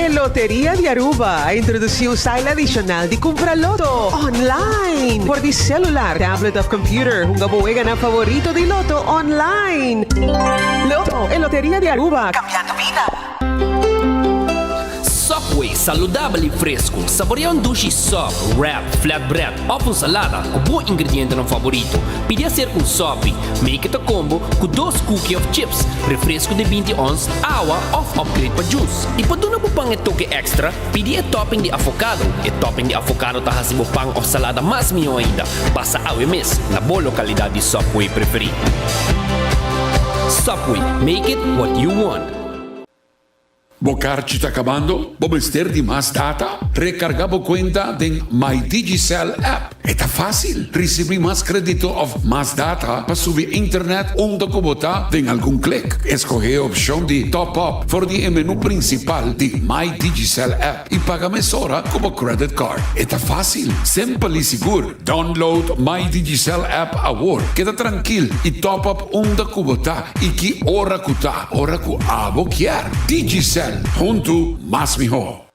E Loteria di Aruba a introduci un style adicional di cumpra loto online for di celular, tablet of computer. Hunga bo weganan favorito di loto online. Loto, e Loteria di Aruba, cambiando bida. Subway, saludabel y fresco. Saborea un dushi sub, wrap, flatbread of un salada cu bo ingredientenan favorito. Pidi acerca un sopi. Make it a combo cu dos cookie of chips, refresco di binti ons, awa of upgrade pa juice. Y pa duna bo pan e toke extra, pidi e topping di avocado. E topping di avocado ta haci bo pan of salada mas miho ainda. Pasa awe mes na bo localidad di Subway preferi. Subway, make it what you want. Bo karchi ta kabando? Bo mester di mas data? Rekargá bo kuenta den My Digicel app. E ta fásil! Risibí mas kredito òf mas data pa subi internet unda ku bo ta den algun klik. Eskohé e opshon di Top Up for di e menú prinsipal di My Digicel app i paga mesora ku bo credit card. E ta fásil, simpel i sigur. Download My Digicel app awor. Keda trankil i top up unda ku bo ta i ki ora ku ta, ora ku abo kier. Digicel, huntu mas mihó.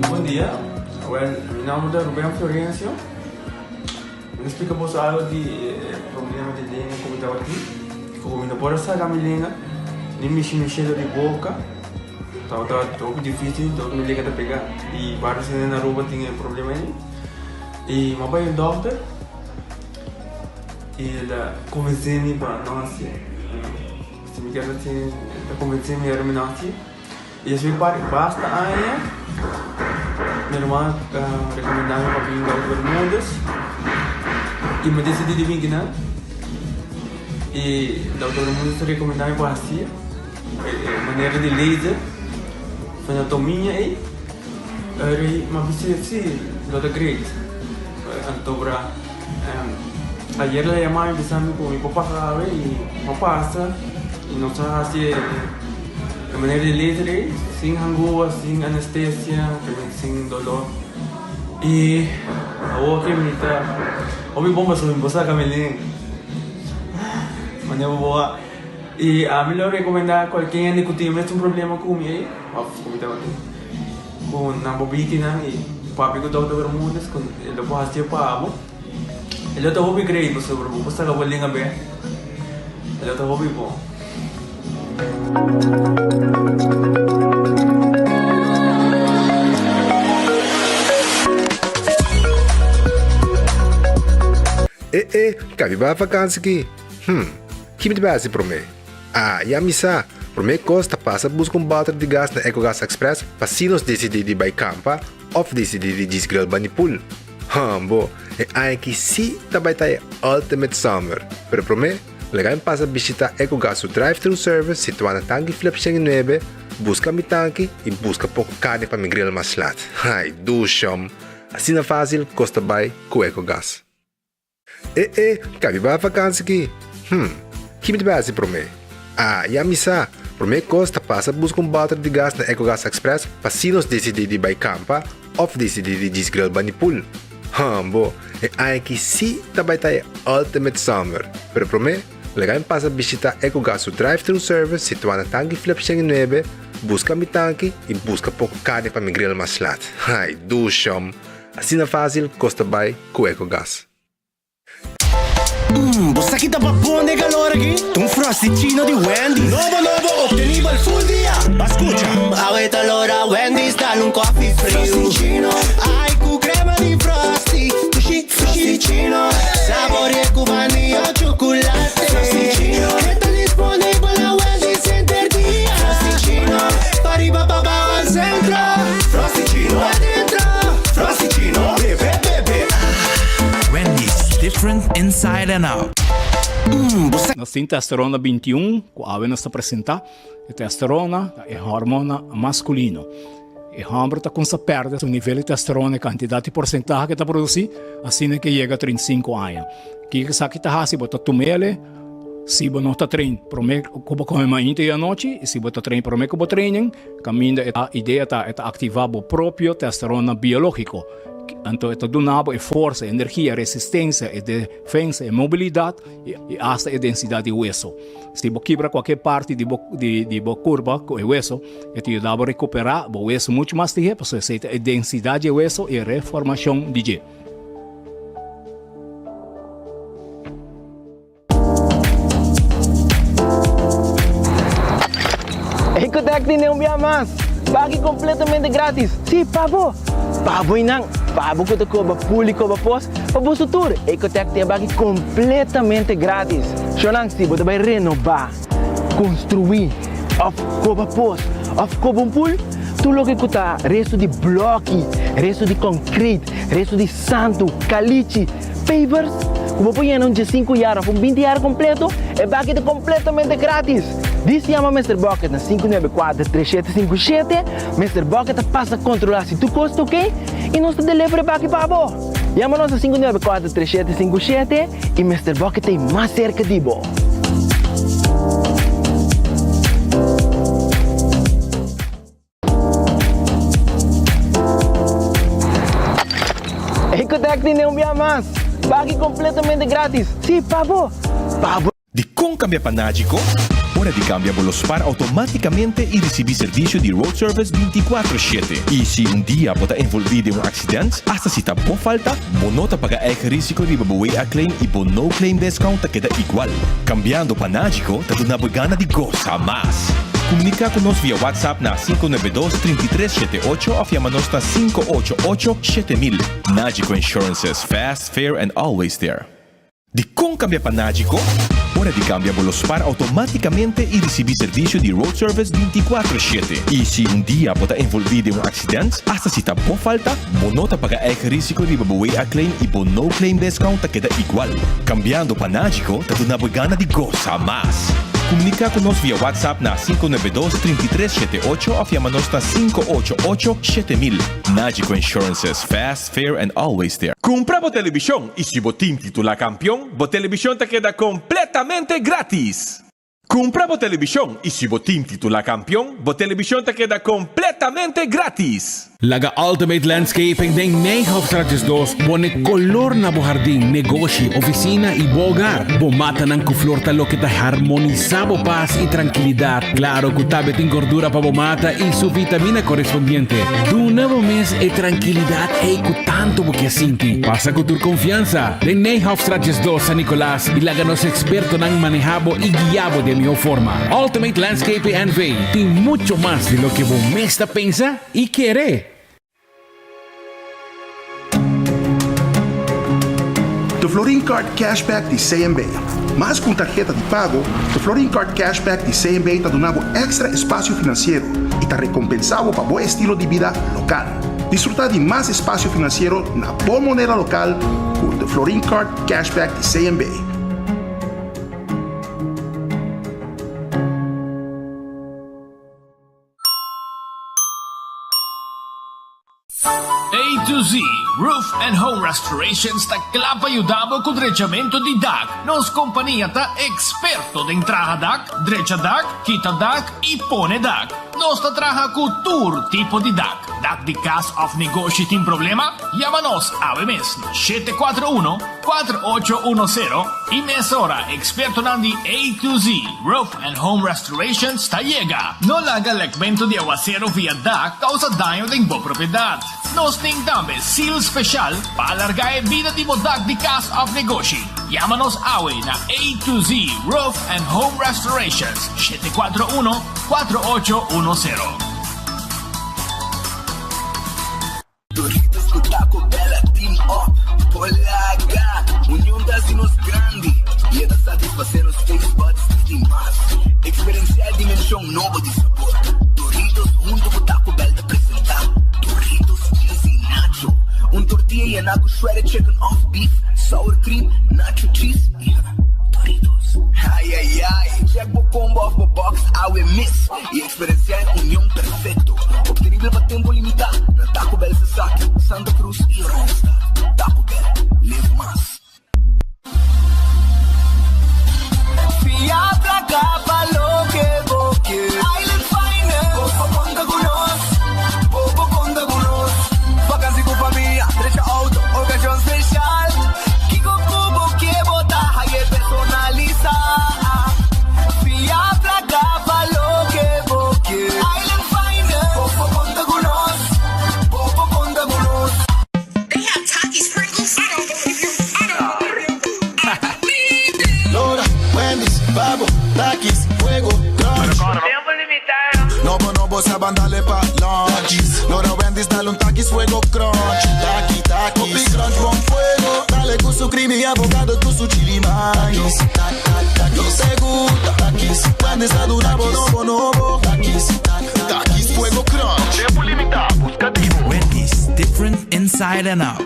Bon dia, well mi nomber ta Ruben Florencio. Mi ta splika boso algo di e problema di lenga ku mi tabatin. Ku mi no por a saka mi lenga, ni mishi mi shelo di boka. Tabata hopi dificil, tabata mi lenga ta pega. Y varios hende na Aruba tin e problema ei. Y mi a bai un dokter y el a convence mi pa no hacié. Si mi kier hacié, el a convence mi ora mi no hacié. Y despues di basta aña, mi ruman a recomenda mi pa bin Dokter Bermudez y mi a decidi di bin kinan. Y Dokter Bermudez a recomenda mi pa hacié. E manera di laser anatomia ei eri m'a bisa si lo ta great antobra ayer la yama mi bisa mi ku mi por pasa awe i m'a pasa i nos a hasi e manera di laser ei sin hangua sin anestesia sin dolor i awor ke mi ta hopi bon pasobra mi por saka mi lenga manera bo a. I ami lo rekomendá kualke hende ku tin e mesun problema ku mi ei, òf ku mi tabatin, ku nan por biki nan i papia ku Dòkter Bermudez ku e lo por hasié pa bo. E lo ta hopi great pasobra bo por saka bo lenga bèk. E lo ta hopi bon. E e, kabi bai vakansi ki? Hm, ki mi ta bai hasi promé? Ah, ya mi sa! Promé kos ta pasa buska un bòter di gas na Ecogas Express pa si nos disidí di bai kampa òf disidí di djis grill bani pool. Hòmbo, e aña aki sí ta bai ta e ultimate summer! Pero promé, laga mi pasa bishitá Ecogas su drive-thru service situá na Tanki Flip 109, buska mi tanki i buska poko karni pa mi grill mas lat. Ai, dushòm! Asina fásil kos ta bai ku Ecogas. E e, kabi bai vakansi ki? Hm, ki mi ta bai hasi promé? Ah, ya mi sa! Promé kos ta pasa buska un bòter di gas na Ecogas Express pa si nos disidí di bai kampa òf disidí di djis grill bani pool. Hòmbo, e aña aki sí ta bai ta e ultimate summer! Pero promé, laga mi pasa bishitá Ecogas su drive-thru service situá na Tanki Flip 109, buska mi tanki i buska poko karni pa mi grill mas lat. Ai, dushòm! Asina fásil kos ta bai ku Ecogas. Mmm, bo sa ki ta babon den calor aki? Ta un Frosty-chino di Wendy's. Nobo nobo, obtenibel full dia. Ba scucha. Mmm, awe ta lora Wendy's dal un coffee friu. Frosty-chino. Ai, cu crema di Frosty. Dushi, Frosty-chino. Saborea cu vanilla o chocolate. Frosty-chino. E ta disponibel na Wendy's henter dia. Frosty-chino. Pariba, pabao al centro. Frosty-chino. Adentro. Frosty-chino. Bebe, bebe. Wendy's, different inside and out. Nos tin testosterona 21 ku awe nos ta presentá. E testosterona ta e hormona maskulino. E hòmber ta kumsa pèrdè su nivel di testosterona, e kantidat i porsentahe ku e ta produsí, asina ke yega 35 aña. Kiko esaki ta hasi? Bo ta tum'el si bo no ta train promé ku bo kome mainta i anochi, i si bo ta train promé ku bo trainen, kaminda e idea ta e ta aktivá bo propio testosterona biológiko. Anto e ta duna bo e forsa, e energia, e resistensia, e defensa, e mobilidat i asta e densidat di weso. Si bo kibra kualke parti di bo di bo kurpa ku e weso, e ta yuda bo rekuperá bo weso muchu mas lihé pasobra esei ta e densidat di e weso i e reformashon di dje. Ecotec tene un bia mas! Baki completamente gratis! Sí, pa bo! Pa bo y nan! Pa bo cu ta coba pul y coba pos, pa boso tur! Ecotec tin e baki completamente gratis! Shownan, si bo ta bay renoba, construi, of coba pos, of coba un pul, tur loke cu ta resto di bloki, resto di concrete, resto di santu, calichi, Pavers ku bo por yena un diesinku yar òf un binti yar kompleto, e baki ta kompletamente gratis! Dis yama Mister Bucket na 594 3757, Mister Bucket ta pasa kontrolá si tur kos ta oke i nos ta deliver e baki pa bo! Yama nos na 594 3757 i Mister Bucket ta ei mas serka di bo! Ecotec tene un bia mas! Baki completamente gratis! Sí, pa bo! Pa bo! Dikon kambia pa Nagico? Ora di kambia bo lo spar outomátikamente i risibí servisio di road service 24 shete. I si un dia bo ta envolví den un aksident, asta si ta bo falta, bo no ta paga eigen risiko riba bo WA claim i bo no claim discount ta keda igual. Kambiando pa Nagico ta duna bo e gana di gosa mas. Komuniká ku nos via WhatsApp na 592 33 78 òf yama nos na 588 7000. Nagico Insurances, fast, fair and always there. Dikon kambia pa Nagico? Ora di kambia bo lo spar outomátikamente i risibí servisio di road service 24 shete. I si un dia bo ta envolví den un aksident, asta si ta bo falta, bo no ta paga eigen risiko riba bo WA claim i bo no claim discount ta keda igual. Kambiando pa Nagico ta duna bo e gana di gosa mas. Komuniká ku nos via WhatsApp na 592 33 78 òf yama nos na 588 7000. Nagico Insurances, fast, fair and always there. Kumpra bo telebishon i si bo tin titulá kampion, bo telebishon ta keda kompletamente gratis! Kumpra bo telebishon i si bo tin titulá kampion, bo telebishon ta keda kompletamente gratis! Laga Ultimate Landscaping den Nijhoffstraat 12 pone kolor na bo hardin, negoshi, ofisina i bo hogar. Bo matanan ku flor ta loke ta harmonisá bo pas i trankilidat. Klaro ku tabe tin gordura pa bo mata i su vitamina korespondiente. Duna bo mes e trankilidat ei ku tantu bo ke sinti. Pasa ku tur konfiansa den Nijhoffstraat 12 San Nicolas i laga nos ekspertonan maneha bo i guia bo den mihó forma. Ultimate Landscaping NV tin mucho mas di loke bo mes ta pensa i kere! The Florin Card Cashback di CMB. Mas ku un tarheta di pago, The Florin Card Cashback di CMB ta duna bo èkstra espasio finansiero i ta rekompensá bo pa bo estilo di bida lokal. Disfrutá di mas espasio finansiero na bo moneda lokal ku The Florin Card Cashback di CMB. A to Z Roof and Home Restorations ta kla pa yuda bo ku drechamentu di dak. Nos kompania ta eksperto den traha dak, drecha dak, kita dak i pone dak. Nos ta traha ku tur tipo di dak. Dak di kas òf negoshi tin problema? Yama nos awe mes na 741 4810 i mesora ekspertonan di A to Z Roof and Home Restorations ta yega. No laga lekmentu di awasero via dak kousa daño den bo propiedat. Nos tin tambe seal speshal pa alargá e bida di bo dak di kas òf negoshi. Yama nos awe na A to Z Roof and Home Restorations, 741 4810. Doritos ku Taco Bell a team up por laga. Union ta hasi nos grandi i e ta satisfasé nos taste buds di mas. Eksperensiá e dimenshon nobo di sabor. Doritos huntu ku Taco Bell ta presentá Doritos Cheesy Nacho, un tortilla yená ku shredded chicken òf beef, sour cream, nacho cheese i Doritos. Ai ai ai! Check bo combo of bo box awe mes y experiencia e union perfecto. Obtenibel pa tempo limita na Taco Bell Sasaki, Santa Cruz y Oranjestad. Taco Bell, live mas. Fia placa pa loke bo ke. Island Finance. Bo por conta cu nos. Bo por conta cu nos. Vakantie cu famia, drecha auto, ocasion special. Kico cu bo ke bo ta haye personalisa. Fia placa pa loke bo ke. Island Finance. Bo por conta cu nos. Bo por conta cu nos. Lora, Wendy's, Babo, Takis, Fuego, Crunch. Tempo limita. Nobo, nobo, sa ban dale pa lunch. Lora, Wendy's, dale un Takis, Fuego, Crunch. Taki, Takis. Hopi crunch, bon fuego. Dale cu su creamy avocado, cu su chili mayo. Nos te gusta. Takis, Wendy's, a duna bo nobo, nobo. Takis, Takis, Fuego, Crunch. Tempo limita, busca di bo. Wendy's, different inside and out.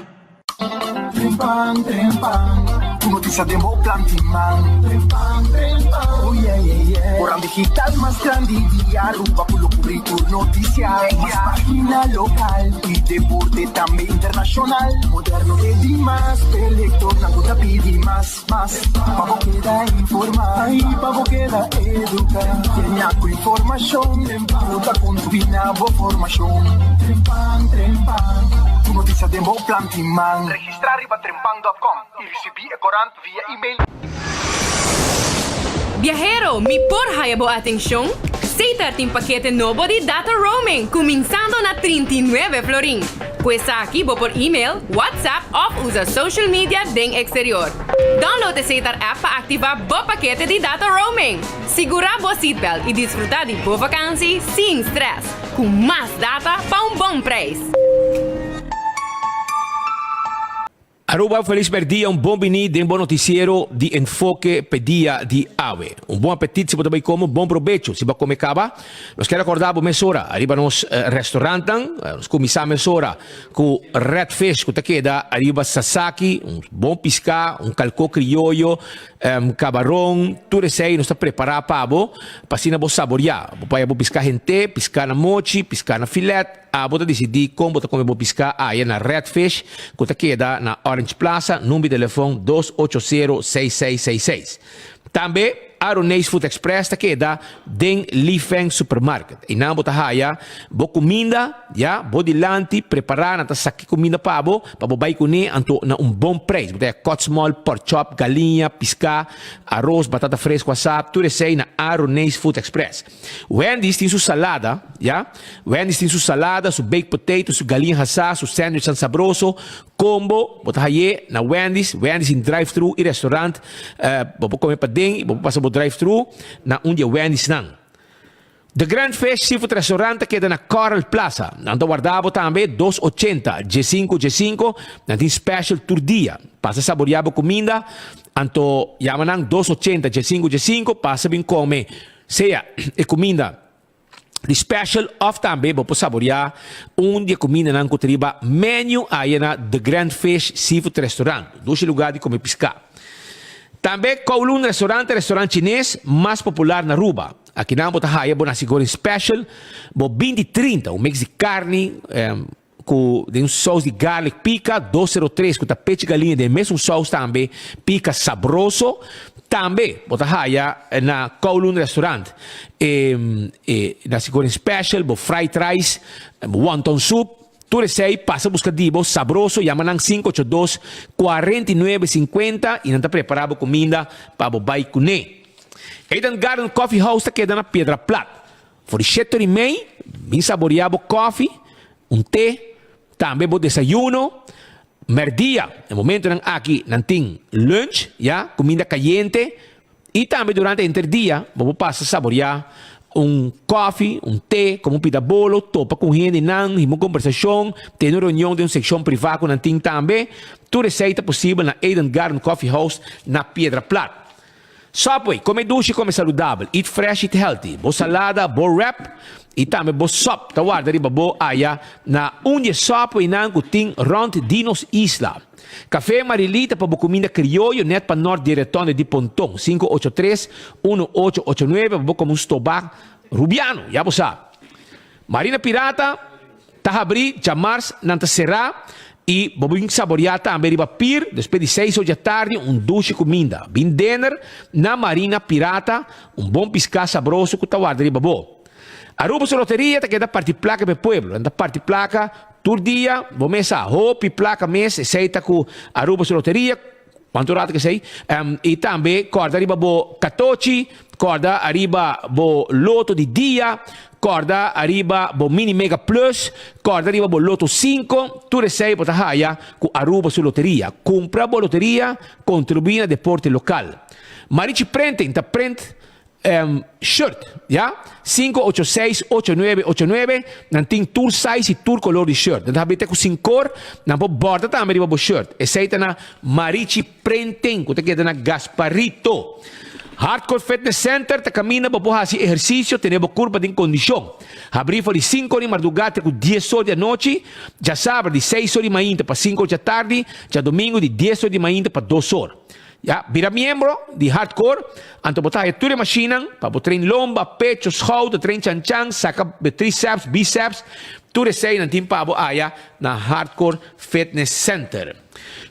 Trempan, trempan, ku notisia den bo plan tin man. Trempan, trempan, oh yeah, yeah, yeah. Koran digital mas grandi di Aruba ku lo kubri tur notisia. Mas pagina lokal i deporte tambe internashonal. Moderno te di mas, p'e lektornan ku ta pidi mas, mas. Pa bo keda informa i pa bo keda eduka. Tenia ku informashon ku ta kontribui na bo formashon. Trempan, trempan, tur notisia den bo plan tin man. Registrá riba trempan dòt kòm i risibí e korant via email. Biahero, mi por haya bo atencion? Setar tin pakete nobo di data roaming cuminsando na 39 florin. Cu esaki bo por email, WhatsApp of usa social media den exterior. Download e Setar app pa activa bo pakete di data roaming. Sigura bo seatbelt y disfruta di bo vakantie sin stress cu mas data pa un bon prijs. Aruba, Felis merdia, un bon bini den bo noticiero di Enfoke p'e dia di awe. Un bon apetit si bo ta bay come, bon probecho si bo a come caba. Nos kier acorda bo mesora ariba nos restaurantnan. Nos cuminsa mesora cu Red Fish cu ta keda ariba Sasaki, un bon pisca, un calco crioyo, cabaron, tur esey nos ta prepara pa bo pa asina bo saboria. Bo por haya bo pisca hente, pisca na mochi, pisca na filet. Abo ta disidí kon bo ta kome bo piská aya na Red Fish ku ta keda na Orange Plaza, number di telefon dos ocho sero seis seis seis seis. Tambe Aroneis Food Express ta keda den Li Feng Supermarket. Einan bo ta haya bo kuminda ya bo dilanti prepará, nan ta saki kuminda pa bo pa bo bai kuné anto na un bon preis. Bo ta haya kòtsmòl, pòrchòp, galiña, piská, aros, batata fresku asá, tur esei na Aroneis Food Express. Wendy's tin su salada, ya. Wendy's tin su salada, su baked potato, su galiña hasá, su sandwichnan sabroso. Combo, bo ta hay'é na Wendy's. Wendy's tin drive-thru i restaurant. Bo por come paden i bo por pasa bo drive-thru na un di e Wendy'snan. The Grand Fish Seafood Restaurant ta keda na Coral Plaza. Nan ta warda bo tambe dos ochenta, djesinku djesinku. Nan tin special tur dia. Pasa saboria bo cuminda. Anto yama nan dos ochenta, djesinku djesinku. Pasa bin come. Sea e kuminda di special of tambe bo por saboreá un di e kumindanan ku ta riba menu aya na The Grand Fish Seafood Restaurant, dushi lugar di kome piská. Tambe Kowloon Restaurant ta e restaurant chines mas popular na Aruba. Akinan bo ta haya bo nasi goreng special, bo binti trinta, un mix di karni, Ku den un sous di garlic pika, dos sero tres ku ta pechi galiña den mesun sous tambe pika sabroso. Tambe bo ta haya na Kowloon Restaurant e e nasi goreng special, bo fried rice, bo wonton soup. Tur esei pasa buska di bo sabroso, yama nan sinku ocho dos, kuarenta i nuebe sinkuenta i nan ta prepara bo kuminda pa bo bai kuné. Eden Garden Coffee House ta keda na Piedra Plat. For di shete ora i mei, bin saboreá bo kòfi, un te, tambe bo desayuno. Mèrdia, e momentonan aki nan tin lunch, ya, kuminda kayente, i tambe durante henter dia bo por pasa saboreá un kòfi, un te, komo un pita bolo, topa ku hendenan, hiba un kombersashon, tene un reunion den un sekshon privá ku nan tin tambe. Tur esei ta posibel na Eden Garden Coffee House na Piedra Plat. Subway, come dushi, come saludabel. Eat fresh, eat healthy. Bo salada, bo wrap y tambe bo sop ta warda riba bo aya na un di e Subwaynan cu tin rond di nos isla. Café Marilita pa bo cuminda crioyo net pa nort di Retonde di Ponton, 583 1889 pa bo come un stobá Rubiano, ya bo sa. Marina Pirata ta habrí djamars nan ta será i bo bin saboriá tambe riba pir despues di seis or djatardi un dushi kuminda. Bin dinner na Marina Pirata, un bon piská sabroso ku ta warda riba bo. Aruba su loteria ta keda parti plaka pa e pueblo. Nan ta parti plaka tur dia, bo mes sa, hopi plaka mes, esei ta ku Aruba su loteria. Cuanto rato kesey? Y tambe corda riba bo catochi, corda ariba bo loto di dia, corda ariba bo mini mega plus, corda riba bo loto cinco, tur esey bo ta haya cu Aruba su loteria. Cumpra bo loteria, contribui na deporte local. Marichi Printing ta print Shirt, ya, sinku ocho seis ocho nuebe ocho nuebe, nan tin tur size y tur color di shirt. Nan ta habita cu sin cor, nan por borda tambe riba bo shirt. Esey ta na Marichi Printing cu ta keda na Gasparito. Hardcore Fitness Center ta caminda bo por haci ehercicio, tene bo curpa den condicion. Habri for di sinku or di marduga te cu dies or di anochi, djasabra di seis or di mainta pa sinku or djatardi, djadomingo di dies or di mainta pa dos or. Ya, bira miembro di Hardcore, anto bo ta haya tur e mashinnan pa bo train lomba, pecho, schouder, train chanchan, saka bo triceps, biceps, tur esei nan tin pa bo aya na Hardcore Fitness Center.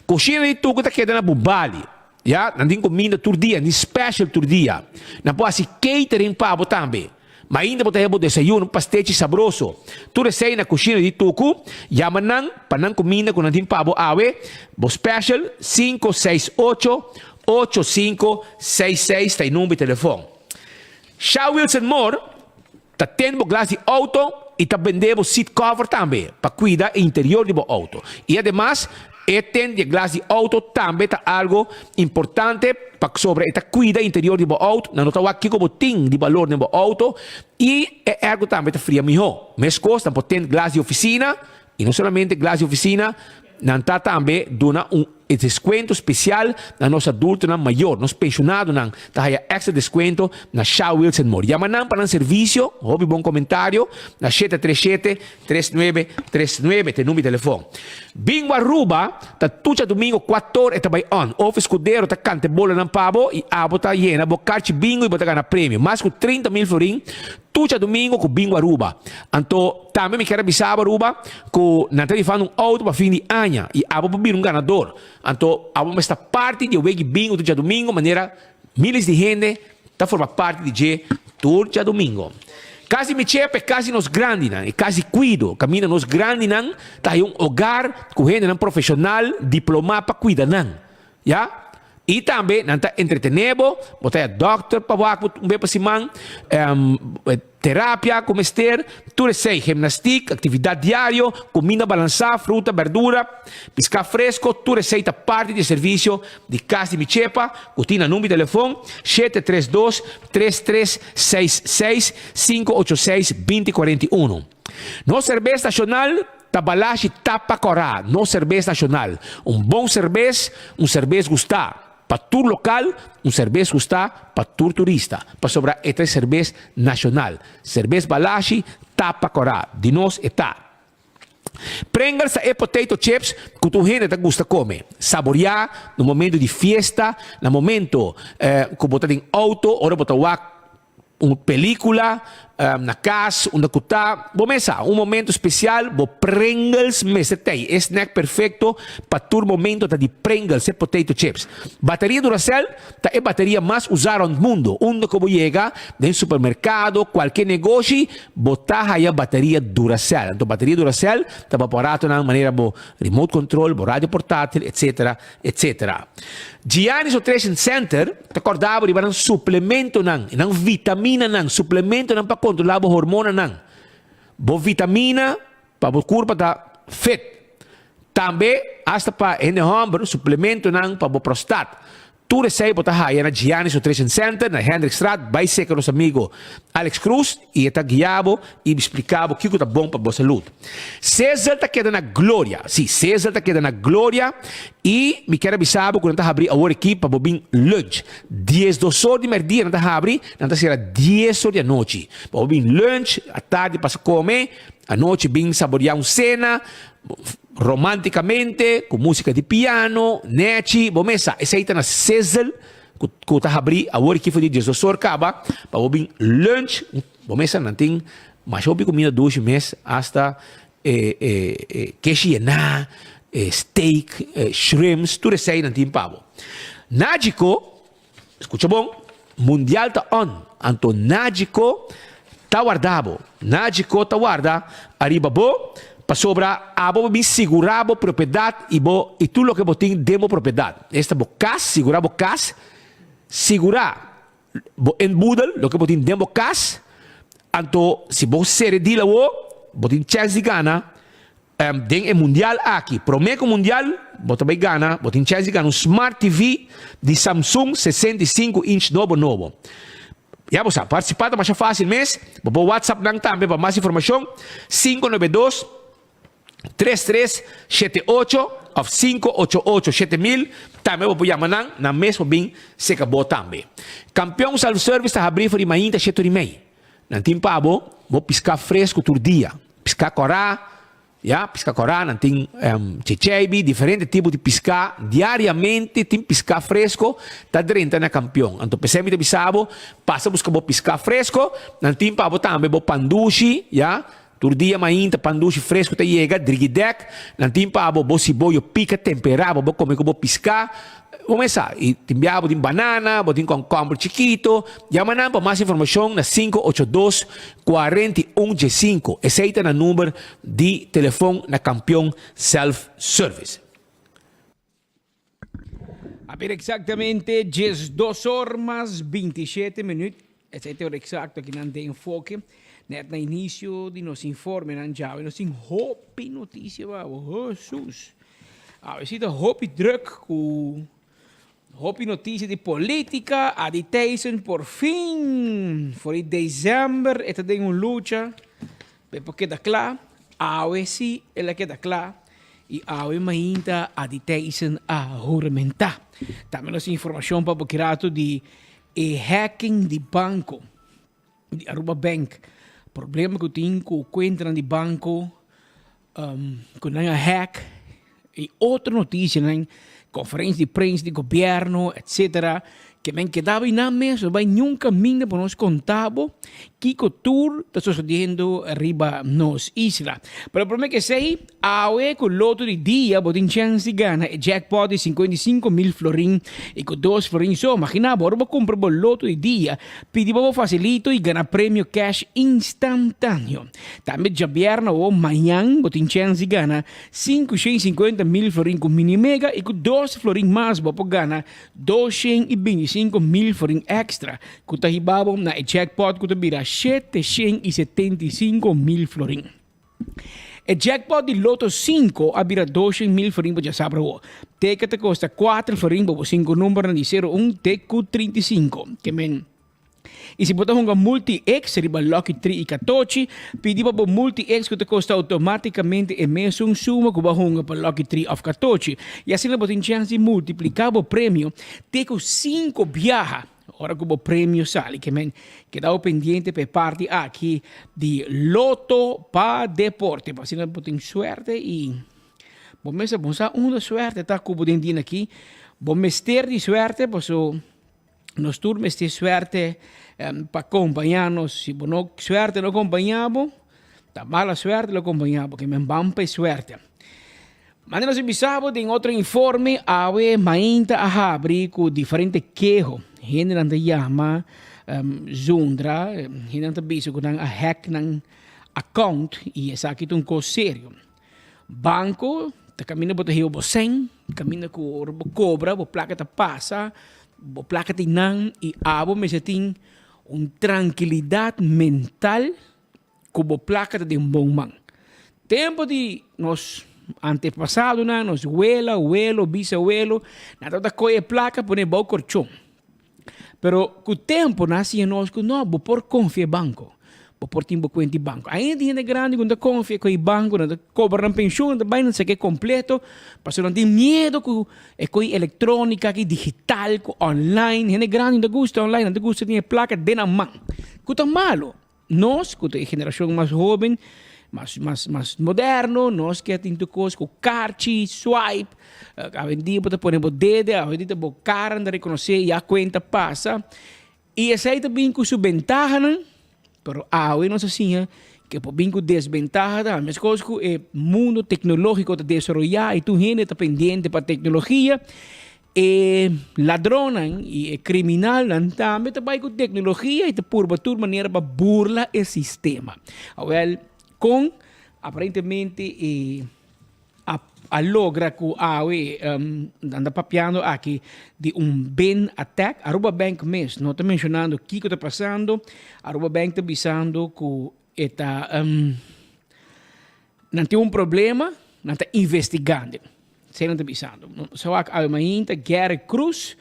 Kushina di Tuku ta keda na Bubali. Ya, nan tin kuminda tur dia, nan tin special tur dia. Nan por hasi catering pa bo tambe. Ma ainda bo ta heba bo desayuno, un pastechi sabroso. Tur esei na kushina di Tuku. Yama nan pa nan kuminda ku nan tin pa bo awe. Bo special, 568 8566 ta e number di telefon. Sha Wilson Moore ta tende bo glas di auto i ta bende bo seat cover tambe pa kuida e interior di bo auto. I ademas E ten di e glas di auto tambe ta algo importante pasobra e ta cuida interior di bo auto, nan no ta wak kico bo tin di balor den bo auto y e airco tambe ta fria miho. Mescos nan por ten glas di oficina y no solamente glas di oficina, nan ta tambe duna un descuento special na nos adultonan mayor, nos pensionadonan ta haya extra descuento na Sha Wilson Moore. Yama nan pa nan servicio, hopi bon comentario na 737 3939 ta e number di telefon. Bingo Aruba ta tur djadumingo kuator e ta bai on. Office Cudero ta kanta e bolanan pa bo i abo ta yena bo karchi bingo i bo ta gana premio. Mas ku 30 mil florin tur djadumingo ku Bingo Aruba. Anto tambe mi kier a bisa abo Aruba ku nan ta rifando un auto pa fin di aña i abo por bira un ganador. Anto abo mester ta parti di e weki bingo tur djadumingo manera Miles di hende ta forma parti di dje tur djadumingo. Kas di Michep e kas di nos grandinan, e kas di kuido, kaminda nos grandinan ta haña un hogar ku hendenan profeshonal diplomá pa kuida nan. Ya. I tambe nan ta entretené bo, bo ta haña dòkter pa wak bo un bes pa siman, Terapia ku mester, tur esei, gimnastik, aktividat diario, kuminda balansá, fruta, berdura, piská fresko, tur esei ta parti di e servisio di Kas di Mi Chepa ku tin na number di telefon 732 3366 586 2041. Nos serbes nashonal ta Balashi Tapa Kòrá, nos serbes nashonal. Un bon serbes, un serbes gustá. Pa tur lokal, un serbes gustá pa tur turista, pasobra e ta e serbes nashonal. Serbes Balashi ta pa kòrá, di nos e ta. Pringles ta e potato chips ku tur hende ta gusta kome. Saboriá na momento di fiesta, na momento ku bo ta den outo, ora bo ta wak Un pelicula na cas unda cu ta bo mesa. Un momento special bo Pringles mester tey. E snack perfecto pa tur momento ta di Pringles, e potato chips. Bateria Duracell ta e bateria mas usa rond mundo. Unda cu bo yega, den supermercado, cualke negoshi, bo ta haya bateria Duracell. Anto bateria Duracell ta pa aparatonan manera bo remote control, bo radio portatil, etc. Etc. Giannis Nutrition Center ta kòrda bo riba nan suplementonan, nan vitaminanan, suplementonan pa kontrolá bo hormonanan. Bo vitamina pa bo kurpa ta fit. Tambe, asta pa hende hòmber, suplementonan pa bo prostat. Tur esei bo ta haya na Giannis Nutrition Center na Hendrikstraat. Bai seka nos amigo Alex Cruz y e ta guia bo y splica bo kico ta bon pa bo salud. Sizzle ta keda na Gloria. Si, Sizzle ta keda na Gloria y mi kier a bisa bo cu nan ta habri awor aki pa bo bin lunch. Diesdos or di merdia nan ta habri, nan ta cera dies or di anochi. Pa bo bin lunch, atardi pasa come, anochi bin saboria un cena. Romanticamente, cu musica di piano, nechi, bo mes sa, esey ta na Sizzle cu cu ta habri awor aki for di diesdos or caba pa bo bin lunch, bo mes sa nan tin masha hopi comida dushi mes, hasta e e e keshi yena, e steak, e shrimps, tur esey nan tin pa bo. Nagico. Scucha bon, mundial ta on, anto Nagico ta warda bo. Nagico ta warda ariba bo, pasobra abo bo bin sigura bo propiedad y bo y tur loke bo tin den bo propiedad. Esta bo cas, sigura bo cas, sigura bo inboedel, loke bo tin den bo cas, anto si bo sere deal awo, bo tin chance di gana Den e mundial aki, prome ku mundial, bo ta bai gana, bo tin chèns di gana un Smart TV di Samsung 65 inch nobo nobo. Ya bo sa, partisipá ta masha fásil mes, bo por WhatsApp nan tambe pa mas informashon, 592 33 78 òf 588 7000, tambe bo por yama nan, nan mes por bin seka bo tambe. Kampion Self Service ta habrí for di mainta shete ora i mei. Nan tin pa bo, bo piská fresku tur dia. Piská kòrá, ya, piská kòrá, nan tin checheibi, diferente tipo di piská. Diariamente tin piská fresko ta drenta na Kampion. Anto p'esei mi ta bisa bo, pasa buska bo piská fresko. Nan tin pa bo tambe bo pandushi, ya, tur dia mainta pandushi fresko ta yega, drigidèk. Nan tin pa bo bo siboyo pika temperá pa bo kome ku bo piská. Bo mesa y tin bia bo tin banana, bo tin concomber chikito. Yama nan pa mas informacion na 582 41 diesinco. Esey ta nan number di telefon na Campeon Self Service. A bira exactamente 12 or mas 27 minuut. Esey ta e ora exacto aki nan den Enfoke. Net na inicio di nos informenan djawe nos tin hopi noticia babo. Hesus! Awe si ta hopi druk ku hopi noticia di politica. Adi Thijssen por fin for di december e ta den un lucha pa e por keda kla. Awe si el a keda kla y awe mainta Adi Thijssen a huramenta. Tambe nos tin informacion pa bo ki rato di E hacking di banco di Aruba Bank, problema cu tin cu cuentanan di banco cu nan a hack y otro noticianan, conferencia di prensa di gobierno etcetera, ke men keda bay nan mes no bay niun caminda pa nos conta bo kico tur ta sucediendo riba nos isla. Pero prome ke esey. Awe ku loto di dia bo tin chèns di gana e jackpot di 55 mil florin i ku dos florin so. Magina bo ora bo kumpra bo loto di dia, pidi pa bo fasilito i gana premio cash instantaneo. Tambe djabièrnè o mañan bo tin chèns di gana 550 mil florin ku Mini Mega i ku dos florin mas bo por gana 225 mil florin èkstra ku ta hiba bo na e jackpot ku ta bira 775 mil florin. E jackpot di Lotto 5 a bira 200 mil florin pa djasabra awo. Teken ta kosta 4 florin pa bo 5 numbernan di 0 un te ku 35. Ke men. I si bo ta hunga Multi X riba Lucky 3 i 14, pidi pa bo Multi X ku ta kosta outomátikamente e mesun suma ku bo a hunga pa Lucky 3 òf 14. I asina bo tin chèns di multipliká bo premio te ku 5 biaha. Ora ku bo premio sali ke men keda bo pendiente pa e parti aki di Loto pa Deporte pa asina bo tin suerte i bo mester bo sa unda suerte ta ku bo den dina aki bo mester di suerte paso nos tur mester suerte pa kompaña nos si bo no suerte no kompaña bo ta mala suerte lo kompaña bo ke men ban pa e suerte. Manera nos a bisa bo den otro informe, awe mainta a habri ku diferente keho. Hendenan ta yama zundra, hendenan ta bisa ku nan a hack nan account i esaki ta un kos serio. Banko ta kaminda bo ta hiba bo sèn, kaminda ku ora bo kobra bo plaka ta pasa, bo plaka tin nan i abo mester tin un trankilidat mental. Ku bo plaka ta den bon man. Tempu di nos antepasadonan, nos wela, welo, bisawelo, nan tabata kohe e plaka pone bou korchon. Pero ku tempu nan a siña nos ku no, bo por konfia e banko. Bo por tin bo kuenta di banko. Ainda tin hende grandi ku no ta konfia ku e banko, nan ta kobra nan penshun, nan ta bai nan saka e kompleto, pasobra nan tin miedu ku e koi elektronika aki, digital, ku online. Hende grandi no ta gusta online, nan ta gusta tin e plaka den nan man. Ku ta malu. Nos ku ta e generashon mas hoben, mas mas mas moderno, nos ke tin tur kos ku karchi, swipe, awendia bo ta pone bo dede, awendia ta bo kara nan ta rekonosé ya kuenta pasa. I esei ta bin ku su bentahanan, pero awe nos a siña ke por bin ku desbentaha tambe. Meskos ku e mundo teknológiko ta desaroyá i tur hende ta pendiente pa teknologia, E ladronnan i e kriminalnan tambe ta bai ku teknologia i ta purba tur manera pa burla e sistema. Awel, kon aparentemente e a a logra ku awe nan ta papiando aki di un bin attack? Aruba Bank mes no ta menshonando kiko ta pasando. Aruba Bank ta bisando ku e ta nan tin un problema, nan ta investigando. Esei nan ta bisando. Nos a wak awe mainta Gary Cruz,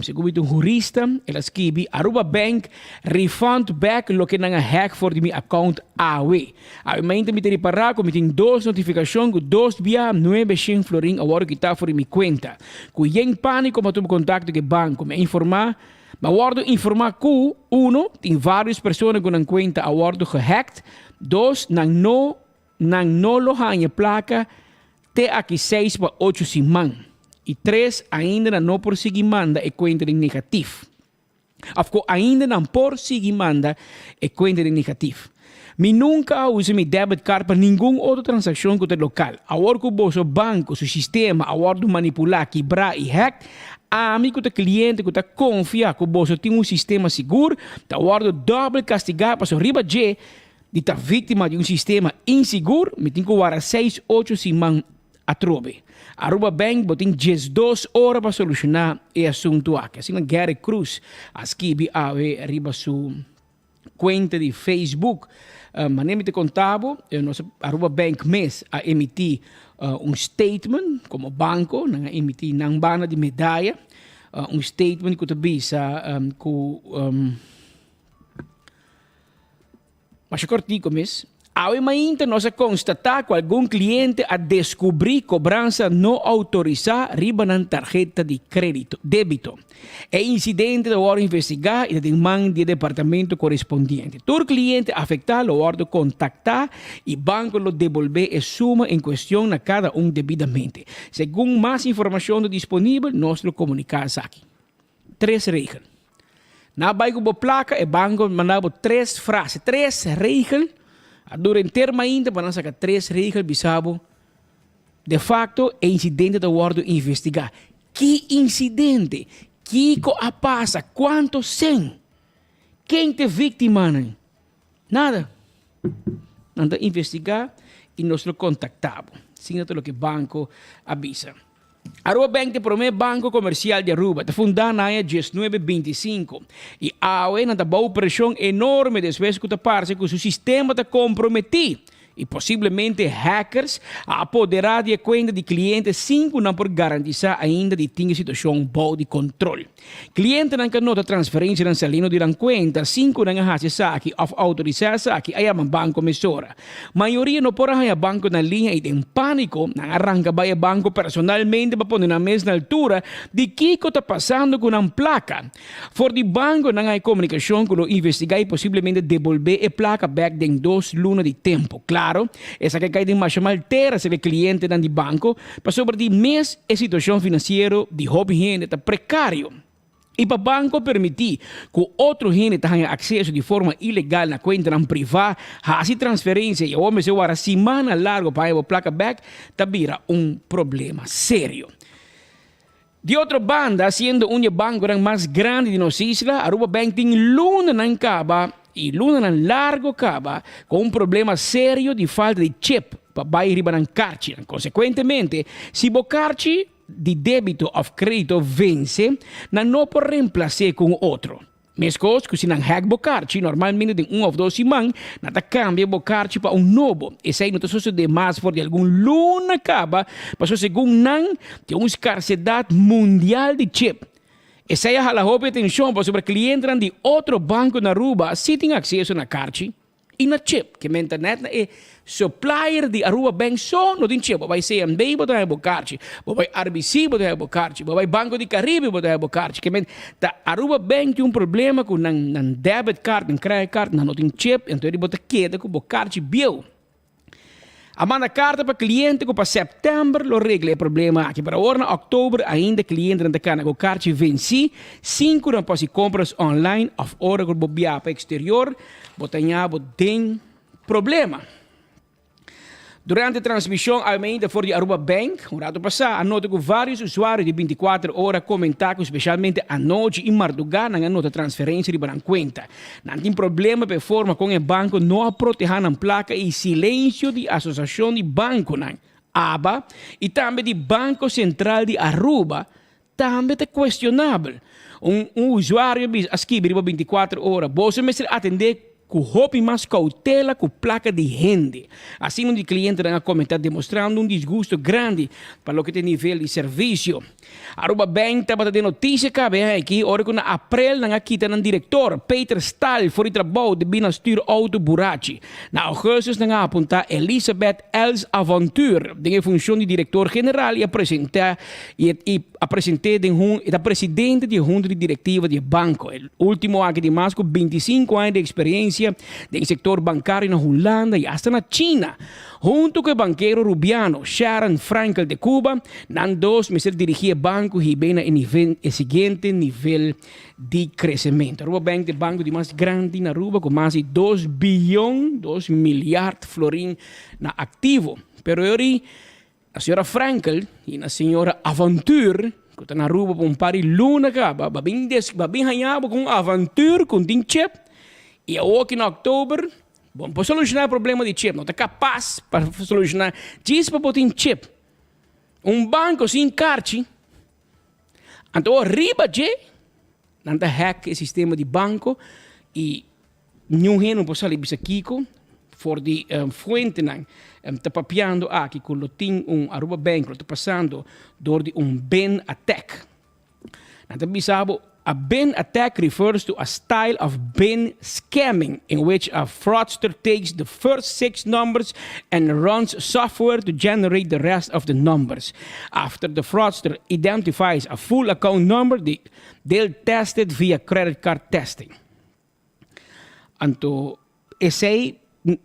segun mi ta un hurista, el a skibi, Aruba Bank refund back loke nan a hack for di mi account awe. Awe mainta mi ta ripara ku mi tin dos notifikashon ku dos bia nuebe shen florin a wòrdu kita for di mi kuenta. Ku yen pániko mi a tuma kontakto ku e banko. Mi a informá, mi a wòrdu informá ku, uno, tin vários persona ku nan kuenta a wòrdu gehacked, dos, nan no Nan no lo haña plaka te aki seis pa ocho siman. I tres, ainda nan no por sigui manda e kuenta den negatif. Òf ku ainda nan por sigui manda e kuenta den negatif. Mi nunka a usa mi debit card pa ningun otro transakshon ku ta lokal. Awor ku boso banko su sistema a wòrdu manipulá, kibrá i hacked, ami ku ta kliente ku ta konfia ku boso tin un sistema sigur, ta wòrdu dòbel kastigá pasobra riba dje Di ta víktima di un sistema insigur, mi tin ku wara seis ocho siman atrobe. Aruba Bank bo tin 12 ora pa solushoná e asuntu aki. Asina Gary Cruz a skibi awe riba su kuenta di Facebook. Manera mi ta konta bo, nos Aruba Bank mes a emití un statement komo banko, nan a emití nan banda di medaya, un statement ku ta bisa ku. Masha kortico mes. Awe mainta nos a constata cu algun cliente a descubri cobransa no autorisa riba nan tarheta di credito, debito. E incidente ta wordo investiga y ta den man di e departamento corespondiente. Tur cliente afecta lo wordo contacta y banco lo debolbe e suma en cuestion na cada un debidamente. Segun mas informacion ta disponibel nos lo comunica esaki. Tres regel. Na bai ku bo plaka, e banko manda bo tres frase, tres regel. A dura henter mainta pa nan saka tres regel bisa bo. De facto, e incidente ta wordo investiga. Ki incidente? Kiko a pasa? Kuanto sen? Ken ta e victimanan? Nada. Nan ta investiga y nos lo contacta bo. Asina ta loke banco a bisa. Aruba Bank ta e prome banco comercial di Aruba. Ta funda na aña diesnuebe bintisinco y awe nan ta bou presion enorme despues cu ta parce cu su sistema ta comprometi. Y posiblemente hackers a apoderá di e kuenta di kliente sin ku nan por garantisá ainda di tin e situashon bou di kontrol. Klientenan ka nota transferensianan saliendo di nan kuenta sin ku nan a hasi esaki òf outorisá esaki a yama banko mesora. Mayoria no por a haña banko na liña i den pániko nan a ranka bai e banko personalmente pa pone nan mes na altura di kiko ta pasando ku nan plaka. For di banco nan hay comunicacion cu lo investiga y posiblemente debolbe e placa bek den dos luna di tempo. Claro, esaki a cay den masha mal tera serka e clientenan di banco, pasobra di mes e situacion financiero di hopi hende ta precario. Y pa banco permiti cu otro hende ta haña acceso di forma ilegal na cuentanan priva, haci transferencia y awor mester wara simana largo pa haña bo placa bek, ta bira un problema serio. Di otro banda, siendo un di e banconan mas grandi di nos isla, Aruba Bank tin lunanan caba y lunanan largo caba cu un problema serio di falta di chip pa bay riba nan carchinan. Consecuentemente, si bo carchi di debito of credito vence, nan no por reemplace cu un otro. Meskos ku si nan hack bo karchi, normalmente den un òf dos siman nan ta kambia bo karchi pa un nobo. Esei no ta sosodé mas for di algun luna kaba, pasobra segun nan tin un skarsedat mundial di chip. Esei a hala hopi atenshon pasobra klientenan di otro banko na Aruba si tin akseso na karchi. I na chip, ke men ta net na e supplier di Aruba Bank so no tin chip. Bo bai CMB bo ta haña bo karchi, bo bai RBC bo ta haña bo karchi, bo bai Banco di Caribe bo ta haña bo karchi. Ke men ta Aruba Bank tin un problema ku nan nan debit card, nan credit card nan no tin chip, enton bo ta keda ku bo karchi bieu. A manda karta pa kliente ku pa sèptèmber lo regla e problema aki, pero awor na òktober ainda klientenan ta kana ku karchi vensí sin ku nan por hasi kompras online òf ora ku bo biaha pa eksterior bo ta ña bo den problema. Durante transmishon awe for di Aruba Bank un rato pasá a nota ku vários usuario di bintikuater ora a komentá ku spesialmente anochi i mardugá nan a nota transferensia riba nan kuenta. Nan tin problema pa e forma kon e banko no a protehá nan plaka i silensio di Asosiashon di Bankonan, aba, i tambe di Banko Sentral di Aruba tambe ta kuestionabel. Un un usuario bisa a skibi riba 24 ora, Boso mester atendé ku hopi mas koutela ku plaka di hende. Asina un di klientenan a komentá demostrando un disgusto grandi pa loke ta e nivel di servisio. Aruba Bank tabata den notisia kabe aki ora ku na aprel nan a kita nan direktor, Peter Staal, for di trabou debí na stuur outo burachi. Na augustus nan a apuntá Elisabeth Els Avontuur den e funshon di direktor general i a presentá i a present'é den hun e ta presidente di e hunta di direktiva di e banko. E ultimo aki tin mas ku 25 aña di eksperensia den sektor bankario na Hulanda i asta na China. Huntu ku e bankero Rubiano, Sharon Frankel de Cuba, nan dos mester dirigí e banko hib'é na e nivel e siguiente nivel di kresementu. Aruba Bank ta e banko di mas grandi na Aruba ku mas di dos biyon, dos milyard florin na aktivo. Pero e ori na señora Frankel i na señora Avontuur ku ta na Aruba pa un par di luna kaba, ba bin des ba bin haña bo ku un avontuur ku tin chip i awoki na òktober Bo no por solushoná e problema di chip. No ta kapas pa solushoná djis pa bo tin chip. Un banko sin karchi, anto riba dje nan ta hack e sistema di banko i niun hende no por sali bisa kiko for di fuentenan ta papiando aki ku lo tin un Aruba Bank lo ta pasando dor di un bin attack. Nan ta bisa bo, A bin attack refers to a style of bin scamming in which a fraudster takes the first six numbers and runs software to generate the rest of the numbers. After the fraudster identifies a full account number, they'll test it via credit card testing. Anto esei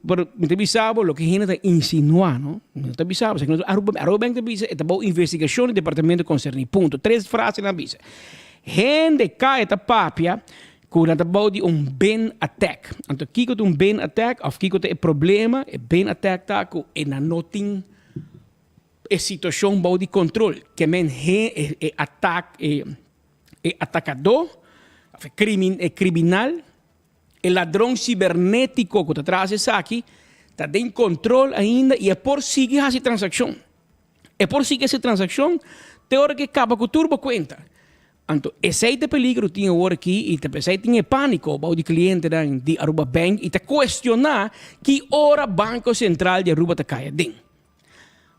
pero mi ta bisa bo loke hende ta insinua no, mi no ta bisa bo Aruba Aruba Bank ta bisa e ta bou investigashon di departamento konserní punto tres frase nan a bisa hende kaya ta papia ku nan ta bou di un bin attack anto kiko ta un bin attack òf kiko ta e problema e bin attack ta ku e nan no tin e situashon bou di kontrol ke men he e atak e E atakadó, òf e krimin, e kriminal, e ladron sibernétiko ku ta tras esaki, ta den kontrol ainda i e por sigui hasi transakshon. E por sigui hasi transakshon te ora ku e kaba ku tur bo kuenta. Anto esei ta e peligro ku tin awor aki i ta p'esei tin e pániko bou di klientenan di Aruba Bank i ta kuestioná ki ora Banko Sentral di Aruba ta kai aden.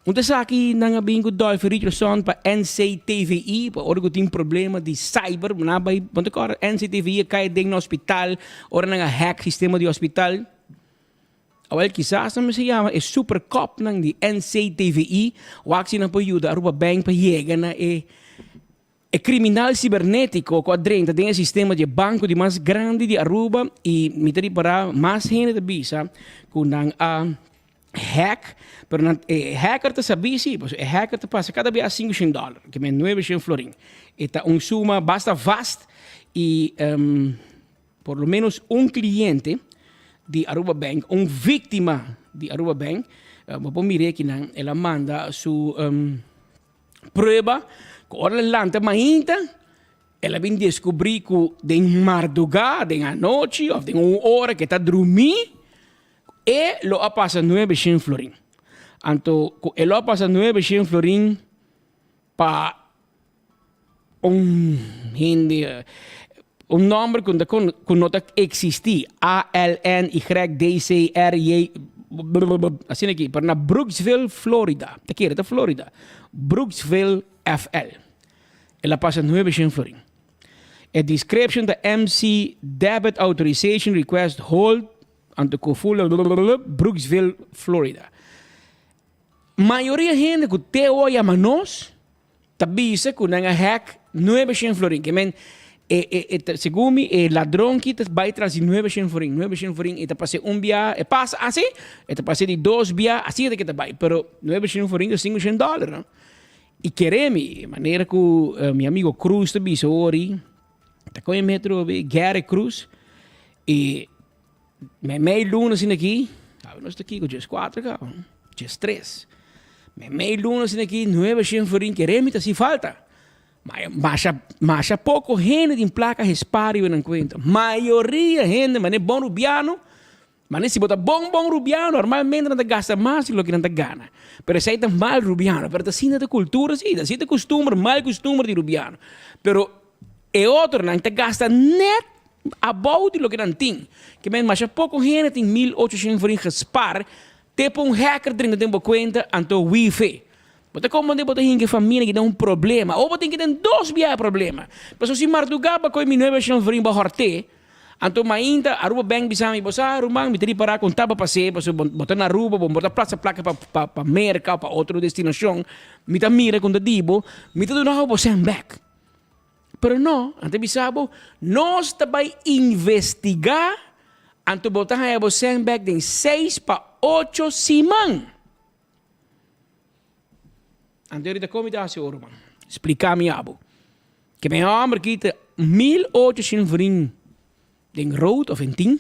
Un ta esaki nan a bin ku Dolphy Richardson pa NCTVI pa ora ku tin problema di cyber nan a bai bo ta kòrda NCTVI a kai den na hospital ora nan a hack sistema di hospital awel kisas nan mester yama e super cop nan di NCTVI wak si nan por yuda Aruba Bank pa yega na e E kriminal sibernetiko ku a drenta den e sistema di e banko di mas grandi di Aruba i mi ta ripará mas hende ta bisa ku nan a hack pero nan e hacker ta sabí si pasobra e hacker ta pasa kada bia sinku shen dòler ke men nuebe shen florin e ta un suma basta vast i por lo menos un kliente di Aruba Bank un víktima di Aruba Bank bo por mira aki nan el a manda su Prueba ku ora el lanta mainta, el a bin deskubrí ku den mardugá, den anochi òf den un ora ku e ta drumí, e lo a pasa nuebe shen florin. Anto ku e lo a pasa nuebe shen florin pa un hende. Un nomber cu cu no ta existi, A L N Y D C R J asina aki, pero na Brooksville, Florida. Ta kere ta Florida. Brooksville, FL. El a pasa nuebe shen florin. E description ta MC Debit Authorization Request Hold anto cu full Brooksville, Florida. Mayoria hende cu te awo yama nos ta bisa cu nan a hack 900 florin. Ke men, e, e, e, ta, segun mi, e ladron ki ta bai tras di 900 florin. 900 florin, e ta pase un bia, e pasa asi, e ta pase di dos bia, asi e ta ke ta bai. Pero 900 florin ta 500 dollar, no? I kere mi, manera cu uh, mi amigo Cruz ta bisa ori, ta con e metro, Gary Cruz, e Meimei luna asina aki, awe nos ta kiko djes kuater kaba, djes tres. Meimei luna asina aki, nuebe shen florin kere mi ta hasi falta. Masha, masha poko hende tin plaka hespar riba nan kuenta. Mayoria hende, manera bon rubiano, manera si bo ta bon bon rubiano, normalmente nan ta gasta mas di loke nan ta gana. Pero esei ta mal rubiano, pero ta asina ta kultura si, ta asina ta kustumber, mal kustumber di rubiano. Pero e otronan ta gasta net Abou di loke nan tin. Ke men masha poko hende tin 1800 florin gespar te pa un hacker drenta den bo kuenta anto wifi. Bo ta komprende bo ta hinka e famia ki den un problema o bo tin ki den dos bia e problema. Pasobra si marduga bo a kohe mi 900 florin bo a horte anto mainta Aruba Bank bisa mi bo sa ruman mi ta ripara kon taba pase pasobra bo ta na Aruba bo ta plasa plaka pa pa Merka o pa otro destinashon mi ta mira kon ta di bo mi ta duna bo sèn bek. Pero no, nan ta bisa bo, nos ta bai investigá, anto bo ta haña bo sèn bèk den seis pa ocho siman. Anto ahorita kon mi ta hasi oro, man? Splika mi abo. Ke mi hòmber kita 1800 vrin den rood of en tin,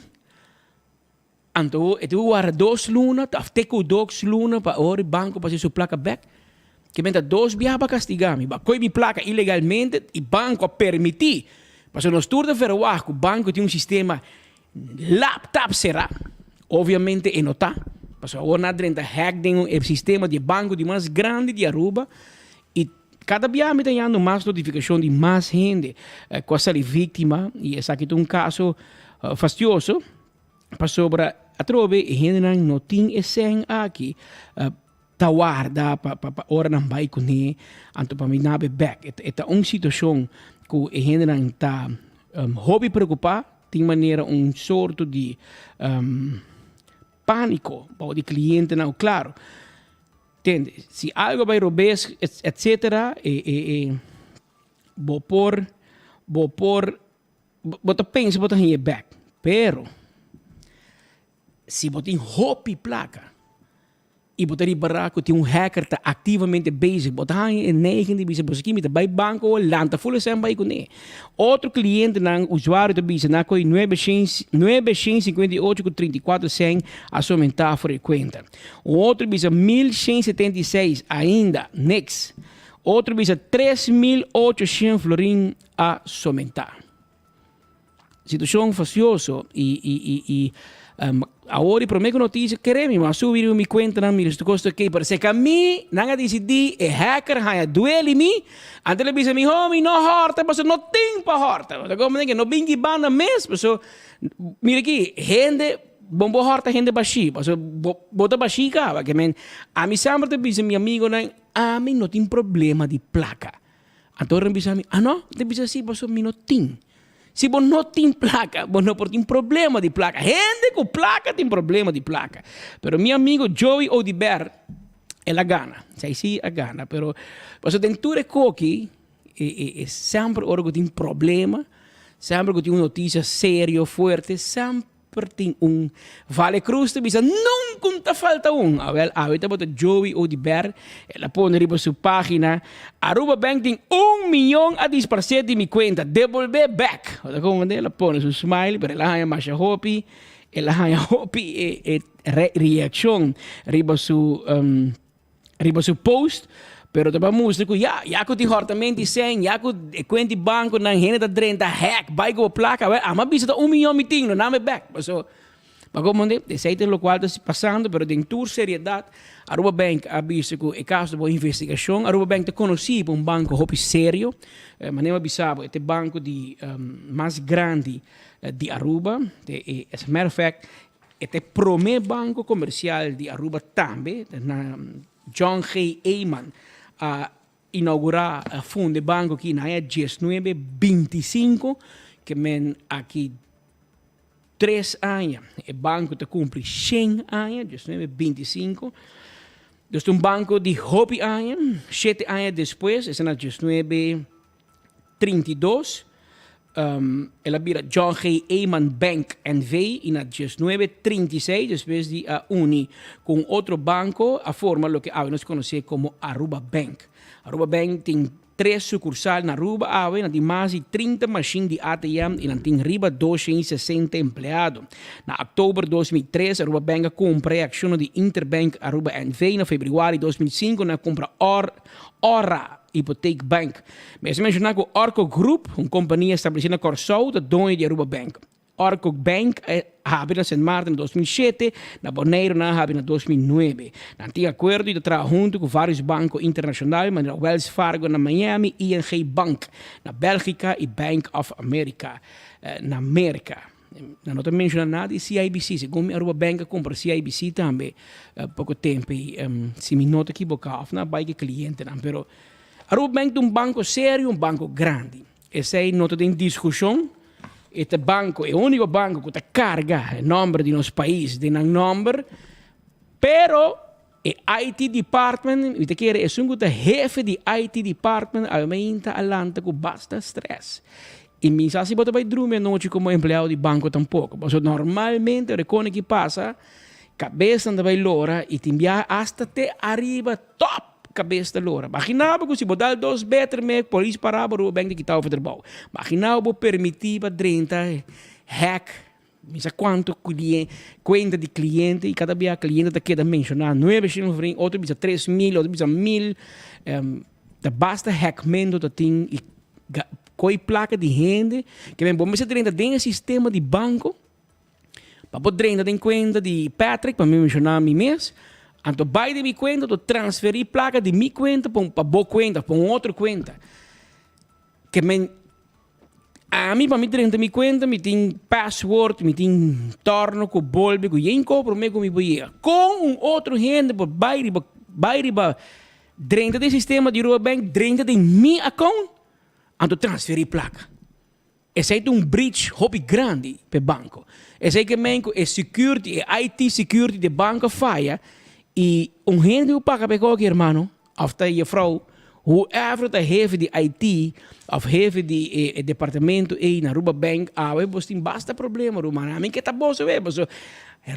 Anto e tin ku warda dos luna of te ku dos luna pa ora e banko pasa su plaka bek. Ke men ta dos biaha pa kastiga mi. Bo a kohe mi plaka ilegalmente i banko a permití. Pasobra nos tur ta verwagt ku banko tin un sistema laptop será. Obviamente e no ta. Pasobra awor nan a drenta hack den e sistema di e banko di mas grandi di Aruba i kada biaha mi ta yando mas notifikashon di mas hende ku a sali víktima i esaki ta un kaso fastioso. Pasobra atrobe e hendenan no tin e sèn aki ta warda pa pa ora nan bai kuné anto pa mi nabe bèk. E ta un situashon ku e hendenan ta hopi preokupá, tin manera un sorto di pániko bou di klientenan. Klaro, tende, si algu bai robes etsetera e e bo por bo por Bo ta pensa bo ta hañ'e bek, pero si bo tin hopi plaka i bo ta ripará ku tin un hacker ta aktivamente bezig, bo ta haña e neiging di bisa, Boso mi ta bai banko awor, lanta ful esei bai kuné. Otro klientenan, usuario ta bisa nan ku 958 ku 34 sèn a somentá for e kuenta. Un otro bisa 1176, ainda niks. Otro bisa 3800 florin. a somentá. Situashon fastioso i i i i um, awor e promé ku notisia kere mi, ma subi riba mi kuentanan mira stu kos ta okey, pero seka mi nan a disidí e hacker haña duel di mi, anto el a bisa mi, homi no hòrta pasobra no tin pa hòrta, bo ta komprendé ke no bin ki banda mes, pasobra mira aki hende bon bo hòrta hende bashí, pasobra bo bo ta bashí kaba, ke men ami semper ta bisa mi amigonan ami no tin problema di plaka. Anto ora bisa mi, ah no? Mi ta bisa si, pasobra mi no tin. Si bo no tin plaka, bo no por tin problema di plaka. Hende ku plaka tin problema di plaka. Pero mi amigo Joey Oduber, el a gana. Esei si a gana, pero pasobra den tur e koki, e, e, e semper ora ku tin problema, semper ku tin un notisia serio, fuerte, semper Per tin un. Vale Cruz ta bisa, Nunca un ta falta un! Awel, awe tabata Joey Oduber, el a pone riba su pagina, Aruba Bank tin un miyon a disparce di mi cuenta, debolbe bek! Bo ta comprende? El a pone su smiley, pero el a haña masha hopi, el a haña hopi e e reaccion riba su riba su post, pero ta pa mustra ku ya, ya ku tin hòrtament di sèn, ya ku e kuent di bankonan hende ta drenta hack bai ku bo plaka, awel ama bisa ta un miyon mi tin, lo name bèk. Paso, Pa komprondé, esei ta lokual ta pasando, pero den tur seriedat Aruba Bank a bisa ku e kaso ta por investigashon. Aruba Bank ta konosí pa un banko hopi serio. Manera mi a bisa bo, e ta e banko di mas grandi di Aruba. As a matter of fact, e ta e promé banko komersial di Aruba tambe. Na John G. Eman a inaugurá, a funda e banko aki na aña diesnuebe bintisinko, ke men aki Tres aña. E banco ta cumpli shen aña, diesnuebe bintisinco. Dus ta un banco di hopi aña. Shete aña despues, esa na diesnuebe trintidos, el a bira John G. Eman Bank NV. y na diesnuebe trintiseis, despues di a uni cu un otro banco, a forma loke awe nos conoce como Aruba Bank. Aruba Bank tin Tres sucursal na Aruba awe nan tin mas di 30 mashin di ATM y nan tin riba 260 empleado. Na october 2003 Aruba Bank a cumpra e accionnan di Interbank Aruba NV. Na februari 2005 nan a cumpra Or Ora Hypotheek Bank. Mester menciona cu Orco Group, un compania estableci na Corsou, ta doño di Aruba Bank. Orco Bank a habri na Sint Maarten na 2007, na Boneiru nan a habri na 2009. Nan tin akuerdo i ta traha huntu ku vários banko internashonal manera Wells Fargo na Miami, ING Bank na Bèlgika i Bank of America na Merka. Nan no ta menshoná nada di CIBC. Segun mi Aruba Bank a kumpra CIBC tambe poko tempu ei, si mi no ta kiboká, òf nan a bai ku e klientenan. Pero Aruba Bank ta un banko serio, un banko grandi. Esei no ta den diskushon. E ta banko, e úniko banko ku ta karga e nòmber di nos pais den nan nòmber. Pero e IT department, mi ta kere esun ku ta hefe di IT department awe mainta a lanta ku basta strès. I mi sa si bo ta bai drumi anochi komo empleado di banko tampoko. Pasobra normalmente ora e kone ki pasa, kabesnan ta bai lora i tin biaha asta te ariba tòp. Kabes ta lora. Magina bo ku si bo dal dos beter me polis para bo riba bank di kita over trabou. Magina bo permiti pa drenta hack mi sa kuantu kuenta di kliente i kada bia kliente ta keda menshona nuebe shen florin otro bisa 3000 otro bisa mil ta basta hackmento ta tin i koi plaka di hende ke men bo mester drenta den e sistema di banko. Pa bo drenta den kuenta di Patrick, pa mi menshoná mi mes, anto bai den mi kuenta, anto transferí plaka di mi kuenta pa pa bo kuenta, pa un otro kuenta. Ke men, ami pa mi drenta mi kuenta mi tin password, mi tin torno ku bolbe ku yen ko promé ku mi por yega. Kon un otro hende por bai riba bai riba drenta den sistema di Aruba Bank, drenta den mi account, anto transferí plaka? Esei ta un breach hopi grandi p'e banco. Esei ke men ku e security, e IT security di e banco a faya i un hende ku paga p'e koki hermano of ta jefrouw, whoever ta hefe di IT of hefe di e departamento ei na Aruba Bank awe bos tin basta problema ruman. Ami ke ta boso web pasobra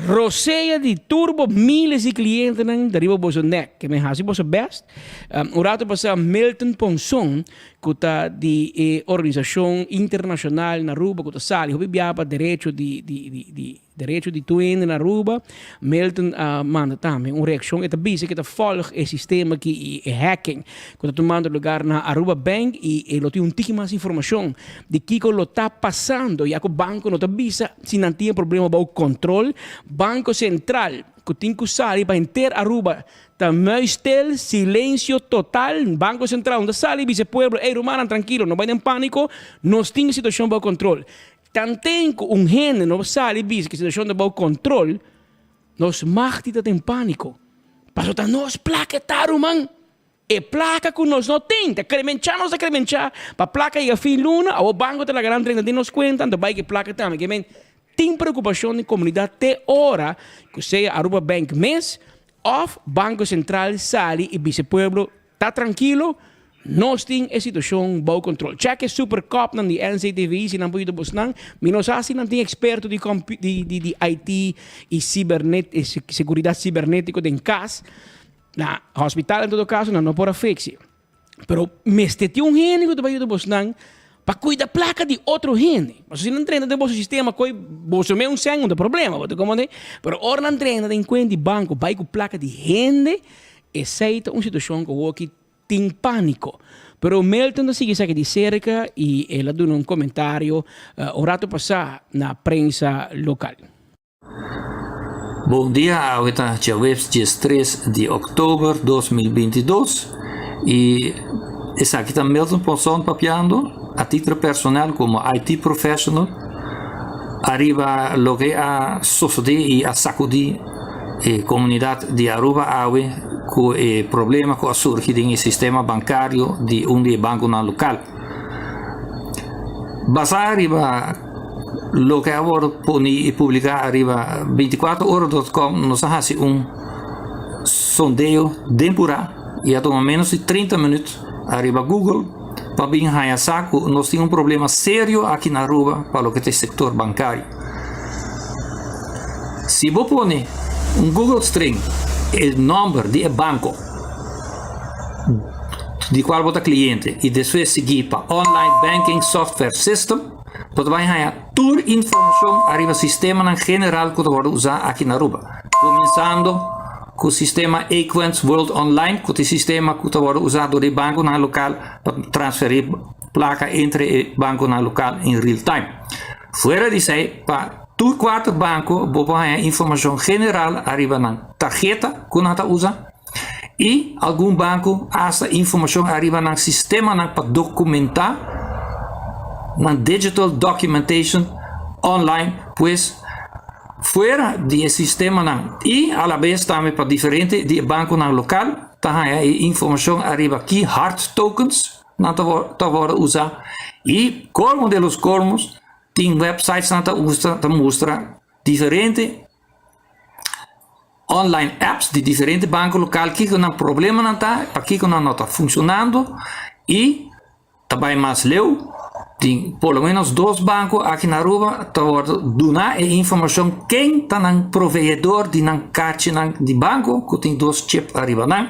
rosea di tur bo miles di clientenan ta riba boso nek. Ke men hasi boso best. Un rato pasa Milton Ponson ku ta di e organisashon internashonal na Aruba ku ta sali hopi biaha pa derecho di di di di derecho di tur hende na Aruba. Milton a manda tambe un reakshon. E ta bisa ku e ta fòlg e sistema aki i e hacking ku ta tumando lugar na Aruba Bank i e lo tin un tiki mas informashon di kiko lo ta pasando ya ku banko no ta bisa si nan tin e problema bou kontrol. Banko Sentral ku tin ku sali pa henter Aruba Ta muisstil, silencio total, Banco Central no ta sali bisa e pueblo, ey rumannan trankilo, no bai den panico, nos tin e situacion bao control. Tanten cu un hende no sali bisa cu e situacion ta bao control, nos mag di ta den panico. Pasobra ta nos placa e ta ruman. E placa cu nos no tin, ta cremencha nos ta cremencha pa placa yega fin luna, awor banco ta laga nan drenta den nos cuenta, anto bai cu e placa tambe. Ke men tin preocupacion den comunidad te ora cu sea Aruba Bank mes Of Banco Central sali y bisa e pueblo ta trankilo, nos tin e situacion bou control. Check e super copnan di NCTV si nan por yuda bosnan. Mi no sa si nan tin experto di di di di IT y cibernet seguridad cibernetico den cas. Na hospital en todo caso nan no por a fixi. Pero mester tin un hende ku ta bai yuda bosnan pa kuida plaka di otro hende. Pasobra si nan drenta den boso sistema koi boso mes un sèn un ta problema, bo ta komprende? Pero ora nan drenta den kuenta di banko bai ku plaka di hende, esei ta un situashon ku awoki tin pániko. Pero Milton ta sigui esaki di serka i el a duna un komentario un rato pasá na prensa lokal. Bon dia, awe ta djaweps 13 di oktober 2022 y esaki ta Milton Ponson papiando a título personal como IT professional ariba loke a sosode y a sacudi e comunidad di Aruba awe cu e problema cu a surgi den e sistema bancario di un di e banconan local. Basa riba loke a wòrdu poni i publiká ariba 24ora.com nos a hasi un sondeo den purá i a tuma ménos di 30 minüt ariba Google pa bin haña sa ku nos tin un problema serio aki na Aruba pa loke ta e sektor bankario. Si bo pone un Google string e nòmber di e banko di kual bo ta kliente i despues sigui pa Online Banking Software System, bo ta bai haña tur informashon ariba sistemanan general ku ta wòrdu usá aki na Aruba, kuminsando ku sistema Equens World Online ku ta e sistema ku ta wòrdu usá dor di bankonan lokal pa transferí plaka entre e bankonan lokal in real time. Fuera di esei, pa tur kuater banko bo por haña informashon general ariba nan tarheta ku nan ta usa i algun banko asta informashon ariba nan sistemanan pa dokumentá nan digital documentation online. Pues fuera di e sistemanan i alabes tambe pa diferente di e bankonan lokal ta haña e informashon ariba ki hard tokens nan ta ta wòrdu usá i kolmo de los kolmos tin websites nan ta usa ta mustra diferente online apps di diferente banko lokal kiko nan problemanan ta pakiko nan no ta funshonando i ta bai mas leu tin por lo menos dos banko aki na Aruba ta wòrdu duna e informashon ken ta nan proveedor di nan karchinan di banko ku tin dos chip ariba nan.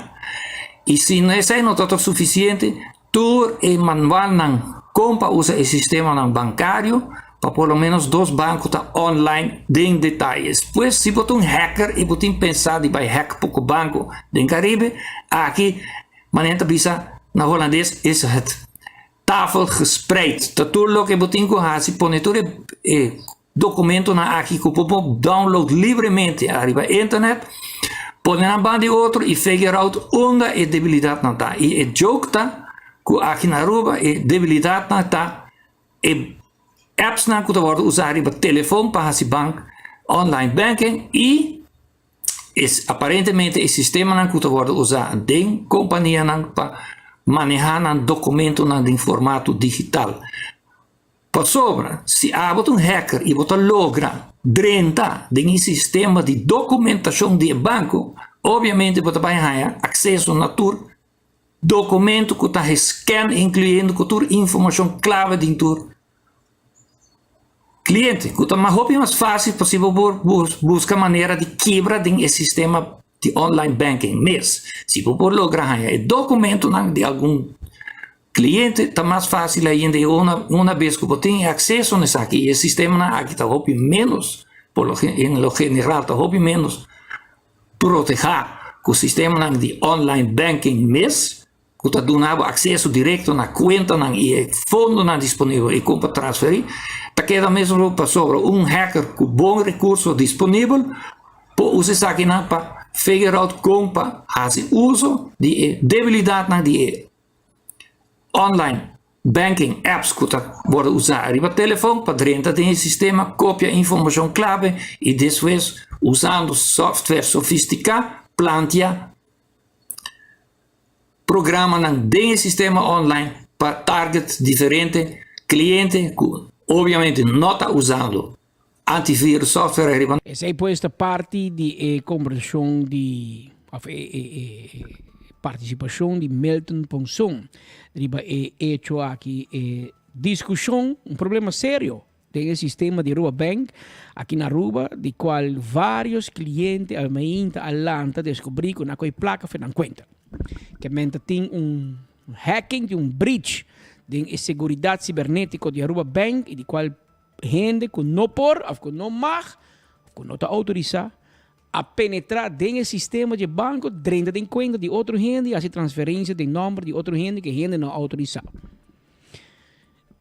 I si esei no ta sufisiente, tur e manualnan kon pa usa e sistemanan bankario pa por lo menos dos banko ta online den detayes. Pues si bo ta un hacker i bo tin pensa di bai hack poko banko den Karibe, aki manera ta bisa na Holandes is het tafel gespreid. Ta tur loke bo tin ku hasi pone tur e Dokumentonan aki ku bo por download libremente ariba internet, pone nan banda di otro i figure out unda e debilidatnan ta. I e joke ta ku aki na Aruba e debilidatnan ta e appsnan ku ta wòrdu usá riba telefon pa hasi bank, online banking i aparentemente e sistemanan ku ta wòrdu usá den kompanianan pa manehá nan dokumentonan den formato digital. Pasobra, si abo ta un hacker i bo ta logra drenta den e sistema di dokumentashon di e banko, obviamente bo ta bai haña akseso na tur dokumento ku ta gescan, inkluyendo ku tur informashon klave den tur kliente, ku ta hopi mas fásil pa si bo por buska manera di kibra den e sistema di online banking mes. Si bo por logra haña e dokumentonan di algun Cliente ta mas facil ainda y una una bes cu bo tin e acceso na esaki y e sistemanan aki ta hopi menos por lo en lo general ta hopi menos proteha cu sistemanan di online banking mes cu ta duna bo acceso directo na cuentanan y e fondonan disponibel y con pa transferi ta keda mesmo pasobra un hacker cu bon recurso disponibel por usa esakinan pa figure out con pa haci uso di e debilidadnan di e Online banking apps ku ta wòrdu usá riba telefòn pa drenta den e sistema, kopia informashon klabe i despues usando software sofistiká plantia programanan den e sistema online pa target diferente kliente ku obviamente no ta usando antivirus software riba. Esei pues ta parti di e kombersashon di òf e e partisipashon di Milton Ponson riba e echo aki. E diskushon, un problema serio den e sistema di Aruba Bank aki na Aruba, di kual vários kliente a mainta a lanta deskubrí ku nan a kohe plaka for nan kuenta. Ke men ta tin un hacking, tin un breach den e seguridat sibernetiko di Aruba Bank i di kual Hende ku no por òf ku no mag òf ku no ta outorisá a penetrá den e sistema dje banko, drenta den kuenta di otro hende i hasi transferensia den nòmber di otro hende ku e hende no a outorisá.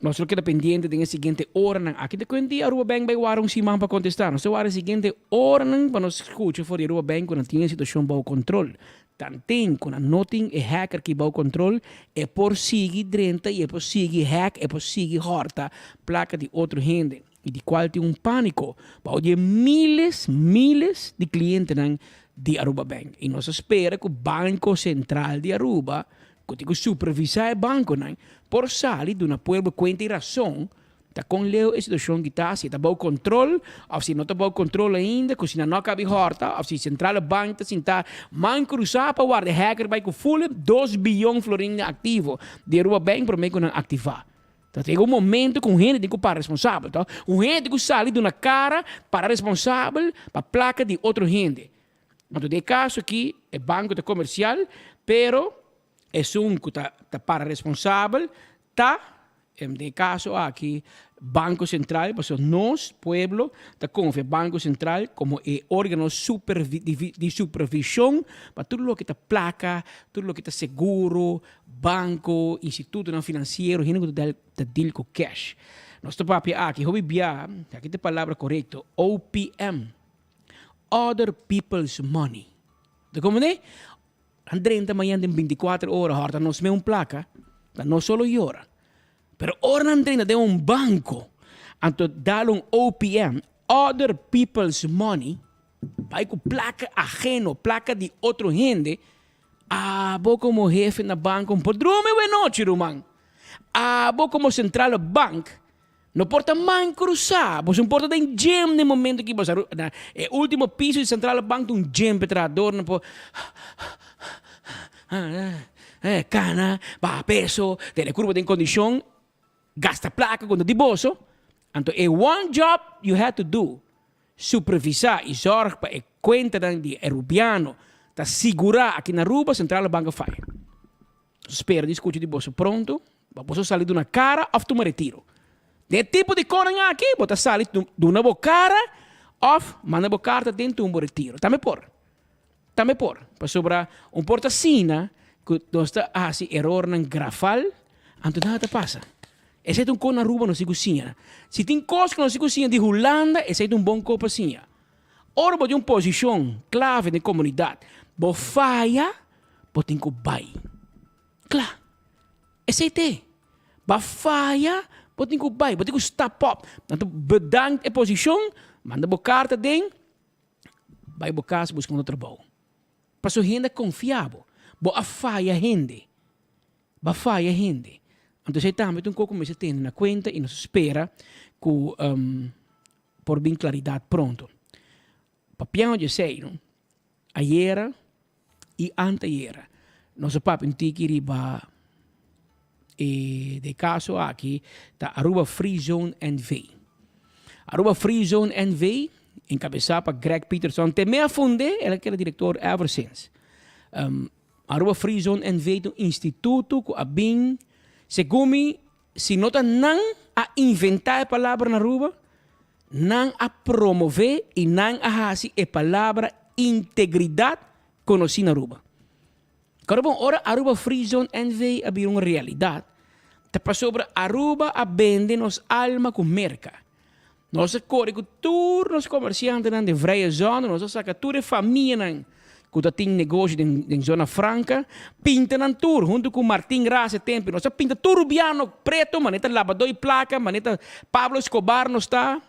Nos lo keda pendiente den e siguiente oranan. Aki ta kuent di Aruba Bank bai wara un siman pa kontestá. Nos ta wara e siguiente oranan pa nos skucha for di Aruba Bank ku nan tin e situashon bou kontrol. Tanten ku nan no tin e hacker ki bou kontrol, e por sigui drenta i e por sigui hack, e por sigui hòrta plaka di otro hende i di kual tin un pániko bou di e miles, miles di klientenan di Aruba Bank. I nos ta spera ku Banko Sentral di Aruba ku tin ku supervisá e bankonan por sali duna pueblo kuenta i rason ta kon leu e situashon ki ta, si e ta bou kontrol òf si e no ta bou kontrol ainda, ku si nan no a kabi hòrta òf si sentrale bank ta sintá man krusá pa warda e hacker bai ku ful dos biyon florin den aktivo di Aruba Bank promé ku nan aktivá. Ta yega un momento ku un hende tin ku para responsabel, tò? Un hende tin ku sali duna kara para responsabel pa plaka di otro hende. Anto den e kaso aki e banko ta komersial, pero esun ku ta ta para responsabel ta, den e kaso aki, Banko Sentral, pasobra nos, pueblo, ta konfia Banko Sentral komo e organo di supervishon pa tur loke ta plaka, tur loke ta seguro, banko, institutonan finansiero, hende ku ta ta deal ku cash. Nos ta papia aki hopi bia, aki ta e palabra korekto, OPM. Other people's money. Ta comprende? Nan drenta mañan den binticuater ora horta nos me un placa, ta nos solo yora. Pero ora nan drenta den un banco, anto dal un OPM, other people's money, bai cu placa ajeno, placa di otro hende, abo como hefe na banco por drumi buenochi ruman. Abo como centrale bank No por ta man cruzá, boso no por ta den gym den momento ki boso na e ultimo piso di Centrale Bank ta un gym pe trahadornan por cana, baha peso, tene curpa den condicion, gasta placa cu no di boso. Anto e one job you had to do, supervisa y zorg pa e cuentanan di e Rubiano ta sigura aki na Aruba, Centrale Bank a faya. Spera di scucha di boso pronto, pa boso sali duna cara of tuma retiro. Den e tipo di conan aki, bo ta sali duna bo cara of manda bo carta den tuma bo retiro. Tambe por. Tambe por. Pasobra un por ta asina cu nos ta haci erornan grafal, anto nada ta pasa. Esey ta un cos na Aruba nos tin cu siña. Si tin cos cu nos tin cu siña di Hulanda, esey ta un bon cos pa siña. Ora bo tin un posicion clave den comunidad, bo faya, Bo tin ku bai. Kla. Esei t'e. Bo a faya, bo tin ku bai. Bo tin ku stap op. Nan ta bedankt e posishon, manda bo karta den, bai bo kas buska un otro trabou. Pasobra hende a konfia bo. Bo a faya hende. Bo a faya hende. Anto esei tambe ta un kos ku mester tene na kuenta i nos a spera ku por bin klaridat pronto. Papiando di esei, no, ayera i antayera nos a papia un tiki riba e de kaso aki ta Aruba Free Zone NV. Aruba Free Zone NV enkabesá pa Greg Peterson te me a fund'é, el a keda direktor ever since. Aruba Free Zone NV ta un instituto ku a bin segun mi si no ta nan a inventá e palabra na Aruba, Nan a promové i nan a hasi e palabra integridat konosí na Aruba. Kòrda bon, ora Aruba Free Zone NV a bira un realidat, ta pasobra Aruba a bende nos alma ku Merka. Nos a kore ku tur nos komersiantenan den Vrije Zone, nos a saka tur e famianan ku ta tin negoshi den Zona Franka, pinta nan tur huntu ku Martin Ras e tempu. Nos a pinta tur rubiano preto, manera ta labadó di plaka, manera ta Pablo Escobar nos ta,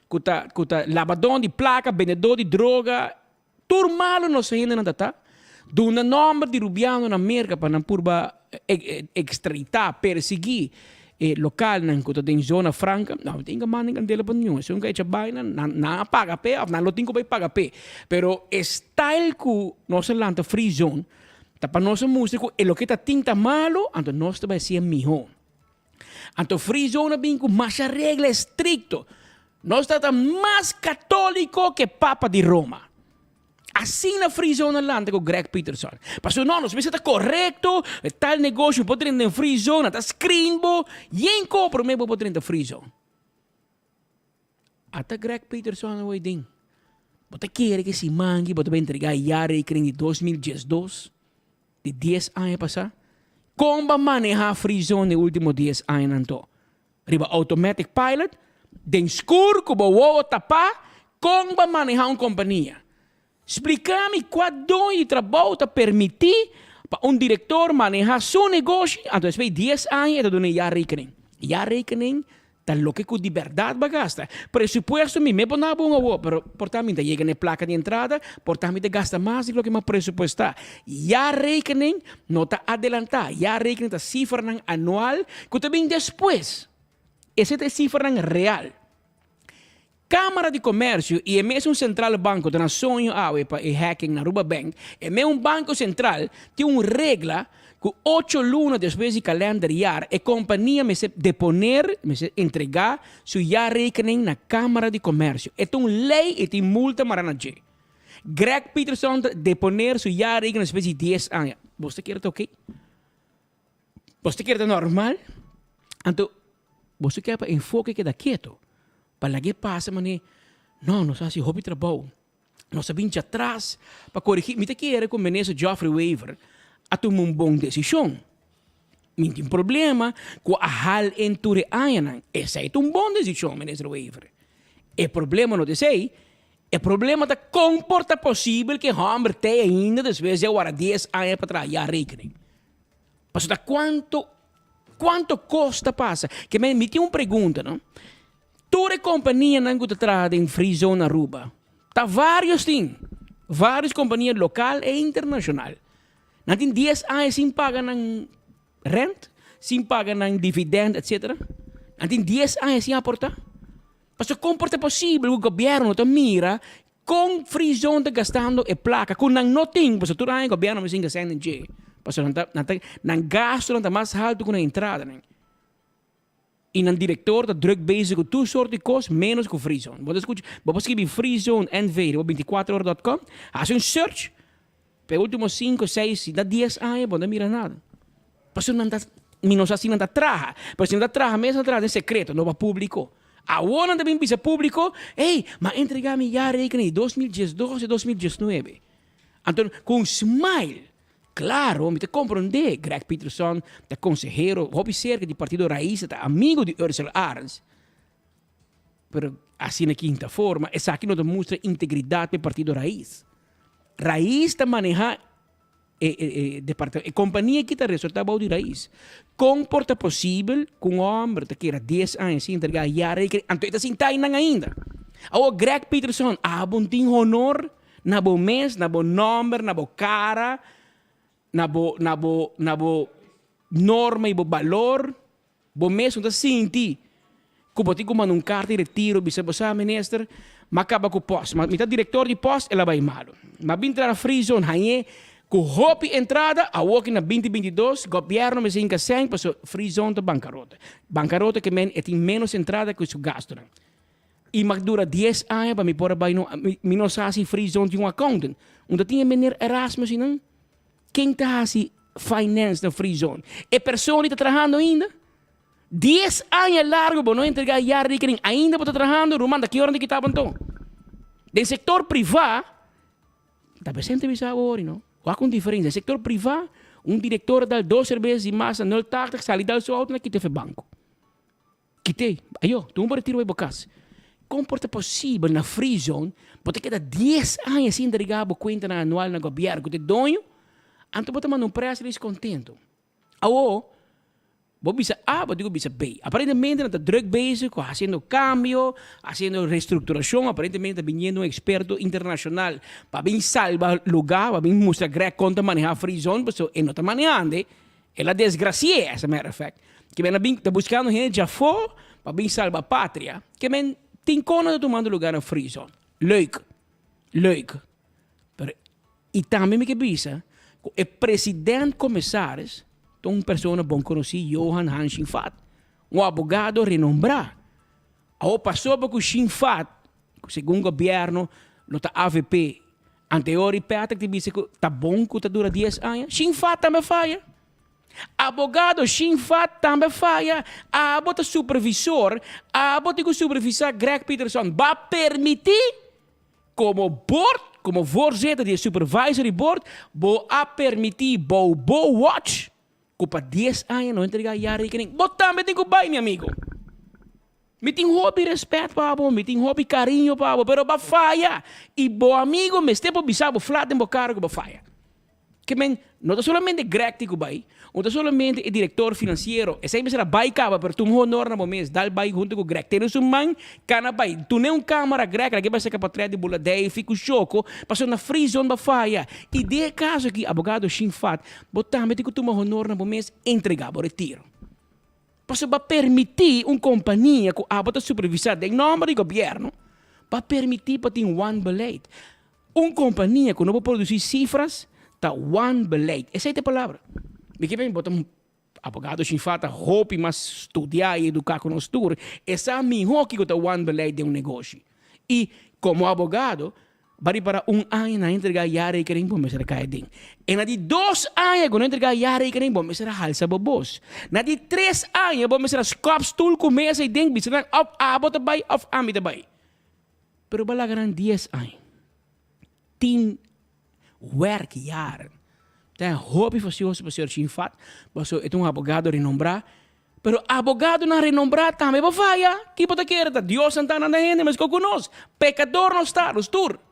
ku ta ku ta labadó di plaka, bendedó di droga, tur malu nos hendenan ta ta. Duna nòmber di rubiano na Merka pa nan purba ekstraditá, persiguí E lokalnan ku ta den zona franka, no tin ku manda kandela pa niun. Esun ku a echa baina, nan nan a paga p'e òf nan lo tin ku bai paga p'e. Pero e style ku nos a lanta free zone ta pa nos a mustra ku e loke ta tin ta malu, anto nos ta bai hasié mihó. Anto free zone a bin ku masha regla estrikto. Nos ta ta mas katóliko ke papa di Roma. Asina Free Zone a lanta ku Greg Peterson. Pasobra no, nos mester ta korekto, e tal negoshi bo por drenta den Free Zone, nan ta screen bo, yen ko promé bo por drenta Free Zone. Ata Greg Peterson awor den. Bo ta kere ku e siman aki bo ta bai entregá e jaarrekening di 2012, di dies aña pasá? Kon bo a manehá Free Zone e último dies añanan anto? Riba automatic pilot, den skur ku bo wowo tapá, kon bo a manehá un kompania? Splika mi kua doño di trabou ta permití pa un direktor manehá su negoshi anto despues di dies aña e ta duna e jaarrekening. Jaarrekening ta loke ku di bèrdat bo a gasta. Presupuesto mi me por na bon awor, pero por ta mi ta yega na e plaka di entrada, por ta mi ta gasta mas di loke mi a presupuestá. Jaarrekening no ta adelantá. Jaarrekening ta sifranan anual ku ta bin despues. Esei ta e sifranan real. Cámara di Comercio y e mesun Central Banco ta na soño awe pa e hacking na Aruba Bank. E meun Banco Central tin un regla cu ocho luna despues di kalenderjaar e compania mester deponer, mester entrega su jaarrekening na Cámara di Comercio. E ta un ley y tin multa mara na dje. Greg Peterson ta deponer su jaarrekening despues di dies aña. Bo ta kere ta ok? Bo ta kere ta normal? Anto bo ta kere pa enfoke keda keto, pa lag'e pasa manera no, nos a hasi hopi trabou, nos a bin djatras pa korigí. Mi ta kere ku Minister Geoffrey Wever a tuma un bon desishon. Mi tin problema ku a hal en tur e añanan. Esei ta un bon desishon, Minister Wever. E problema no ta esei. E problema ta kon por ta posibel ku e hòmber t'ei ainda despues di a wara dies aña pa traha jaarrekening. Pasobra ta kuantu kuantu kos ta pasa. Ke men mi tin un pregunta no. Tur e kompanianan ku ta traha den Free Zone Aruba, ta vários tin, vários kompania lokal e internashonal. Nan tin dies aña sin paga nan rent, sin paga nan dividend etcetera. Nan tin dies aña sin aportá. Pasobra kon por ta posibel ku gobièrnu no ta mira kon Free Zone ta gastando e plaka ku nan no tin, pasobra tur aña gobièrnu mester inga sèn den dje, pasobra nan ta nan ta nan gastunan ta mas haltu ku nan entradanan. I nan direktor ta druk bezig ku tur sort di kos ménos ku Free Zone. Bo ta skucha, bo por skibi Free Zone NV riba bintikuater ora dòt kòm, hasi un search pa e último sinku, seis, si ta dies aña bo no ta mira nada. Pasobra nan ta, mi no sa si nan ta traha, pero si nan ta traha mes nan ta traha den sekreto, no pa públiko. Awor nan ta bin bisa públiko, ey, m'a entregá mi jaarrekening di 2012 i 2019. Anto ku un smile, klaro, mi ta komprondé, Greg Peterson ta konsehero hopi serka di partido Raiz, ta amigo di Ursula Arends. Pero asina kinta forma, esaki no ta mustra integridat pa e partido Raiz. Raiz ta manehá E e departamento, e kompania aki ta resortá bou di rais. Kon por ta posibel ku un hòmber ta keda dies aña sin entregá jaarrekening, anto e ta sintá einan ainda? Awor Greg Peterson, abo no tin honor na bo mes, na bo nòmber, na bo kara, na bo na bo na bo norma i bo balor? Bo mes no ta sinti ku bo tin ku manda un karta di retiro bisa bo sa minister m'a kaba ku pòst ma mi ta direktor di pòst el a bai malu m'a bin traha free zone hañ'é ku hopi entrada awor ki na binti 22 gobièrnu mester hinka sèn pasobra free zone ta bankarota bankarota ke men e tin ménos entrada ku su gastunan i m'a dura dies aña pa mi por a bai no mi no sa si free zone tin un accountant unda tin e meneer Erasmus einan. Ken ta hasi finance na free zone? E persona di ta trahando ainda? Dies aña largo bo no entrega jaarrekening ainda bo ta trahando? Ruman ta ki ora nan ta kita bo anto? Den sector priva, ta bes hende bisa bo ori no, wak un diferencia, den sector priva un director a dal dos cerbes di mas na nul tachtig sali dal su auto na kita efe banco. Kit'é, ayo, tuma bo retiro bai bo kas. Kon por ta posibel na free zone bo ta keda dies aña sin entrega bo kuentanan anual na gobièrnu ku ta e doño? Anto bo ta manda un press release kontento. Awor, bo bisa A, bo tin ku bisa B. Aparentemente nan ta druk bezig ku hasiendo kambio, hasiendo restrukturashon, aparentemente ta biniendo un eksperto internashonal pa bin salba lugá, pa bin mustra Greg kon ta manehá free zone, pasobra e no ta manehando. El a desgraci'é, as a matter of fact. Ke men a bin ta buscando hende djafó pa bin salba patria. Ke men tin kon nan ta tumando lugar na Free Zone. Leuk. Leuk. Pero, y tambe mi ke bisa ku e president commissaris ta un persona bon conoci, Johan Han Shin Fat. Un abogado renombrá. Awor pasobra ku Shin Fat, ku segun gobierno lo ta avp, anteor i Patrick ta bisa ku ta bon ku ta dura dies aña, Shin Fat tambe faya. Abogado Shin Fat tambe faya. Abo ta supervisor, abo tin ku supervisá Greg Peterson. Ba permití komo board, komo voorzitter di e supervisory board, bo a permití bou bo watch ku pa dies aña no entregá jaarrekening. Bo tambe tin ku bai, mi amigo. Mi tin hopi respet pa bo, mi tin hopi cariño pa bo, pero bo a faya y bo amigo mester por bisa bo flat den bo cara cu bo a faya. Ke men, no ta solamente Greg tin cu bay, no ta solamente e director financiero, esey mester a bay caba, pero tuma honor na bo mes, dal bay hunto cu Greg, tene su man, cana bay, tune un camara Greg, laga e bay saca potret di bula Davy cu Choco, pasobra na free zone bo a faya. Y den e caso aki, abogado Shin Fat, bo tambe tin cu tuma honor na bo mes, entrega bo retiro. Pasobra bo a permití un kompania ku abo ta supervisá den nòmber di gobièrnu, bo a permití pa tin wanbeleid. Un kompania ku no por produsí sifras ta wanbeleid. Esei ta e palabra. Mi ke bo ta un abogado sin falta hopi mas studiá i eduká ku nos tur, e sa mihó kiko ta wanbeleid den un negoshi. I komo abogado, Ba ripará un aña nan a entregá jaarrekening bo mester a kai aden. E na di dos aña ku nan a entregá jaarrekening bo mester a halsa bo bos. Na di tres aña bo mester a skòp stul ku mesa i den bisa nan òf abo ta bai òf ami ta bai. Pero bo a laga nan dies aña. Tin wèrkjaren. Ta hopi fasioso pa señor Shinfat pasobra e ta un abogado renombrá. Pero abogadonan renombrá tambe bo faya. Ki bo ta kere ta Dios santá nan ta hende meskos ku nos? Pekador nos ta, nos tur.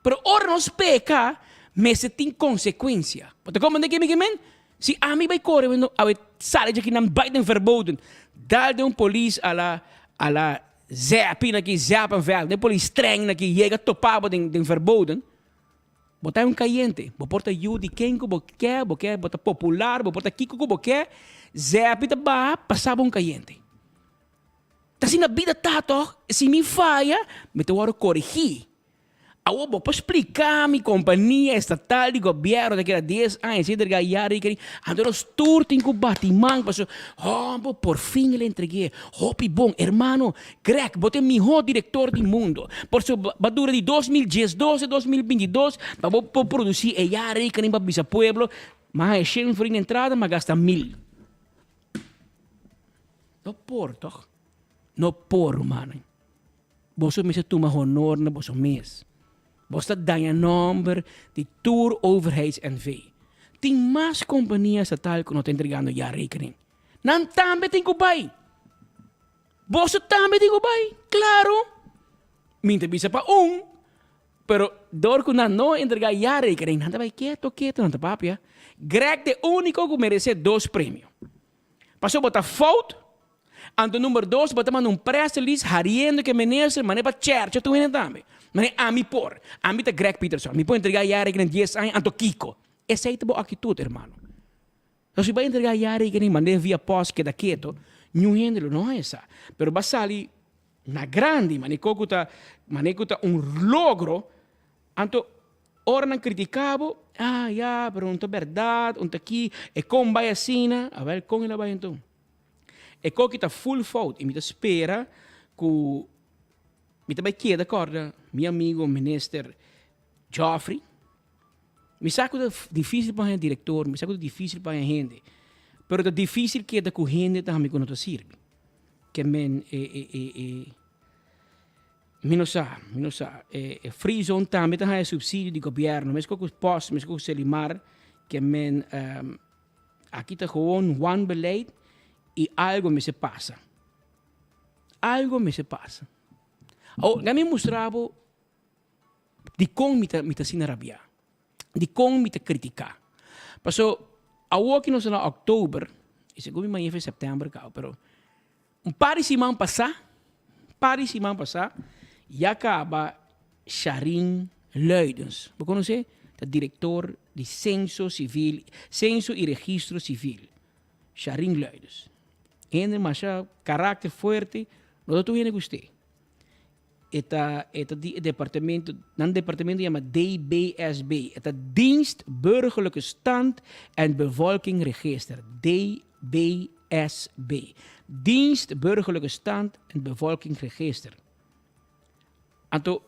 Pero ora nos peka, mester tin konsekuensia. Bo ta komprendé ke mi ke men? Si ami bai kore wendo awe sali djaki nan bai den verboden, dal den un polis a la a la zèpi na ki zèpenveld, den polis streng na ki yega topa bo den den verboden, Bo ta un kayente, bo por ta yu di ken ku bo ke, bo ke, bo ta popular, bo por ta kiko ku bo ke, zèpi ta baha pasa bo un kayente. Ta asina bida ta tòg, si mi faya, mi ta wòrdu korigí. Awor bo por splika mi kompania estatal di gobièrnu ta keda dies aña sin entrega ya rekening, anto nos tur tin ku bati man pasobra hòmber por fin el a entreg'é. Hopi bon, hermano Greg, bo ta e mihó direktor di mundo. Por su ba dura di 2012 a 2022 pa bo por produsí e jaarrekening pa bisa pueblo, m'a haña shen florin entrada, m'a gasta mil. No por tòg? No por, rumannan. Boso mester tuma honor na boso mes. Boso ta daña nòmber di tur overheids NV. Tin mas kompania estatal ku no ta entregando jaarrekening. Nan tambe tin ku bai. Boso tambe tin ku bai. Klaro. Mi ta bisa pa un, pero dor ku nan no entregá jaarrekening, nan ta bai keto keto, nan ta papia. Greg ta e úniko ku meresé dos premio. Pasobra bo ta fout, anto number dos bo ta manda un press release hariendo ku e minister manera pa chèrcha tur hende tambe. Manera ami por. Ami ta Greg Peterson. Mi por entregá jaarrekening dies aña, anto kiko? Esei ta bo aktitut, hermano. So si bo a entrega ya rekening mand'é via post keda keto, niun hende lo no haña sa. Pero bo a sali na grandi, manera ku ta manera ku ta un logro, anto ora nan kritiká bo, ah ya, pero no ta bèrdat, un ta aki, e kon bai asina, awèl kon el a bai anto? E koki ta full fout i mi ta spera ku mi ta bai keda kòrda mi amigo minister Geoffrey. Mi sa ku ta difísil pa haña direktor, mi sa ku ta difísil pa haña hende, pero ta difísil keda ku hende tambe ku no ta sirbi. Ke men e e e e mi no sa, mi no sa. E e free zone tambe ta haña supsidio di gobièrnu, meskos ku pòst, meskos ku Selimar, ke men aki ta gewoon wanbeleid i algo mester pasa. Algo mester pasa. Awor, laga mi mustra bo. Dikon mi ta mi ta asina rabiá? Dikon mi ta kritiká? Paso awor ki nos ta na òktober, i segun mi maña fe sèptèmber kaba, pero un par di siman pasá, un par di siman pasá, ya kaba Sharin Luidens. Bo konosé? Ta direktor di Senso Sivil, Senso i Registro Sivil. Sharin Luidens. Hende masha karakter fuerte, no ta tur hende gust'é. E ta e ta di e departamento, nan departamento yama DBSB. E ta Dienst Burgerlijke Stand en Bevolking Register, DBSB. Dienst Burgerlijke Stand en Bevolking Register. Anto,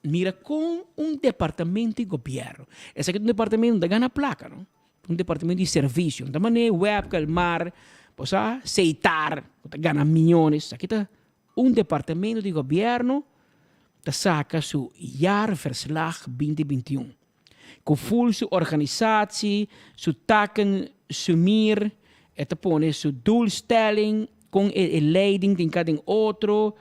mira kon un departamento di gobièrnu, esaki ta un departamento no ta gana plaka no, un departamento di servisio, no ta manera web, Kalmar, bo sa, Seitar, ku ta gana miyones, esaki ta Un departamento di gobierno ta saca su jaarverslag binti bintiun, cu full su organisatie, su taken summier, e ta pone su doelstelling. Kon e e leiding tin ka den otro.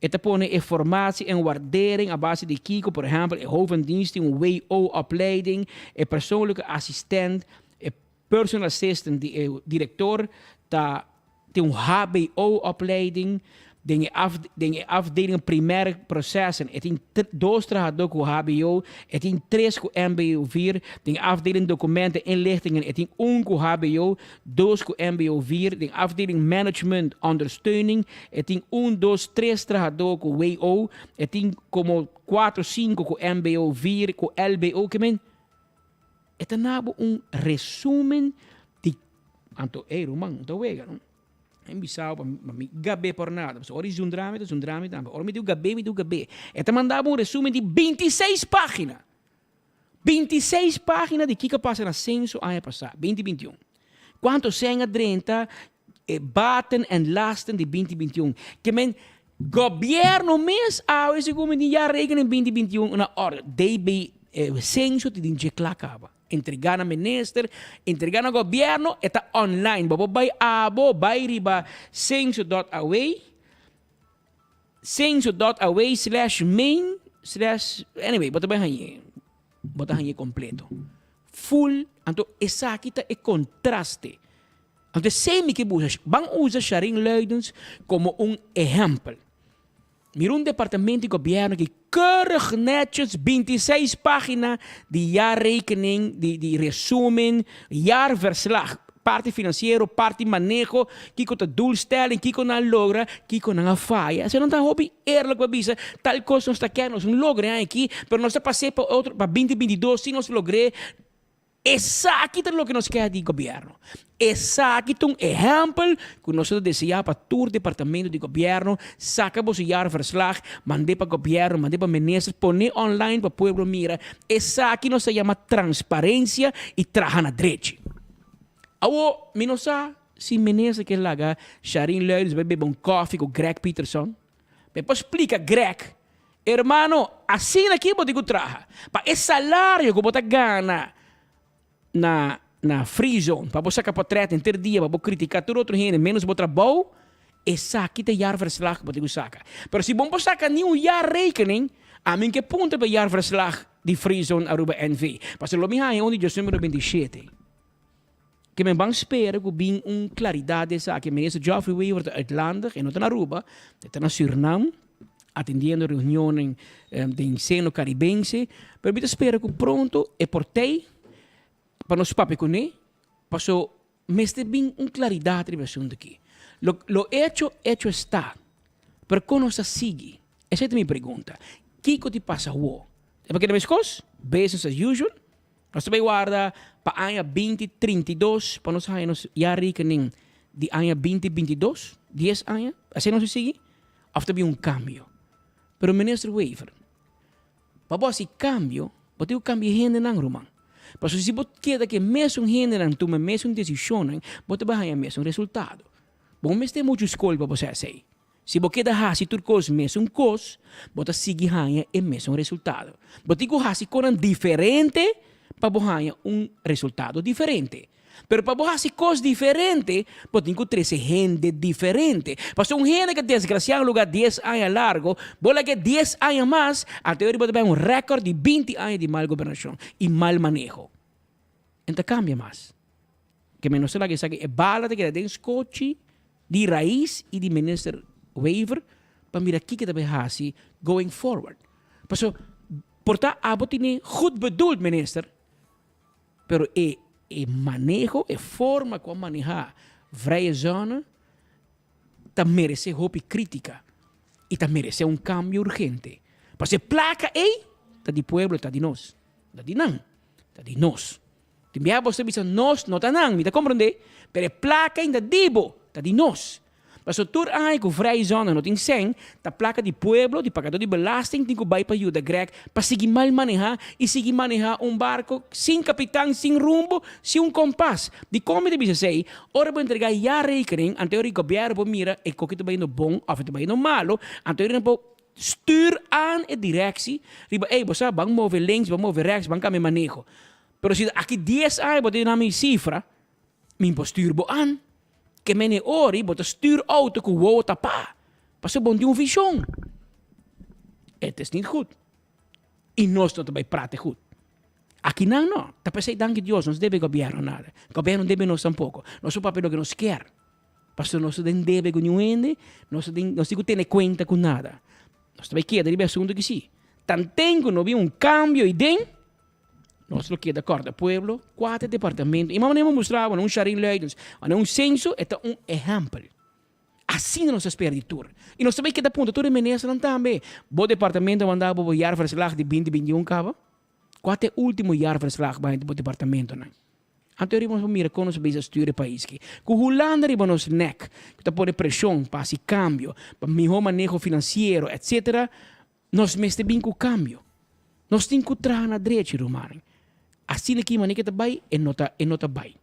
E ta pone e formatie en waardering a base di kiko, por ehèmpel e hoofd van dienst tin un WO-opleiding, e persoonlijke assistent, e personal assistant di e director ta tin un HBO-opleiding, den e af den e afdeling primaire processen e tin dos trahadó ku HBO, e tin tres ku mbo vier, den e afdeling documenten inlichtingen e tin un ku HBO, dos ku mbo vier, den afdeling management ondersteuning e tin un, dos, tres trahadó ku WO, e tin komo kuatro, sinku ku mbo vier, ku LBO, ke men e ta na bo un resumen di anto ey ruman no ta wega no. Mi bisa bo pa mi gab'é por nada pasobra ora e zundra mi ta zundra mi tambe ora mi diu gab'é mi diu gab'é e ta manda bo un resumen di bintiseis pagina bintiseis pagina di kiko a pasa na censo aña pasá binti bintiun kuantu sèn a drenta e baten en lasten di binti bintiun ke men Gobierno mes awe segun mi tin ya rekening binti bintiun na orde DB censo ti tin dje kla kaba. Entrega na minister, entrega na gobierno, e ta online. Bo por bay abo, bay riba censo dot aw, censo dot aw slash main slash, anyway, bo ta bay hañ'e, bo ta hañ'e completo. Full, anto esaki ta e contraste. Anto esey mi ke busa, ban usa Sharin Luidens como un ehempel. Mira un departamento di gobierno ki keurig netjes 26 pagina di jaarrekening, di di resumen, jaarverslag, parti financiero, parti maneho, kiko ta doelstelling, kiko nan a logra, kiko nan a faya. Esei nan ta hopi eerlijk pa bisa, tal kos nos ta kier, nos no logra e aña aki, pero nos ta pas'é pa otro, pa binti bintidos si nos logr'é. Esaki ta loke nos kier di gobierno. Esaki ta un ehempel ku nos ta deseá pa tur departamento di gobierno, saka boso jaarverslag, mand'é pa gobierno, mand'é pa minister, pon'é online pa pueblo mira. Esaki nos ta yama transparencia i traha na drechi. Awor, mi no sa si minister ke laga Sharin Luilis bai bebe un koffie ku Greg Peterson. Mi por splika Greg, Hermano, asina aki bo tin ku traha. Pa e salario ku bo ta gana na na free zone, pa bo saka potret henter dia, pa bo kritika tur otro hende menos bo trabou, esaki ta e jaarverslag ku bo tin ku saka. Pero si bo no por saka ni un jaarrekening, ami ke puntra pa e jaarverslag di Free Zone Aruba NV. Pasobra lo mi haña un di djosnove mil 97. Ke men ban spera ku bin un klaridat di esaki. Minister Geoffrey Wever ta uitlandig, e no ta na Aruba, e ta na Surinam atendiendo reunionnan den seno karibense. Pero mi ta spera ku pronto e por tei pa nos papia kuné, paso mester bin un klaridat riba e asuntu aki. Lo lo hecho, hecho está. Pero kon nos ta sigui? Esei ta mi pregunta. Kiko ti pasa awor? E por keda meskos? Business as usual? Nos ta bay warda pa aña 2032 pa nos haña nos jaarrekening di aña 2022, dies aña, asina nos a sigui? Of ta bin un cambio? Pero Minister Wever, pa bo haci cambio, bo tin cu cambia hendenan ruman. Pasobra si bo keda cu e mesun hendenan tuma e mesun decisionnan, bo ta bay haña e mesun resultado. Bo no mester mucho scol pa bo sa esey. Si bo keda hasi tur kos mesun kos, bo ta sigui haña e mesun resultado. Bo tin ku hasi konan diferente pa bo haña un resultado diferente. Pero pa bo hasi kos diferente, bo tin ku trese hende diferente. Pasobra un hende ku desgrasiá un lugá dies aña largo, bo lag'é dies aña mas, anto e bo ta bai un rèkòrt di binti aña di mal gobernashon i mal maneho. En ta kambia mas. Ke men nos ta laga esaki e bala ta keda den skochi di Raiz y di Minister Wever pa mira kiko ta bay haci going forward. Paso por ta abo tene goed bedoeld Minister, pero e e maneho, e forma cu a maneha Vrije Zone ta merece hopi critica y ta merece un cambio urgente. Paso e placa ey ta di pueblo, ta di nos, ta di nan, ta di nos. Tin biaha bo ta bisa nos no ta nan, mi ta komprondé, pero e plaka ainda di bo, ta di nos. Pasobra tur aña ku Vrij Zone no tin sèn, ta plaka di pueblo, di pagadó di belasting tin ku bai pa yuda Greg pa sigui mal manehá i sigui manehá un barko sin kapitan, sin rumbo, sin un kompas. Dikon mi ta bisa esei? Ora bo entregá jaarrekening, anto ora di gobièrnu por mira e koki ta bayendo bon òf e ta bayendo malo, anto ora nan por stuur aan e direksie riba, ey bo sa, ban move links, ban move rechts, ban kambia maneho. Pero si aki dies aña bo ta duna mi sifra, mi por stuur bo an. Ke mene ori bo ta stuur auto ku wowo tapá, pasobra bo no tin un vishon. Het is niet goed. I nos no ta bai prate goed. Akinan no. Ta p'esei danki Dios nos debe gobièrnu nada. Gobièrnu no debe nos tampoko. Nos por papia loke nos kier. Pasobra nos no den debe ku niun hende, nos no den nos tin ku tene kuenta ku nada. Nos ta bai keda riba e asuntu aki si. Tanten ku no bin un kambio ei den, nos lo keda kòrda pueblo kuater departamento. I manera mi mustra bo, un Sharin Luidens, manera un senso, e ta un ehèmpel. Asina nos ta spera di tur. I nos ta bai keda puntra tur e ministernan tambe, Bo departamento a manda bo bo jaarverslag di binti 21 kaba? Kua ta e ultimo jaarverslag bai di bo departamentonan? Anto riba nos por mira kon nos a bisa stuur e pais aki. Ku Hulanda riba nos nek, ku ta pone preshon pa hasi kambio, pa mihó maneho finansiero, etsetera, nos mester bin ku kambio. Nos tin ku traha na drechi, rumannan. Asina ki manera ke ta bai, e no ta e no ta bai.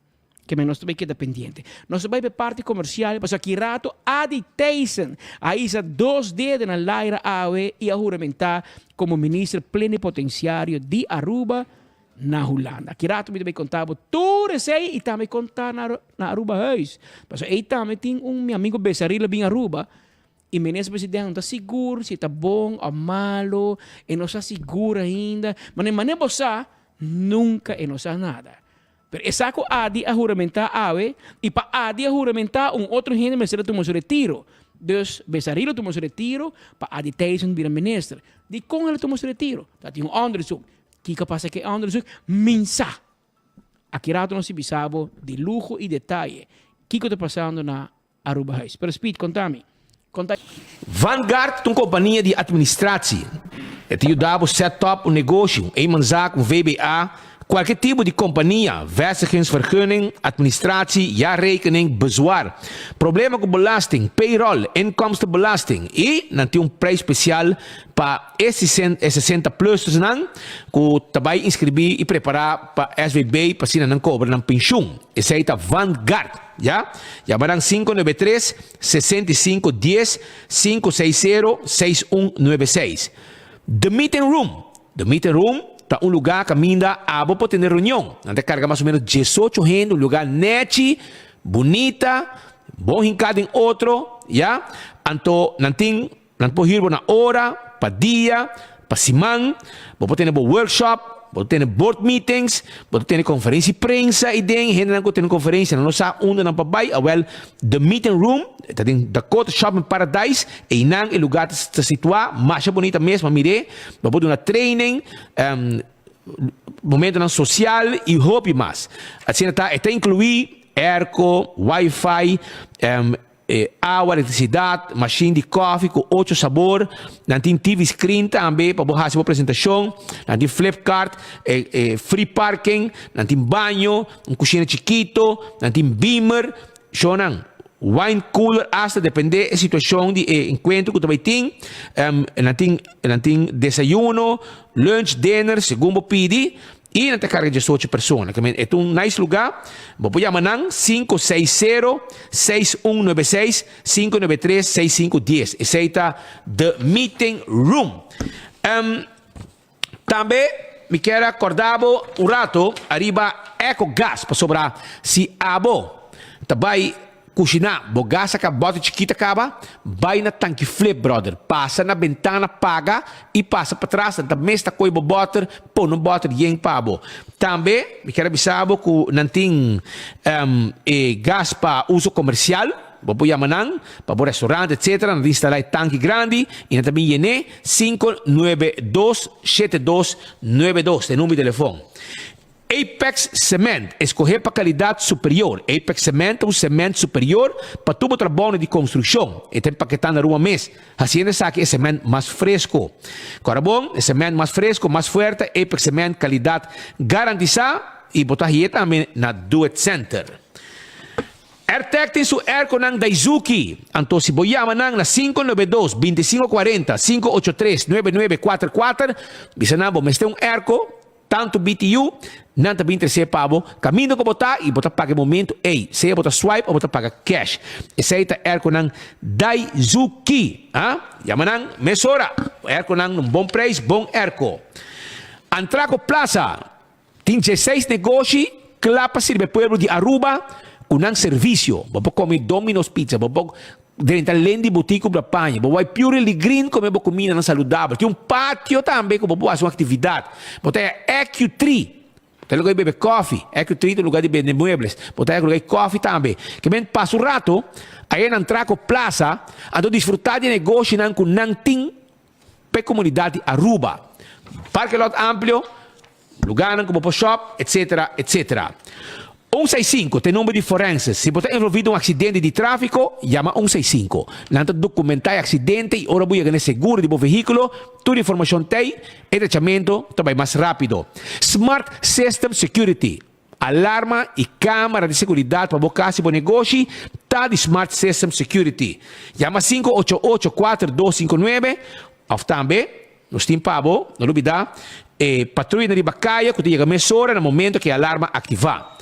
Ke men nos ta bai keda pendiente. Nos ta bai pa e parti komersial, pasobra aki rato Adi Thijssen a hisa dos dede na laira awe i a huramentá komo minister plenipotensiario di Aruba na Hulanda. Aki rato mi ta bai konta bo tur esei i tambe konta na na Arubahuis. Pasobra ei tambe tin un mi amigo Besaril a bin Aruba i minister president no ta sigur si ta bon of malo, e no sa sigur ainda. Mane mane bo sa, nunka e no sa nada. Pero e sa ku Adi a huramentá awe i pa Adi a huramentá un otro hende mester a tuma su retiro. Dus Besaril a tuma su retiro pa Adi Thijssen bira minister. Dikon el a tuma su retiro? Ta tin un onderzoek. Kiko a pasa ku e onderzoek? Min sa! Aki rato nos ta bisa bo di luho i detaye kiko ta pasando na Arubahuis. Pero Speed, konta mi. Konta. Vanguard ta un kompania di administratie. E ta yuda bo set up un negoshi, un eenmanszaak, un VBA, kualke tipo di kompania, vestigingsvergunning, administratie, jaarrekening, bezwaar, problema ku belasting, payroll, inkomstenbelasting i nan tin un prijs spesial pa e 60 plustersnan ku ta bai inskribí i prepará pa SVB pa asina nan kobra nan penshun. Esei ta Vanguard. Ya? Yama nan 593 65 10 560 6196. The Meeting Room. The Meeting Room ta un lugá kaminda abo por tene reunion. Nan ta karga mas o menos diesocho hende, un lugá nechi, bunita, bon hinká den otro, ya. Anto nan tin, nan por hür bo na ora, pa dia, pa siman, bo por tene bo workshop, bo ta tene board meetings, bo ta tene conferencia di prensa y den hendenan cu tene conferencia nan no sa unda nan pa bay, awel The Meeting Room ta den Dakota Shopping Paradise, eynan e lugar ta situa, masha bonita mes, ma mire, bo por duna training, momentonan social y hopi mas. Asina ta, e ta inclui airco, wifi, E awa, elektrisidat, mashin di kòfi ku ocho sabor, nan tin TV screen tambe pa bo hasi bo presentashon, nan tin flipkart, e free parking, nan tin baño, un kushina chikito, nan tin beamer, shownan, wine cooler asta depende e situashon di e enkuentro ku ta bai tin, nan tin nan tin desayuno, lunch, dinner segun bo pidi. I nan ta karga diesocho persona. Ke men e ta un nice lugá. Bo por yama nan 560 6196 593 6510. Esei ta The Meeting Room. Um, tambe mi kier a korda bo un rato ariba Ecogas pasobra si abo ta bai Kushiná, bo gas a kaba, bòter chikit a kaba, bai na tanki flip brother, pasa na bentana paga i pasa patras, nan ta mes ta kohe bo bòter, pone un bòter yen pa bo. Tambe mi kier a bisa bo ku nan tin e gas pa uso komersial, bo por yama nan pa bo restaurant etcetera, nan ta instalá e tanki grandi i nan ta bin yen'é, 592 7292 ta e number di telefon. Apex Cement, escoge pa calidad superior. Apex Cement ta un cement superior pa tur bo trabounan di construccion. E ta empaketá na ruma mes, haciendo esaki e cement mas fresco. Cora bon, e cement mas fresco, mas fuerte, Apex Cement calidad garantisa y bo ta haye tambe na Do It Center. Airtec tin su airconan Daizuki, anto si bo yama nan na 592 25 40, 583 99 4 4, bisa nan bo mester un airco, Tantu BTU, nan ta bin tresé pa bo kaminda ku bo ta i bo ta paga e momentu ei, sea bo ta swipe o bo ta paga cash. Esei ta airconan Daizuki. Ha? Yama nan mesora. Airconan un bon prijs, bon airco. Antraco Plaza tin dieseis negoshi kla pa sirbi e pueblo di Aruba. Ku nan servisio. Bo por kome Domino's Pizza, bo por drenta Lendy Boutique kumpra paña, bo bai Purely Green kome bo kumindanan saludabel. Tin un patio tambe ku bo por hasi un aktividat. Bo ta haña Ecu-Tree, ta e lugar di bebe kòfi. Ecu-Tree ta un lugar di bende muebles. Bo ta haña lugar di kòfi tambe. Ke men pasa un rato aya na Antraco Plaza, anto disfrutá di e negoshinan ku nan tin pa e komunidat di Aruba. Parke lot amplio, lugánan ku bo por shòp, etsetera, etsetera. Un seis sinku ta e number di forenses. Si bo ta envolví den un aksidente di tráfiko, yama un seis sinku. Nan ta dokumentá e aksidente i ora bo yega na e seguro di bo vehíkulo, tur informashon t'ei, e trachamentu ta bai mas rápido. Smart System Security, Alarma i kámara di seguridat pa bo kas i bo negoshi ta di Smart System Security. Yama 588 4259 òf tambe nos tin pa bo, no lubidá, e patruyanan riba kaya ku ta yega mesora na momento ku e alarma aktivá.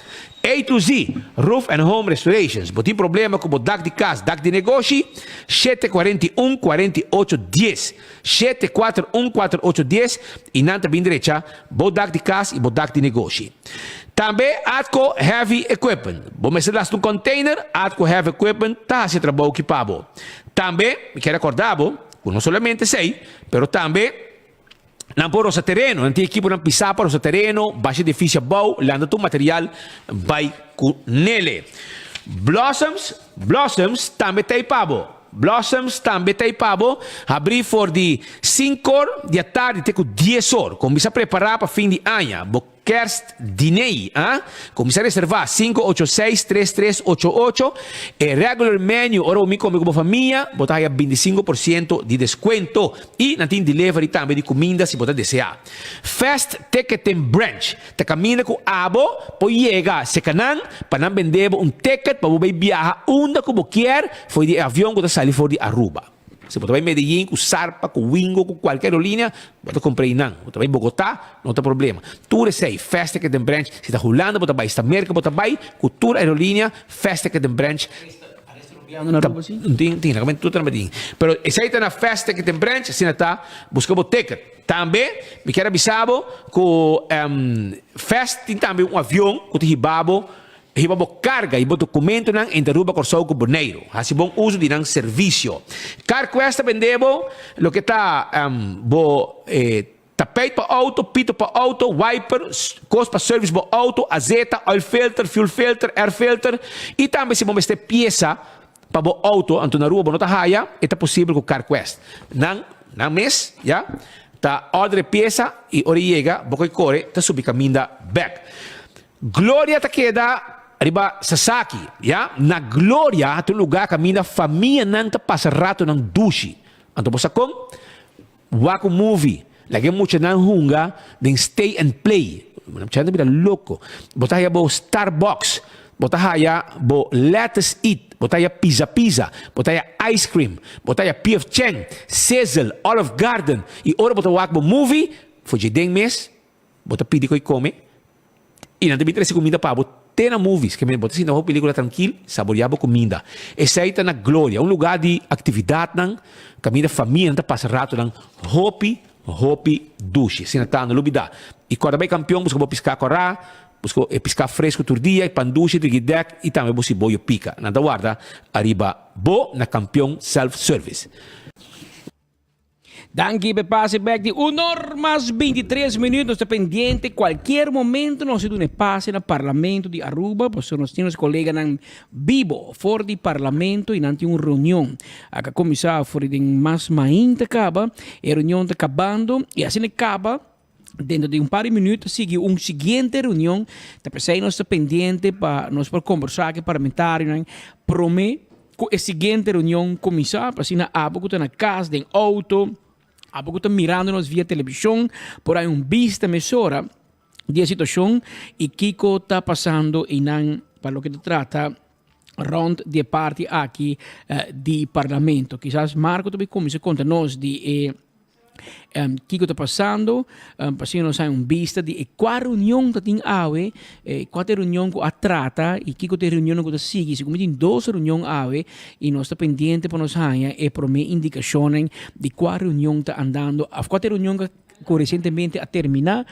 A to Z, Roof and Home Restorations. Bo tin problema ku bo dak di kas, dak di negoshi? 741 48 dies. 7 4 1 4 8 dies i nan ta bin drecha bo dak di kas i bo dak di negoshi. Tambe Atco Heavy Equipment. Bo mester lasta un container, Atco Heavy Equipment ta hasi e trabou ki pa bo. Tambe mi kier acorda bo ku no solamente esei, pero tambe nan por rosa tereno. Nan tin ekiponan pisa pa rosa tereno, basha edifisio abou, lanta tur material bai ku nele. Blossoms, Blossoms tambe ta ei pa bo. Blossoms tambe ta ei pa bo, habrí for di sinkor di atardi te ku dies or. Kuminsá prepará pa fin di aña, bo kerst dinei, ah. Kuminsá reservá, 586 3388. E regular menu, ora bo mi kome ku bo famia, bo ta haya 25 por siento di deskuento. I nan tin delivery tambe di kuminda si bo ta deseá. Fast Ticketing Branch. Ta kaminda ku abo por yega serka nan pa nan bende bo un ticket pa bo bai biaha unda ku bo kier for di e avion ku ta sali for di Aruba. Si bo ta bai Medellin ku Sarpa, ku Wingo, ku kualke aerolínea, bo ta kumpra einan. Bo ta bai Bogotá, no ta problema. Tur esei, Fast Ticket and Branch, si ta Hulanda bo ta bai, si ta Merka bo ta bai, ku tur aerolínea, Fast Ticket and Branch. Tin, tin, tur ta na Medellin. Pero esei ta na Fast Ticket and Branch, asina ta, buska bo ticket. Tambe mi kier a bisa bo ku Fest tin tambe un avion ku ta hiba bo hiba bo karga i bo dokumentonan entre Aruba, Kòrsou ku Boneiru. Hasi bon uso di nan servisio. CarQuest ta bende bo loke ta bo tapijt pa outo, pito pa outo, wiper, kos pa service bo outo, azeta, oil filter, fuel filter, air filter i tambe si bo mester piesa Pa bo auto anto na Aruba bo no ta haya, e ta posibel ku CarQuest. Nan, nan mes, ya, ta order e piesa i ora e yega bo koe kore ta subi kaminda bek. Gloria ta keda riba Sasaki, ya. Na Gloria ta un luga kaminda famianan ta pasa ratonan dushi. Anto bo sa kon? Wak un movie, laga e muchanan hunga den stay and play. Muchanan ta bira loko. Bo ta haya bo Starbucks, bo ta haya bo Lettuce Eat, bo ta haya Pizza Pizza, bo ta haya ice cream, bo ta haya PF Chang, Sizzle, Olive Garden. I ora bo ta wak bo movie, for dje den mes, Bo ta pidi koe kome i nan ta bin trese kuminda pa bo te na movies. Ke men bo ta sinta wak pelikula trankil, saboreá bo kuminda. Esei ta na Gloria, un lugá di aktividatnan kaminda famianan ta pasa ratonan hopi, hopi dushi. Asina ta, no lubidá. I kòrda bai Kampion buska bo piská kòrá, buska e piská fresku tur dia, e pan dushi, trigidèk i tambe bo siboyo pika. Nan ta warda ariba bo na Kampion Self Service. Danki p'e pase bek di un or mas 23 minuut. Nos ta pendiente cualkier momento nos ta duna e pase na Parlamento di Aruba pasobra nos tin nos coleganan bibo for di Parlamento y nan tin un reunion. A ka cuminsa for di den mas mainta caba. E reunion ta cabando y asina e caba dentro di un par di minuut ta sigui un siguiente reunion. Ta p'esey nos ta pendiente pa nos por combersa cu e parlamentarionan prome Ku e siguiente reunion kuminsá, pa asina abo ku ta na kas, den outo, abo ku ta mirando nos via televishon, por hay un bista mesora di e situashon i kiko ta pasando einan pa loke ta trata rònt di e parti aki di parlamento. Kisas Marco ta bai kuminsá konta nos di e Kiko ta pasando? Pasobra nos hay un bista di e kua reunion ta tin awe, kua ta e reunion ku a trata i kiko ta e reunionnan ku ta sigui. Segun mi tin dos reunion awe i nos ta pendiente pa nos haña e promé indikashonnan di kua reunion ta andando òf kua ta e reunion ku resientemente a terminá.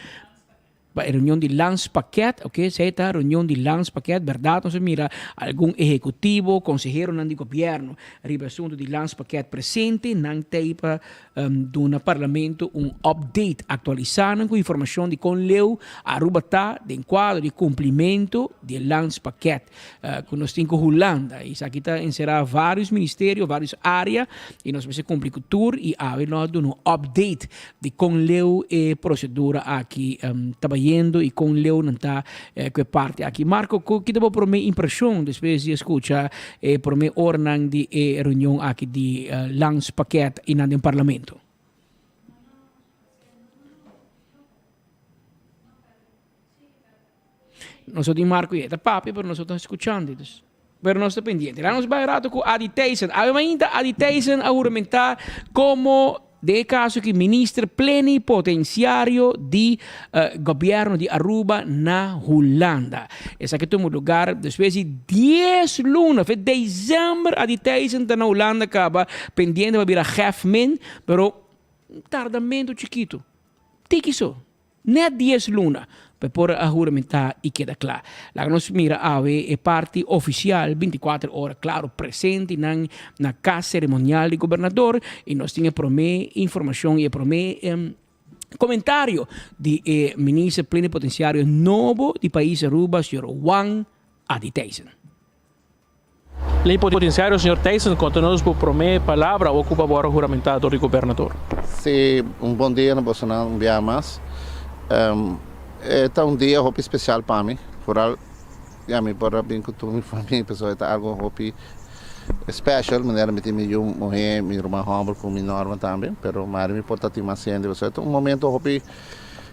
Pa e reunion di Landspakket, ok, esei ta reunion di Landspakket, berdad nos a mira algun ehecutivo, conseheronan di gobierno riba e asunto di Landspakket presente, nan t'ei pa duna Parlamento un update, actualisa nan cu informacion di con leu Aruba ta den cuadro di cumplimento di e Landspakket. Cu nos tin cu Hulanda. Esaki ta encera varios ministerio, varios area y nos mester cumpli cu tur y awe lo a duna un update di con leu e procedura aki ta bayendo y con leu nan ta cu e parti aki. Marco, cu ki ta bo prome impresion despues di a scucha e prome oranan di e reunion aki di Landspakket y nan den Parlamento? Nos tin Marco y e ta papia pero nos ta escuchando dus pero nos ta pendiente. Laat nos bai rato cu Adi Thijssen. Awe mainta Adi Thijssen a huramenta como den e caso aki minister plenipotenciario di gobierno di Aruba na Hulanda. Esaki tuma lugar despues di dies luna, fe december Adi Thijssen ta na Hulanda caba pendiente pa bira chefmin pero un tardamento chikito. Tiki so. Net dies luna pa e por a huramentá i keda kla. Laga nos mira awe e parti ofisial bintikuater ora klaro presente nan na kas seremonial di gobernador i nos tin e promé informashon i e promé komentario di e minister plenipotensiario nobo di pais Aruba señor Juan Adi Thijssen. Plenipotenciario señor Thijssen konta nos bo prome palabra o ocupa bo ora huramentá dor di gobernador. Sí, un bon dia na bosonan un biaha mas. E ta un dia hopi special pa mi, vooral ya mi por a bin cu tur mi famia pasobra e ta algo hopi special, manera mi tin mi yu muhe, mi ruman homber cu mi norma tambe, pero mari mi por ta tin mas hende pasobra e ta un momento hopi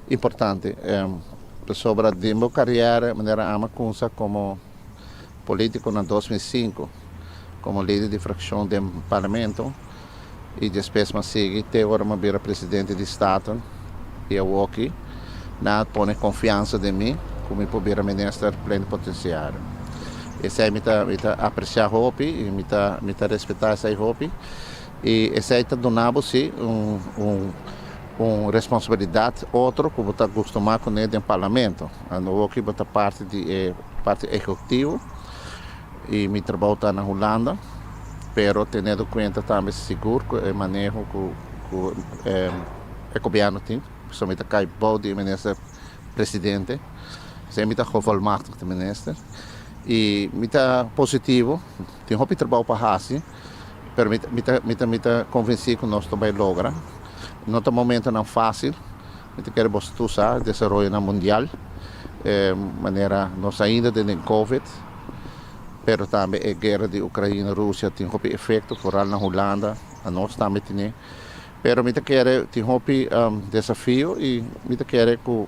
importante pasobra den bo carriera manera ami a cunsa como Politico na 2005 como lider di fraccion den Parlamento y despues m'a sigui te ora m'a bira presidente di Staten y awoki nan a pone confiansa den mi cu mi por bira minister plenipotenciario. Esey mi ta mi ta aprecia hopi y mi ta mi ta respeta esey hopi y esey ta duna bo si un un un responsabilidad otro cu bo ta acostuma cune den Parlamento. Awoki bo ta parti di e Parti ehecutivo y mi trabou ta na Hulanda, pero teniendo cuenta tambe sigur cu e maneho cu cu e gobierno tin, pasobra mi ta cay bou di e minister presidente, esey mi ta gevolmachtigde minister y mi ta positivo, tin hopi trabou pa haci, pero mi ta mi ta mi ta convenci cu nos ta bay logra, no ta momentonan facil. Mi ta kere boso tur sa desaroyonan mundial, e manera nos ainda den den covid, pero tambe e guera di Ukraina Rusia tin hopi efecto, foral na Hulanda, anos tambe tine. Pero mi ta kere tin hopi desafio y mi ta kere cu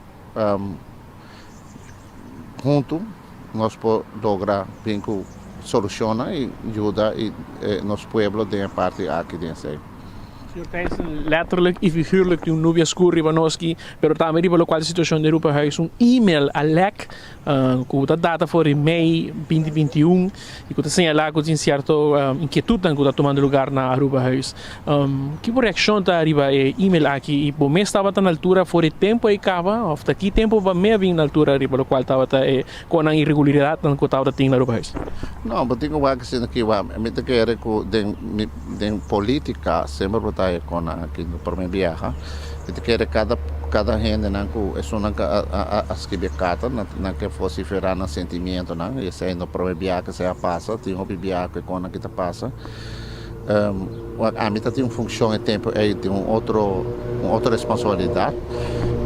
hunto nos por logra bin cu solucionnan y yuda nos pueblo den e parti aki den esey. Señor Thijssen, letterlijk y figuurlijk tin un nubia skur riba nos aki, pero tambe riba locual ta situacion den Aruba-huis. Un email a lek cu ta data for di mei binti binti un y cu ta señala cu tin cierto inquietudnan cu ta tumando lugar na Aruba-huis. Ki bo reaccion ta riba e email aki y bo mes tabata na altura for e tempo ey caba of ta ki tempo bo a bin na altura riba locual tabata e conan irregularidadnan cu tabata tin na Aruba-huis? No, bo tin cu wak asina ki wak. Mi ta kere cu den mi den politica semper bo ta e conan aki no prome biaha. Mi ta kere cada cada hendenan cu esunnan cu a a a scribi e carta nan nan ke vocifera nan sentimientonan y esey no prome biaha cu esey a pasa. Tin hopi biaha cu e conan aki ta pasa. Wak ami ta tin un funcion e tempo ey tin un otro un otro responsabilidad.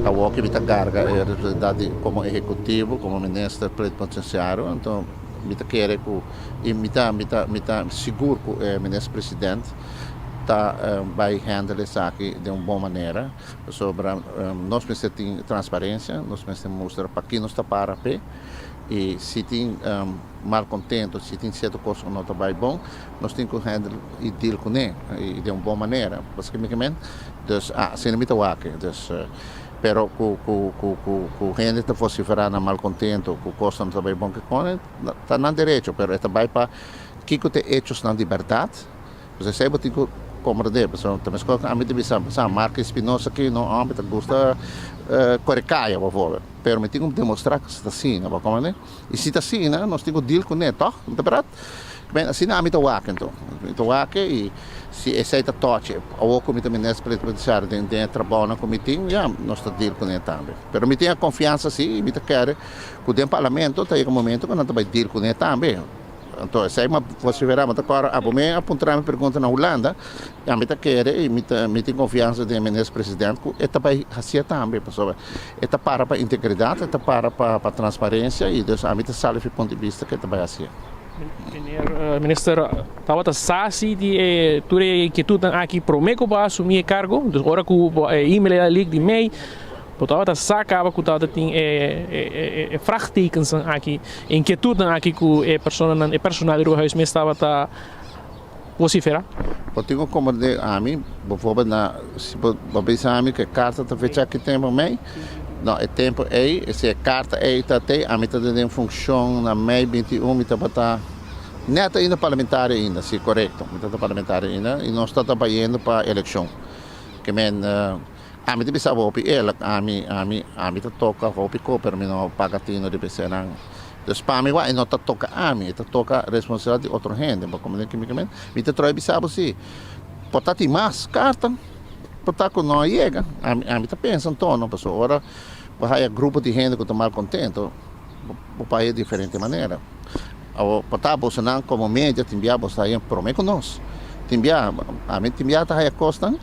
Awor ki mi ta carga e responsabilidad di como ehecutivo, como minister plenipotenciario, anto mi ta kere cu y mi ta mi ta mi ta sigur cu e minister president ta bay handle esaki den un bon manera pasobra nos mester tin transparencia, nos mester mustra paki nos ta para p'e y si tin malcontento, si tin cierto cos cu no ta bay bon, nos tin cu handle y deal cune y den un bon manera, pasobra mi ke men? Dus asina mi ta wak, dus pero cu cu cu cu cu hende ta vocifera nan malcontento cu cosnan no ta bay bon ke cone, ta nan derecho, pero e ta bay pa kico ta e hechosnan di berdad, pues esey bo tin cu comprende, pasobra ta mescos cu ami ta bisa, sa Mark Espinosa aki no, homber ta gusta core caya bijvoorbeeld. Pero mi tin ku demostrá ku ta asina, bo komprendé? I si ta asina, nos tin ku deal kuné, tòg? No ta bèrdat? Ben, asina ami ta wak anto. Mi ta wak i si esei ta tòchi awor ku mi ta minister plenipotensiario den den e trabounan ku mi tin, ya, nos ta deal kuné tambe. Pero mi tin e konfiansa si i mi ta kere ku den parlamento ta yega momento ku nan ta bai deal kuné tambe. Anto esei mi a vosiferá, mi ta kòrda abo mi a puntra mi pregunta na Hulanda, ami ta kere i mi ta mi tin konfiansa den minister president ku e ta bai hasié tambe pasobra e ta para pa integridat, e ta para pa pa transparensia i dus ami ta sali fi punto di bista ku e ta bai hasié. Meneer minister tabata sa si di e tur e inkietudnan aki promé ku bo a asumí e kargo? Dus ora ku bo e email a leak di mei Bo tabata sa caba cu tabata tin e e vraagtekensnan aki, e inquietudnan aki cu e personanan, e personal di Aruba Huis mes tabata vocifera? Bo tin cu comprende ami, bijvoorbeeld na, si bo bo bisa ami cu e carta ta fecha ki tempo mei, no e tempo ey, si e carta ey ta tey, ami ta den funcion na mei 21 mi tabata net ainda parlamentario ainda, si corecto, mi tabata parlamentario ainda y nos tabata bayendo pa eleccion, ke men. Ami ta bisa hopi eerlijk, ami, ami, ami ta toka hopi ko, pero mi no paga tino riba esenan. Dus pa mi wak e no ta toka ami, e ta toka responsabilidat di otro hende. Bo komprende ki mi ke men? Mi ta troe bisa bo si, por ta tin mas karta, por ta ku no a yega. Ami, ami ta pensa anto, pasobra ora bo haya grupo di hende ku ta malkontento, bo por haya diferente manera. Awor, por ta bosonan komo media tin bia bo ta haya prome ku nos. Tin bia, ami tin bia ta haya kosnan.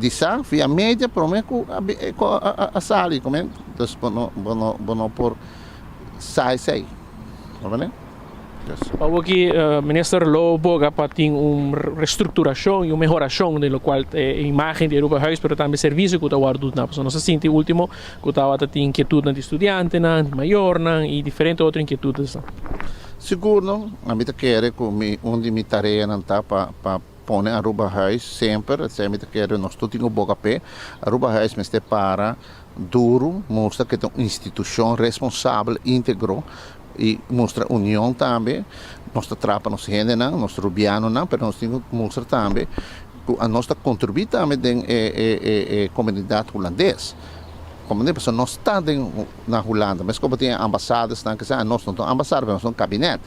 Di sa via media prome ku a sali come dus bo no bo no bo no por sa esey comprende dus. Awor ki minister lo boga pa tin un restructuracion y un mehoracion den locual ta e imagen di Aruba Huis pero tambe servicio cu ta wordo duna pasobra nos a sinti ultimo cu tabata tin inquietudnan di studiantenan, di mayornan y diferente otro inquietudesnan. Sigur no, ami ta kere cu mi un di mi tareanan ta pa pa. Pone Aruba Huis semper, esei mi ta kere nos tur tin ku boka p'e. Aruba Huis mester para duru, mustra ku e ta un institushon responsabel, íntegro i mustra union tambe. Nos ta traha pa nos hendenan, nos rubianonan, pero nos tin ku mustra tambe ku anos ta kontribuí tambe den e komunidat hulandes. Komprendé? Pasobra nos ta den na Hulanda. Mes komo tin e ambasadesnan kisa, anos no ta un ambasada, pero nos ta un kabinet.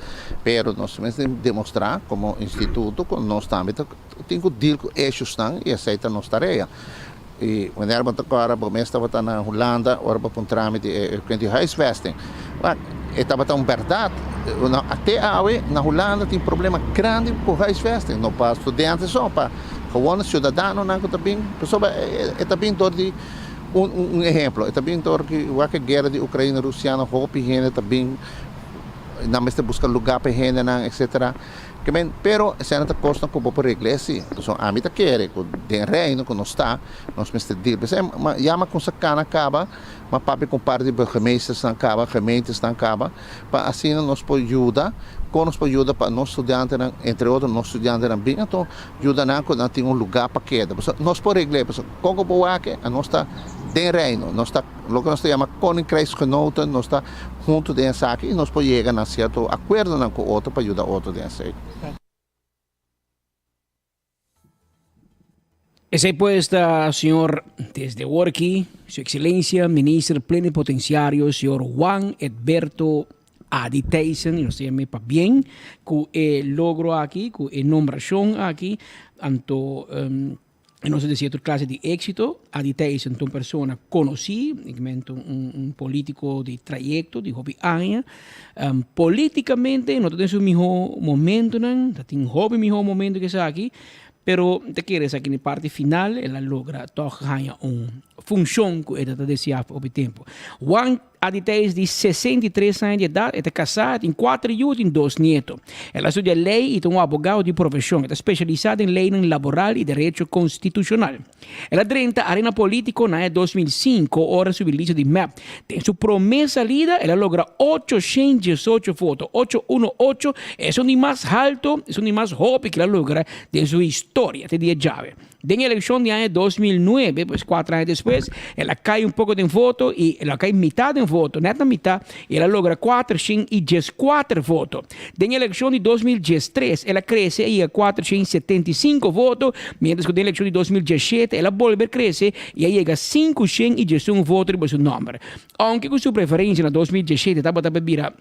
Pero nos mester demostrá komo instituto ku nos tambe ta tin ku deal ku eshusnan i esei ta nos tarea. I wanneer bo ta kòrda bo mes tabata na Hulanda ora bo puntra mi di e kuent di huisvesting. Wak, e tabata un bèrdat. Te awe na Hulanda tin problema grandi ku huisvesting. No pa studiante so, pa gewone siudadanonan ku ta bin. Pasobra e ta bin dor di. Un un ehemplo, e ta bin dor ki wak e guera di Ukraina Rusia no hopi hende ta bin nan mester buska luga pa e hendenan etcetera. Ke men pero esei ta kosnan ku bo por regla esi. Pasobra ami ta kere ku den reino ku nos ta nos mester deal. P'esei mi yama ku sakana kaba, mi a papia ku un par di burgemeestersnan kaba, gemeentesnan kaba pa asina nos por yuda, kon nos por yuda pa nos studiantenan entre otro nos studiantenan bin anto yuda nan ku nan tin un luga pa keda. Pasobra nos por regl'é, pasobra kon ku bo wak a nos ta den Reino, nos ta loke nos ta yama koninkrijksgenoten, nos ta huntu den esaki i nos por yega na sierto akuerdonan ku otro pa yuda otro den esei. Esei pues ta señor desde Worki, su excelencia minister plenipotenciario señor Juan Edberto Adi Thijssen y nos ta yam'e pabien cu e logro aki, cu e nombracion aki, anto e nos ta desea tur clase di exito. Adi Thijssen ta un persona conoci, un un politico di trayecto di hopi aña, politicamente no ta den su miho momentonan, ta tin hopi miho momento cu esaki, Pero ta kere esaki na e parti final el a logra tòg haña un funshon ku e ta ta deseá pa hopi tempu. Juan Aditijs di 63 aña di edat, e ta kasá, e tin kuater yu i tin dos nieto. El a studia lei i ta un abogado di profeshon. E ta spesialisá den leinan laboral i derecho konstitushonal. El a drenta arena polítiko na aña 2005 ora subi lista di mep. Den su promé salida el a logra 818 voto, ocho uno ocho, esun di mas halto, esun di mas hopi ku el a logra den su historia te dia djawe. Den elekshon di aña 2009, pues kuater aña despues, Despues el a kai un poko den voto i el a kai mitá den voto, nèt na mitá, i el a logra 414 voto. Den elekshon di 2013 el a krese a yega 475 voto, miéntras ku den elekshon di 2017 el a bolbe krese i a yega 511 voto riba su nòmber. Ounke ku su preferensia na 2017 tabata pa bira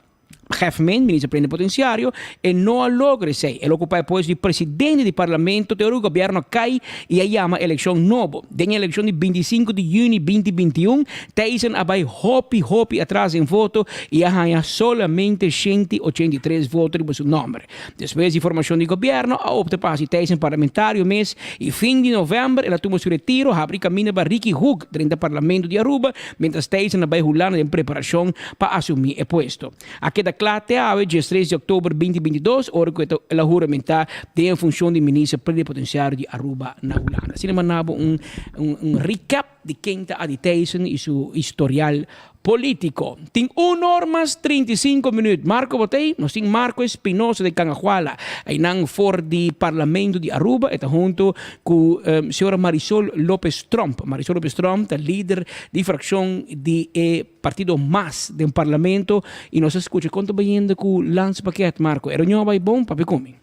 Hefmen, minister plenipotenciario, e no a logra esei. El ocupa e puesto di presidente di parlamento te ora cu gobierno a cay y a yama eleccion nobo. Den e eleccion di 25 di juni 2021, Thijssen a bay hopi hopi atras den voto y a haya solamente 183 voto riba su nomber. Despues di formacion di gobierno, a opta pa haci Thijssen parlamentario mes y fin di november el a tuma su retiro, habri caminda pa Ricky Hoek drenta parlamento di Aruba, mientras Thijssen a bay Hulanda den preparacion pa asumí e puesto. A keda kla te awe, diestres di òktober 2022, ora ku el a huramentá den e funshon di Minister Plenipotensiario di Aruba na Hulanda. Asina manda bo un un recap di ken ta Adi Thijssen i su historial polítiko. Tin un or mas 35 minüt. Marco bo ta ei? Nos tin Marco Espinosa di Cangahuala. Einan for di Parlamento di Aruba. E ta hunto ku señora Marisol Lopez Tromp. Marisol Lopez Tromp ta lider di frakshon di e Partido mas den parlamento y nos a scucha con ta bayendo cu landspakket, Marco. E reunion a bay bon? Papia cu mi.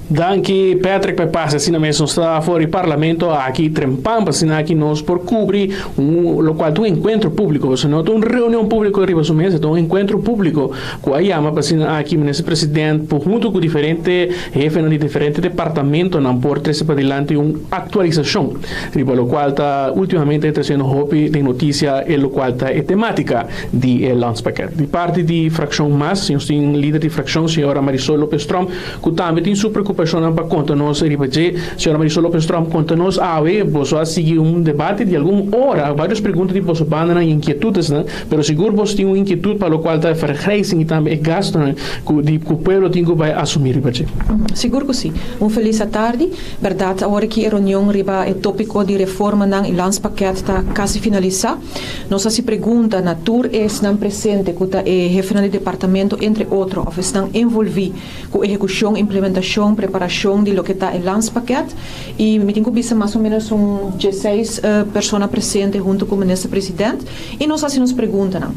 Danki Patrick pa e pase asina mes nos ta for di parlamento aki trempan pa asina aki nos por cubri un locual ta un encuentro publico pasobra no ta un reunion publico riba su mes e ta un encuentro publico cu a yama pa asina aki minister president por hunto cu diferente hefenan di diferente departamentonan por trece padilanti un actualisacion Riba locual ta ultimamente treciendo hopi den noticia e locual ta e tematica di e landspakket. Di parti di fraccion mas, nos tin lider di fraccion señora Marisol Lopez Tromp cu tambe tin su preocupacionnan pa conta nos riba dje. Señora Marisol Lopez Tromp conta nos awe boso a sigui un debate di algun ora, varios pregunta di boso bandanan y inquietudesnan, pero sigur boso tin un inquietud pa locual ta e vergrijzing y tambe e gastonan cu di cu pueblo tin cu bay asumi riba dje. Sigur cu si. Un feliz atardi. Berdad, awor aki e reunion riba e topico di reformanan y landspakket ta casi finalisa. Nos haci pregunta na tur esnan presente cu ta e hefenan di departamento entre otro of esnan envolvi cu ehecucion, implementacion, preparacion di loke ta e landspakket y mi tin cu bisa mas o menos un dieseis persona presente hunto cu Minister President y nos haci nos preguntanan.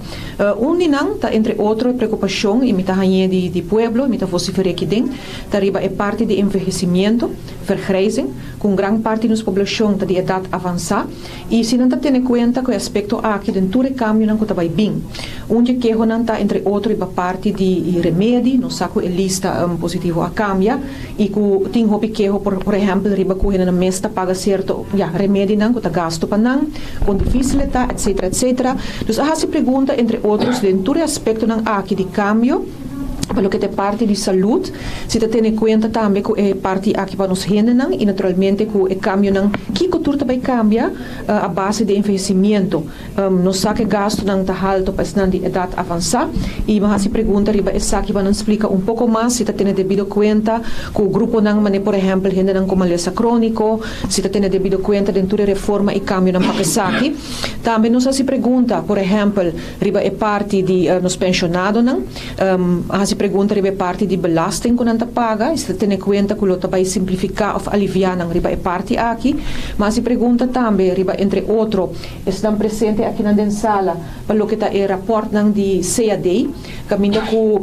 Un di nan ta entre otro e preocupacion y mi ta hañe di pueblo y mi ta vocifere aki den, ta riba e parti di envehecimiento, vergrijzing, cu un gran parti di nos poblacion ta di edad avansa y si nan ta tene cuenta cu e aspecto aki den tur e cambionan cu ta bay bin. Un di e kehonan ta entre otro riba parti di remedi, nos sa cu e lista positivo a cambia y cu tin hopi keho por por ehempel riba cu hendenan mes ta paga cierto, ya, remedinan cu ta gasto pa nan, con dificil e ta, etcetera, etcetera. Dus a haci pregunta entre otros den tur e aspectonan aki di cambio. Pa loke ta e parti di salud, si ta tene cuenta tambe cu e parti aki pa nos hendenan y naturalmente cu e cambionan kico tur ta bay cambia a base di envehecimiento. Nos sa cu e gastonan ta halto pa esnan di edad avansa y mi a haci pregunta riba esaki pa nan splica un poco mas si ta tene debido cuenta cu gruponan mane por ehempel hendenan cu malesa cronico, si ta tene debido cuenta den tur e reforma y cambionan pa esaki. Tambe nos haci pregunta por ehempel riba e parti di nos pensionadonan. A hasi pregunta riba e parti di belasting ku nan ta paga i si ta tene kuenta ku lo ta bai simplifiká òf aliviá nan riba e parti aki. Ma hasi pregunta tambe riba entre otro esnan presente akinan den sala pa loke ta e rapòrtnan di CAD kaminda ku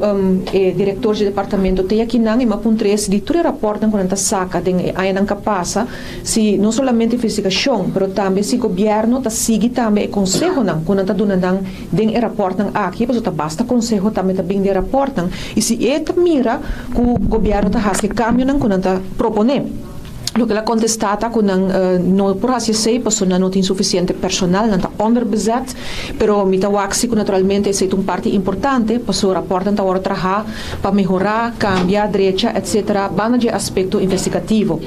e direktor dje departamento te akinan i m'a puntr'é si di tur e rapòrtnan ku nan ta saka den e añanan ka pasa si no solamente investigashon pero tambe si gobièrnu ta sigui tambe e konsehonan ku nan ta duna nan Den e rapòrtnan aki, pasobra ta basta konseho tambe ta bin den e rapòrtnan, i si e ta mira ku gobièrnu ta hasi e kambionan ku nan ta proponé. Loke el a kontestá ta ku nan no por hasi esei pasobra nan no tin sufisiente personal, nan ta onderbezet, pero mi ta wak si ku naturalmente esei ta un parti importante pasobra rapòrtnan ta wòrdu trahá pa mehorá, kambia, drecha, etsetera, banda dje aspekto investigativo.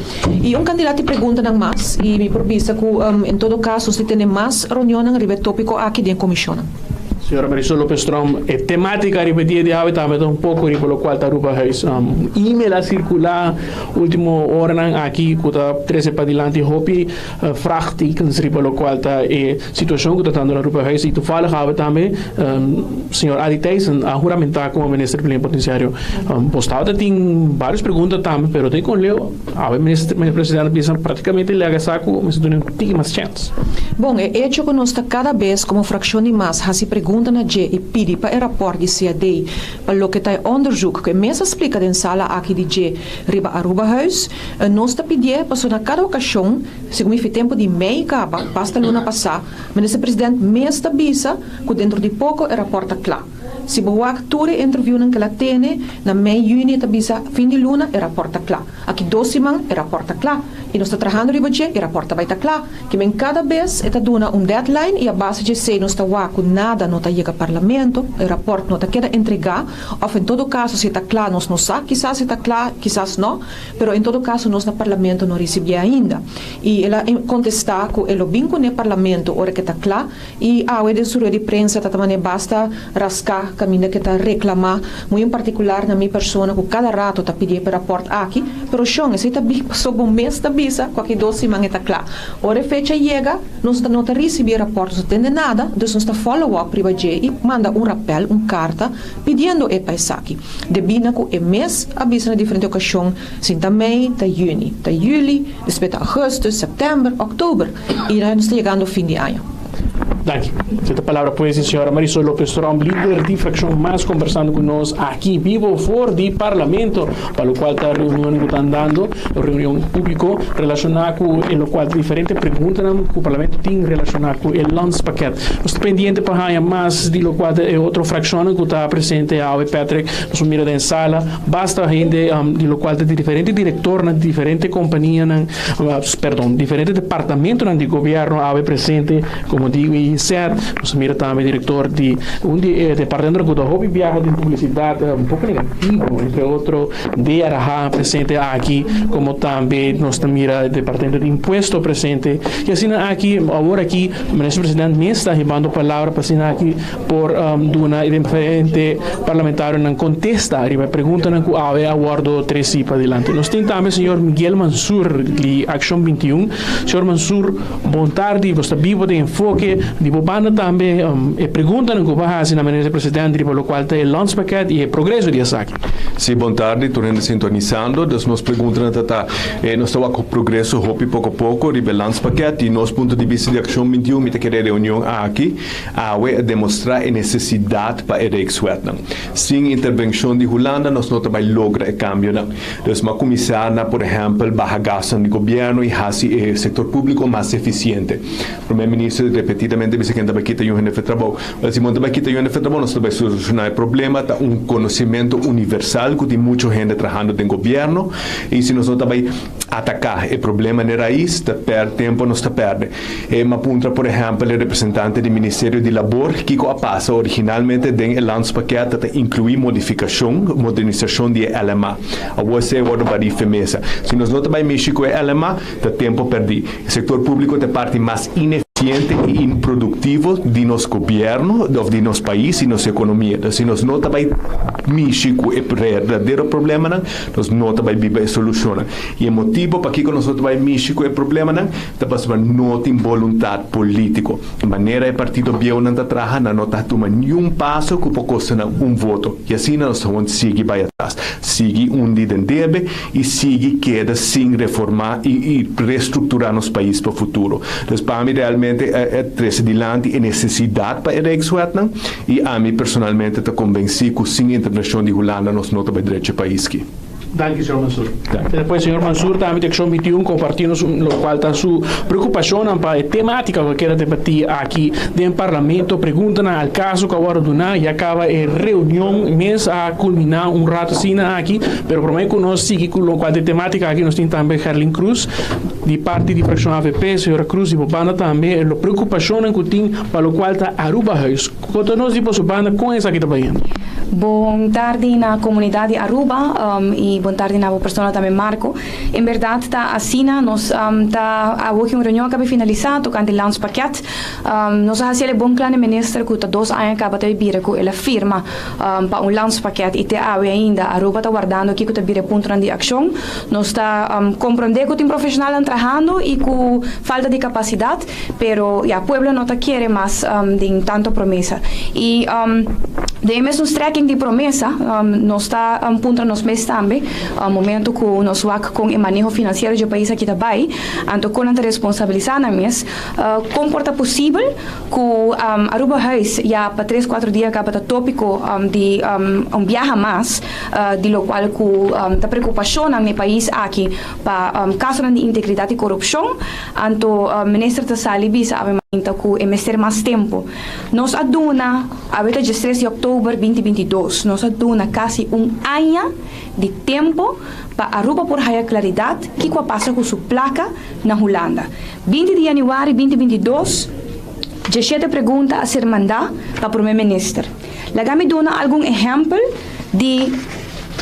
I un kandidat di preguntanan mas i mi por bisa ku en todo kaso si tene mas reunionnan riba e topiko aki den e komishonnan. Señora Marisol Lopez Tromp, e temática riba dia di awe tambe ta un poco riba locual ta Aruba Huis. E-mail a circula ultimo oranan aki cu ta trece padilanti hopi vraagtekens riba locual ta e situacion cu ta dando na Aruba Huis y toevallig awe tambe señor Adi Thijssen a huramenta como minister plenipotenciario. Bo tabata tin varios pregunta tambe, pero te con leo awe minister presidente a bisa practicamente laga sa cu mester duna un tiki mas chance. Bon, e hecho cu nos ta cada bes como fraccion di mas haci pregunta na dje y pidi pa e rapport di CAD pa loke ta e onderzoek cu e mes a splica den sala aki di dje riba Aruba Huis, nos ta pidié paso na cada ocasion, segun mi fi tempo di mei caba, basta luna pasa, Minister President mes ta bisa cu dentro di poco e rapport ta cla. Si bo wak tur e interviewnan cu el a tene, na mei juni e ta bisa fin di luna e rapport ta cla. Aki dos siman e rapport ta cla. Y nos ta trahando riba dje, e rapport ta bay ta cla. Kimen cada bes e ta duna un deadline y a base dje esey nos ta wak cu nada no ta yega Parlamento, e rapport no ta keda entrega, of en todo caso si e ta cla nos no sa, kisas e ta cla, kisas no, pero en todo caso nos na Parlamento no ricibié ainda. Y el a contesta cu e lo bin cune Parlamento ora cu e ta cla y awe den su rueda di prensa ta ta mane basta rasca caminda cu e ta reclama, muy en particular na mi persona cu cada rato ta pidié p'e rapport aki, pero shon esey ta bin paso bo mes ta bisa cu aki dos siman e ta cla. Ora e fecha yega nos ta no ta ricibi e rapport, nos no tende nada, dus nos ta follow up riba dje y manda un rappel, un carta, pidiendo e pa esaki. Debí na ku e mes a bisa na diferente okashon, sin ta mei, ta yüni, ta yüli, despues ta augustus, sèptèmber, òktober i nos ta yegando fin di aña. Danki. Esei ta palabra pues di señora Marisol Lopez Tromp, lider di fraccion mas conversando cu nos aki bibo for di Parlamento, pa locual ta reunionnan cu ta andando, reunion publico relaciona cu e locual ta diferente preguntanan cu Parlamento tin relaciona cu e landspakket. Nos ta pendiente pa haya mas di locual ta e otro fraccionnan cu ta presente awe, Patrick. Nos por mira den sala basta hende di locual ta di diferente directornan di diferente companianan, perdon, diferente departamentonan di gobierno awe presente, como di UIZ. Nos a mira tambe director di un di e departamentonan cu ta hopi biaha den publicidad un poco negativo, entre otro DRH presente aki, como tambe nos ta mira departamento di impuesto presente. Y asina aki, awor aki, Minister President mes ta hibando palabra pa asina aki por duna e diferente parlamentarionan contesta riba e preguntanan cu awe a wordo treci padilanti. Nos tin tambe señor Miguel Mansur di Accion 21. Señor Mansur, bon tardi, bo sta bibo den Enfoke. Di bo banda tambe e preguntanan cu bo a haci na Minister President riba locual ta e landspakket y e progreso di esaki. Sí, bon tardi tur hende sintonisando. Dus nos preguntanan ta ta, nos ta wak ku progreso hopi poko poko riba e landspakket. Di nos punto di bista di Akshon 21 mi ta kere e reunion aki awe a demostrá e nesesidat pa e Rijkswetnan. Sin intervenshon di Hulanda nos no ta bai logra e kambionan. Dus m'a kuminsá na por ehèmpel baha gastunan di gobièrnu i hasi e sektor públiko mas efisiente. Prome Minister repetidamente bisa ken ta bai kita yu hende fe trabou. Wel si bo no ta bai kita yu hende fe trabou nos ta bai soluciona e problema. Ta un conocimento universal cu tin mucho hende trahando den gobierno y si nos no ta bai ataca e problema n'e raiz ta per tempo nos ta perde. E m'a puntra por ehempel e representante di Ministerio di Labor kico a pasa originalmente den e landspakket ta ta inclui modificacion, modernisacion di e LMA. Awor esey a wordo bari fe mesa. Si nos no ta bai mishi cu e LMA ta tempo perdi. E sector publico ta e parti mas ineficiente y improductivo di nos gobierno of di nos pais y nos economia. Entonces si nos no ta bay mishi cu e berdadero problemanan, nos no ta bay biba e solucionnan. Y e motibo pakico nos no ta bay mishi cu e problemanan ta pasobra no tin boluntad politico. E manera e partido bieunan ta traha, nan no ta tuma niun paso cu por costa nan un voto. Y asina nos ta gewoon sigui bay atras, sigui hundi den debe y sigui keda sin reforma y restructura nos pais pa futuro. Dus pa mi realmente a trece dilanti e necesidad pa e Rijkswetnan y ami personalmente ta convenci cu sin intervencion di Hulanda nos no ta bay drecha e pais ki. Danki señor Mansur. Despues señor Mansur tambe di Accion 21 comparti nos locual ta su preocupacionnan pa e tematica cu a keda debati aki den Parlamento. Preguntanan al caso cu a wordo duna. Ya caba e reunion mes a culmina un rato asina aki. Pero prome cu nos sigui cu locual ta e tematica aki nos tin tambe Gerlin Cruz di parti di fraccion avp. Señora Cruz di bo banda tambe lo preocupacionnan cu tin pa locual ta Arubahuis. Conta nos di boso banda con esaki ta bayendo. Bon tardi na comunidad di Aruba y. y bon tardi na bo persona tambe Marco. En berdad ta asina, nos ta awoki un reunion a caba finalisa tocante landspakket. Nos a haci el e bon cla na e minister cu ta dos aña caba ta bira cu el a firma pa un landspakket y te awe ainda Aruba ta wardando kico ta bira e puntonan di accion. Nos ta comprende cu tin profesionalnan trahando y cu falta di capacidad, Pero ya pueblo no ta kere mas den tanto promesa. Y den e mesun strekking di promesa nos ta puntra nos mes tambe momento cu nos wak con e maneho financiero dje pais aki ta bay, anto con nan ta responsabilisa nan mes, con por ta posibel cu Arubahuis ya pa tres cuatro dia caba ta topico di un biaha mas di locual cu ta preocupacionnan na e pais aki pa casonan di integridad y corupcion. Anto minister ta sali bisa awe mainta ku e mester mas tempu. Nos a duna, awe ta diestres di òktober binti 22, nos a duna kasi un aña di tempu pa Aruba por haya klaridat kiko a pasa ku su plaka na Hulanda. 20 di yanüari binti 22, Dieshete pregunta a ser mandá pa promé minister. Laga mi duna algun ehèmpel di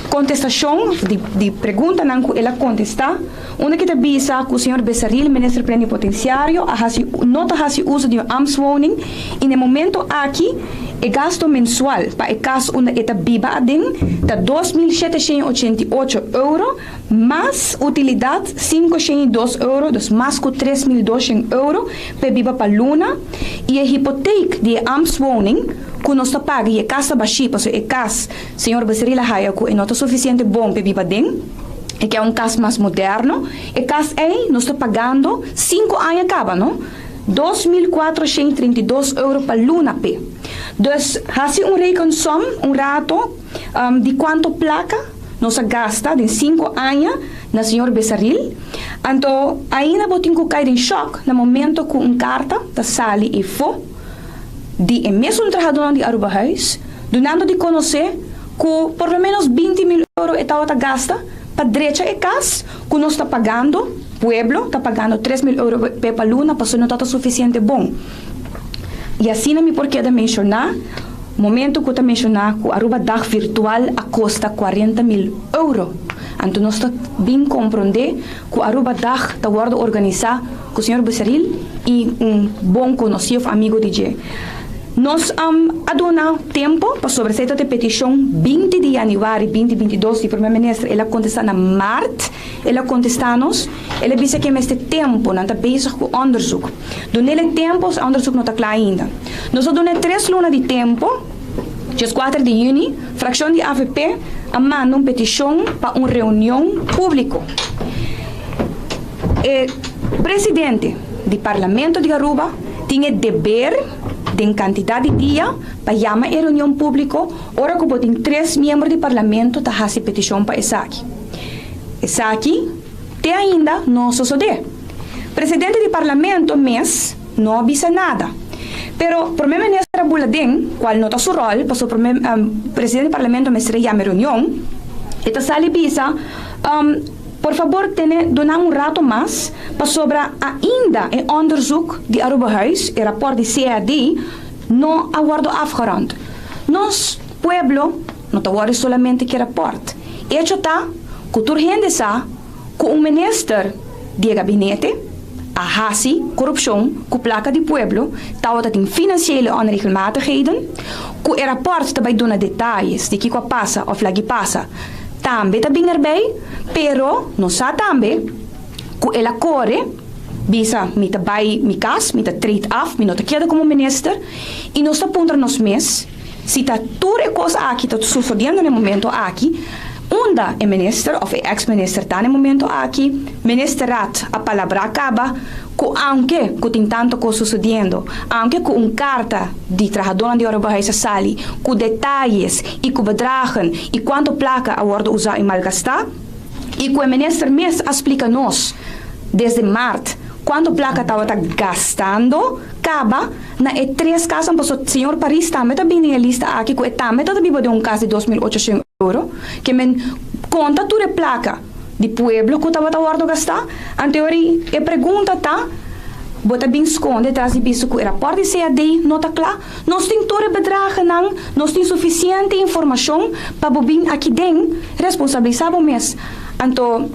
kontestashon di preguntanan ku el a kontestá. Unda ki ta bisa ku señor Besaril, minister plenipotenciario, a hasi no ta hasi uso di un ambtswoning i na e momento aki e gasto mensual pa e kas unda e ta biba aden ta 2788 euro mas utilidat 502 euro, dus mas ku 3200 euro p'e biba pa luna i e hipoteek di e ambtswoning ku nos ta paga i e kas ta bashí pasobra e kas señor Besaril a haya ku e no ta sufisiente bon p'e biba aden. E ke un kas mas moderno. E kas ei nos ta pagando sinku aña kaba, no? 2432 euro pa luna p'e. Dus hasi un rekensom un rato di kuanto plaka nos a gasta den sinku aña na señor Besaril. Anto ainda bo tin ku kai den shòk na momento ku un karta ta sali efo di e mesun trahadónan di Arubahuis dunando di konosé ku por lo ménos 20 mil euro e tabata gasta pa drecha e kas ku nos ta pagando, pueblo ta pagando 3000 euro p'e pa luna pasobra no tabata sufisiente bon. I asina mi por keda menshoná momento ku ta menshoná ku Aruba Dag Virtual a kosta 40 mil euro. Anto nos ta bin komprondé ku Aruba Dag ta wòrdu organisá ku señor Becerril i un bon konosí òf amigu di dje. Nos a duna tempo pasobra esei ta e petishon 20 di yanüari 2022 di Prome Minister. El a kontestá na mart, el a kontestá nos, el a bisa ke mester tempo, nan ta bezig ku onderzoek. Dun'el e tempo, e onderzoek no ta kla ainda. Nos a dun'e tres luna di tempo, 14 di yüni, frakshon di avp a manda un petishon pa un reunion públiko. E presidente di Parlamento di Aruba tin e deber den kantidat di dia pa yama e reunion públiko ora ku bo tin tres miembro di Parlamento ta hasi petishon pa esaki. Esaki te ainda no sosodé. Presidente di Parlamento mes no a bisa nada. Pero Prome Minister a bula den, kual no ta su ròl, pasobra prome presidente di Parlamento mester a yama e reunion, e ta sali bisa, Por fabor tene duna un rato mas pasobra ainda e onderzoek di Arubahuis, e rapport di CAD, no a wordo afgerond. Nos pueblo no ta worry solamente cu e rapport. Hecho ta cu tur hende sa cu un minister di e gabinete a haci corupcion cu placa di pueblo, tawata tin financiële onregelmatigheden, cu e rapport ta bay duna detayes di kico a pasa of lagi pasa. Tambe ta bin erbij, pero nos sa tambe cu el a core bisa mi ta bay mi cas, mi ta treed af, mi no ta keda como minister y nos ta puntra nos mes si ta tur e cos aki ta sucediendo na e momento aki, unda e minister of e ex minister ta na e momento aki, ministerraad a palabra caba cu aunke cu tin tanto cos sucediendo, aunke cu un carta di trahadornan di Arubahuis a sali cu detayes y cu bedragen y cuanto placa a wordo usa y malgasta, y cu e minister mes a splica nos desde maart cuanto placa tabata gastando caba na e tres casan, pasobra señor Paris tambe ta bini den e lista aki cu e tambe ta biba den un cas di 2800 euro, ke men conta tur e placa di pueblo cu tabata wordo gasta, anto e pregunta ta. Bo ta bin skonde tras di bisa ku e rapòrt di CAD no ta kla? Nos tin tur e bedragennan, nos tin sufisiente informashon pa bo bin aki den responsabilisá bo mes. Anto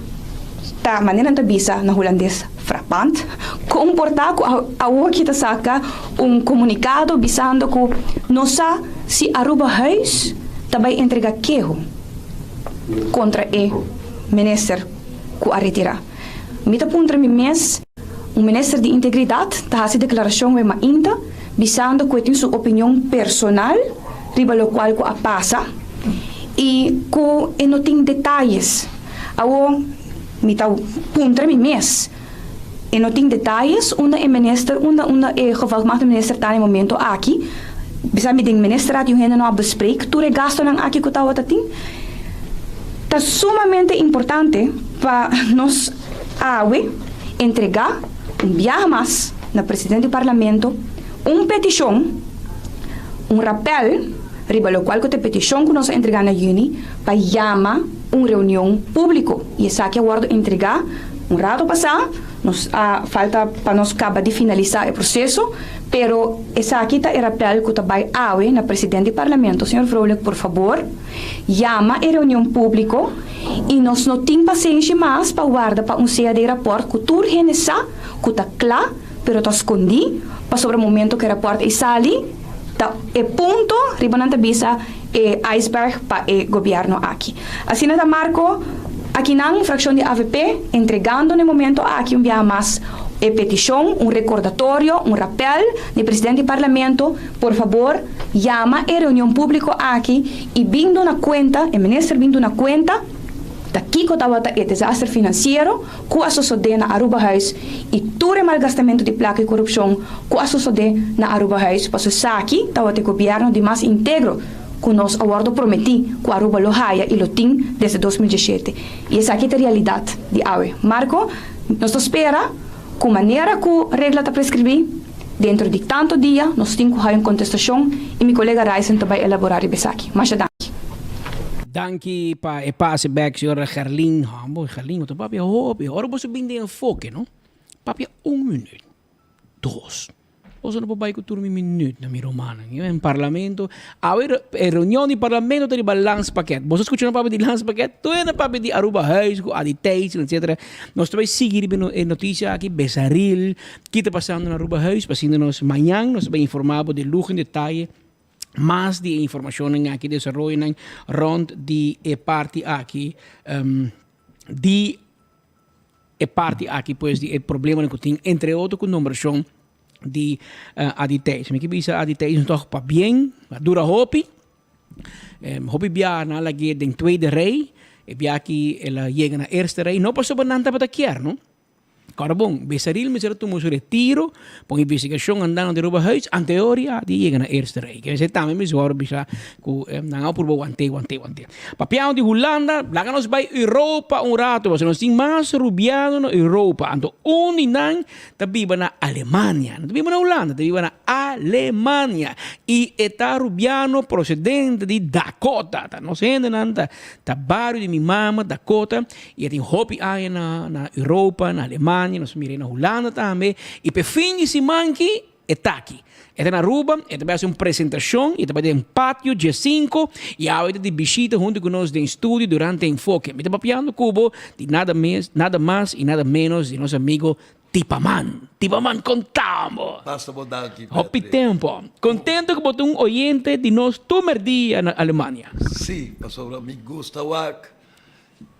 ta manera nan ta bisa na hulandes frappant kon por ta ku awoki ta saka un komunikado bisando ku no sa si Aruba Huis ta bai entrega keho kontra e minister ku a retirá. Mi ta puntra mi mes, un minister di integridat ta hasi deklarashon we mainta bisando ku e tin su opinion personal riba lokual ku a pasa i ku e no tin detayes. Awor mi ta puntra mi mes, e no tin detayes unda e minister, unda unda e gevolmachtigde minister ta na e momento aki? Bisa mi den ministerraad yu hende no a bespreek tur e gastonan aki ku tawata tin? Ta sumamente importante pa nos awe entregá un biaha mas na presidente di Parlamento un petishon, un rapèl riba lokual ku ta e petishon ku nos a entregá na yüni pa yama un reunion públiko i esaki a wòrdu entregá un rato pasá. Nos a falta pa nos kaba di finalisá e proseso, pero esaki ta e rapèl ku ta bai awe na presidente di Parlamento. Señor Vrolijk, por fabor yama e reunion públiko i nos no tin pasenshi mas pa warda pa un CAD rapòrt ku tur hende sa ku ta kla pero ta skondí pasobra momento ku e rapòrt ei sali ta e punto riba nan ta bisa e iceberg pa e gobierno aki. Asina ta Marco, akinan fraccion di avp entregando na e momento aki un biaha mas e peticion, un recordatorio, un rappel di presidente di Parlamento, por fabor yama e reunion publico aki y bin duna cuenta, e minister bin duna cuenta ta kico tabata e desaster financiero cu a sosode na Arubahuis y tur e malgastamento di placa y corupcion cu a sosode na Arubahuis paso esaki tabata e gobierno di mas integro cu nos a wordo prometi cu Aruba lo haya y lo tin desde 2017 y esaki ta realidad di awe. Marco, nos ta spera cu manera cu regla ta prescribi dentro di tanto dia nos tin cu haya un contestacion y mi colega Ryson ta bay elabora riba esaki. Masha danki. Danki pa e pase bek señora Gerlin. Hambo Gerlin bo ta papia hopi. Ora boso bin den enfoke no papia un minuut, dos. Boso no por bai ku tur mi minuut na mi rumannan. Yo en parlamento awe e reunion di parlamento ta riba landspakket. Boso skucha no papia di landspakket? Tur hende papia di Aruba Huis ku Adi Thijs etcetera. Nos ta bai sigui riba e notisia aki Besaril ki ta pasando na Aruba Huis pa asina nos mañan nos ta bai informa bo de luho en detaye. Mas di e informashonnan aki, desaroyonan rònt di e parti aki, di e parti aki pues di e problemanan ku tin entre otro ku nombrashon di Adi Thijs. Mi ke bisa Adi Thijs tòg pabien, a dura hopi, hopi biaha nan a lag'é den tweede rei, e biaha aki el a yega na eerste rei, no pasobra nan tabata kier no. Kòrda bon, Besaril mester a tuma su retiro pa un investigashon andando di Aruba Huis anteor ya di yega na Eerste Rij. Ke mester tambe mi zòrg bisa ku nan a purba want'é, want'é, want'é. Papiando di Hulanda, laga nos bai Europa un rato pasobra nos tin mas rubiano na Europa. Anto un di nan ta biba na Alemania, no ta biba na Hulanda, ta biba na Alemania. I e ta rubiano prosedente di Dakota. Ta nos hendenan ta ta bario di mi mama, Dakota. I a tin hopi aña na na Europa, na Alemania, nos a mira na Hulanda tambe. I p'e fin di siman ki e ta aki. E ta na Aruba, e ta bai hasi un presentashon i e ta bai den Patio Djesinko i awe e ta di bishita huntu ku nos den studio durante Enfoke. Mi ta papiando ku bo di nada mes, nada mas i nada menos di nos amigo Tipaman. Tipaman kontamo! Pasa bo danki, Patrick. Hopi tempo. Kontento ku bo ta un oyente di nos tur merdia na Alemania. Sí, pasobra mi gusta wak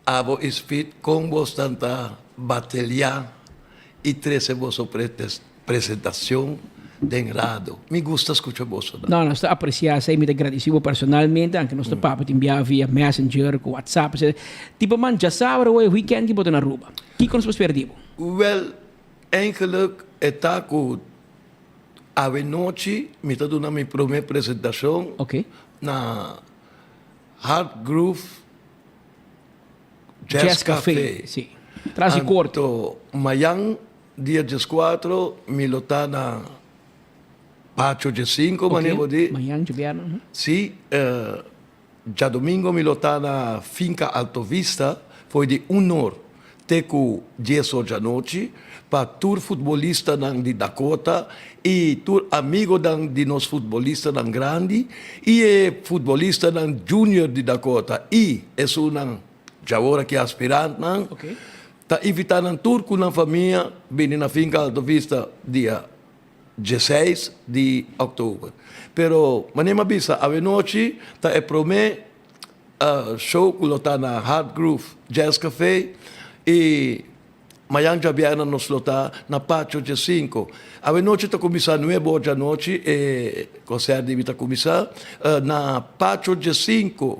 Abo i Speed kon bosnan ta bateliá i trese boso presentashon den rado. Mi gusta skucha bosonan. No, nos ta apresiá esei. Mi ta gradisí bo personalmente, anke nos ta papia tin bia via Messenger ku WhatsApp etcetera. Tipo man djasabra oe weekend ki bo ta na Aruba. Kiko nos por spera di bo? Wèl, eigenlik e ta ku awe nochi mi ta duna mi promé presentashon na Hard Groove Jazz, Jazz Café. Café. Sí. Tras di korte. Anto mayan dia dieskuatro mi lo ta na Pacho diesinko Ok, manera bo di. Mayan djobièrnè. Mhm. Sí, eh, djadomingo mi lo ta na Finca Alto Vista for di un or te. te ku dies or djanochi pa tur futbolistanan di Dakota i tur amigonan di nos futbolistanan grandi i e futbolistanan junior di Dakota i esunnan djawor aki aspirantnan ta invitá nan tur ku nan famia bini na Finca Alto Vista dia dieseis di òktober. Pero manera mi a bisa awenochi ta e promé show ku lo ta na Hard Groove Jazz Café i mayan djabièrnè nos lo ta na Patio Diesinco. Awenochi ta kuminsá nuebe or djanochi e konsèrt di mi ta kuminsá. Na Patio Diesinco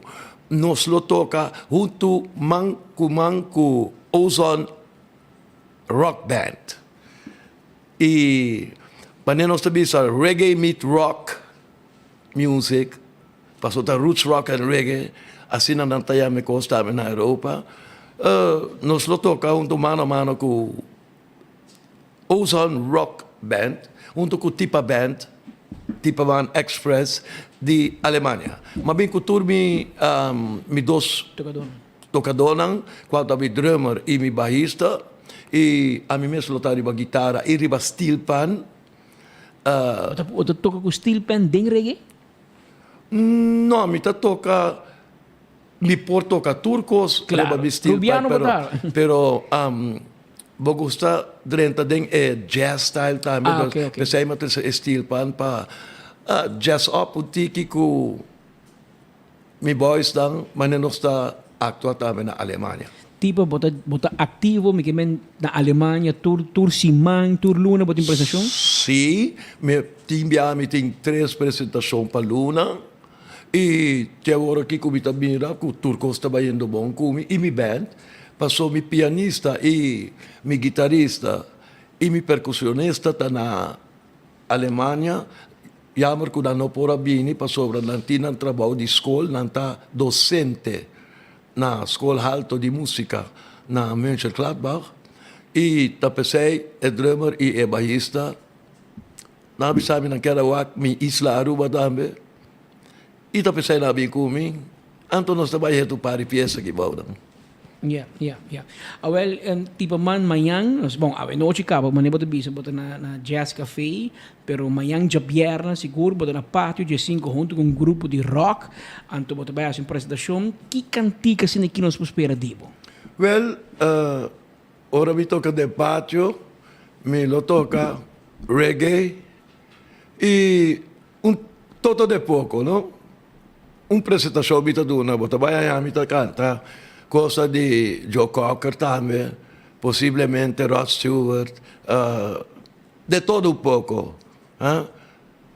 nos lo toka huntu man ku man ku Ozone Rock Band. I manera nos ta bisa reggae meet rock music. Pasobra ta roots rock and reggae, asina nan ta yama e kos tambe na Europa. Nos lo toka huntu mano a mano ku Ozone Rock Band, huntu ku Tipa Band, Tipa Band Express di Alemania. M'a bin ku tur mi mi dos tokadónan, kual ta mi drummer i mi bahista, i ami mes lo ta riba gitara i riba steel pan. Bo ta toka ku steel pan den reggae? No, mi ta toca, mi por toca tur cos riba mi steel pan, pero, pero bo gusta drenta den e jazz style tambe, dus p'esei mi a trece e steel pan pa jazz up un tiki cu Mi boysnan manera nos ta actua tambe na Alemania. Tipo bo ta bo ta activo mi ke men na Alemania tur tur siman tur luna bo tin presentacion? Si, mi tin bia mi tin tres presentacion pa luna y te awor aki cu mi ta mira cu tur cos ta bayendo bon cu mi y mi band paso mi pianista y mi guitarista y mi percusionista ta na Alemania. Jammer ku nan no por a bini pasobra nan tin nan trabou di skol, nan ta dosente na Skol Halto di Músika na Mönchengladbach i ta p'esei e drummer i e bahista nan a bisa mi nan kier a wak mi isla Aruba tambe i ta p'esei nan a bin ku mi, anto nos ta bai heta un par di fiesta aki bou nan. Ya, ya, ya. Awel, tipo man mañan, nos, bon, awe nochi caba, manera bo ta bisa, bo ta na, na Jazz Café, pero mañan djabièrnè sigur bo ta na Patio Diesinco hunto cu un grupo di rock, anto bo ta bai haci un presentacion. Ki cantica asina ki nos por spera di bo? Wel, ora mi toca den patio, mi lo toca reggae y un toto de poco, no? Un presentacion mi ta duna, bo ta bai aña mi ta canta cosa di Joe Cocker tambe, posiblemente Rod Stewart, de todo un poco, ha.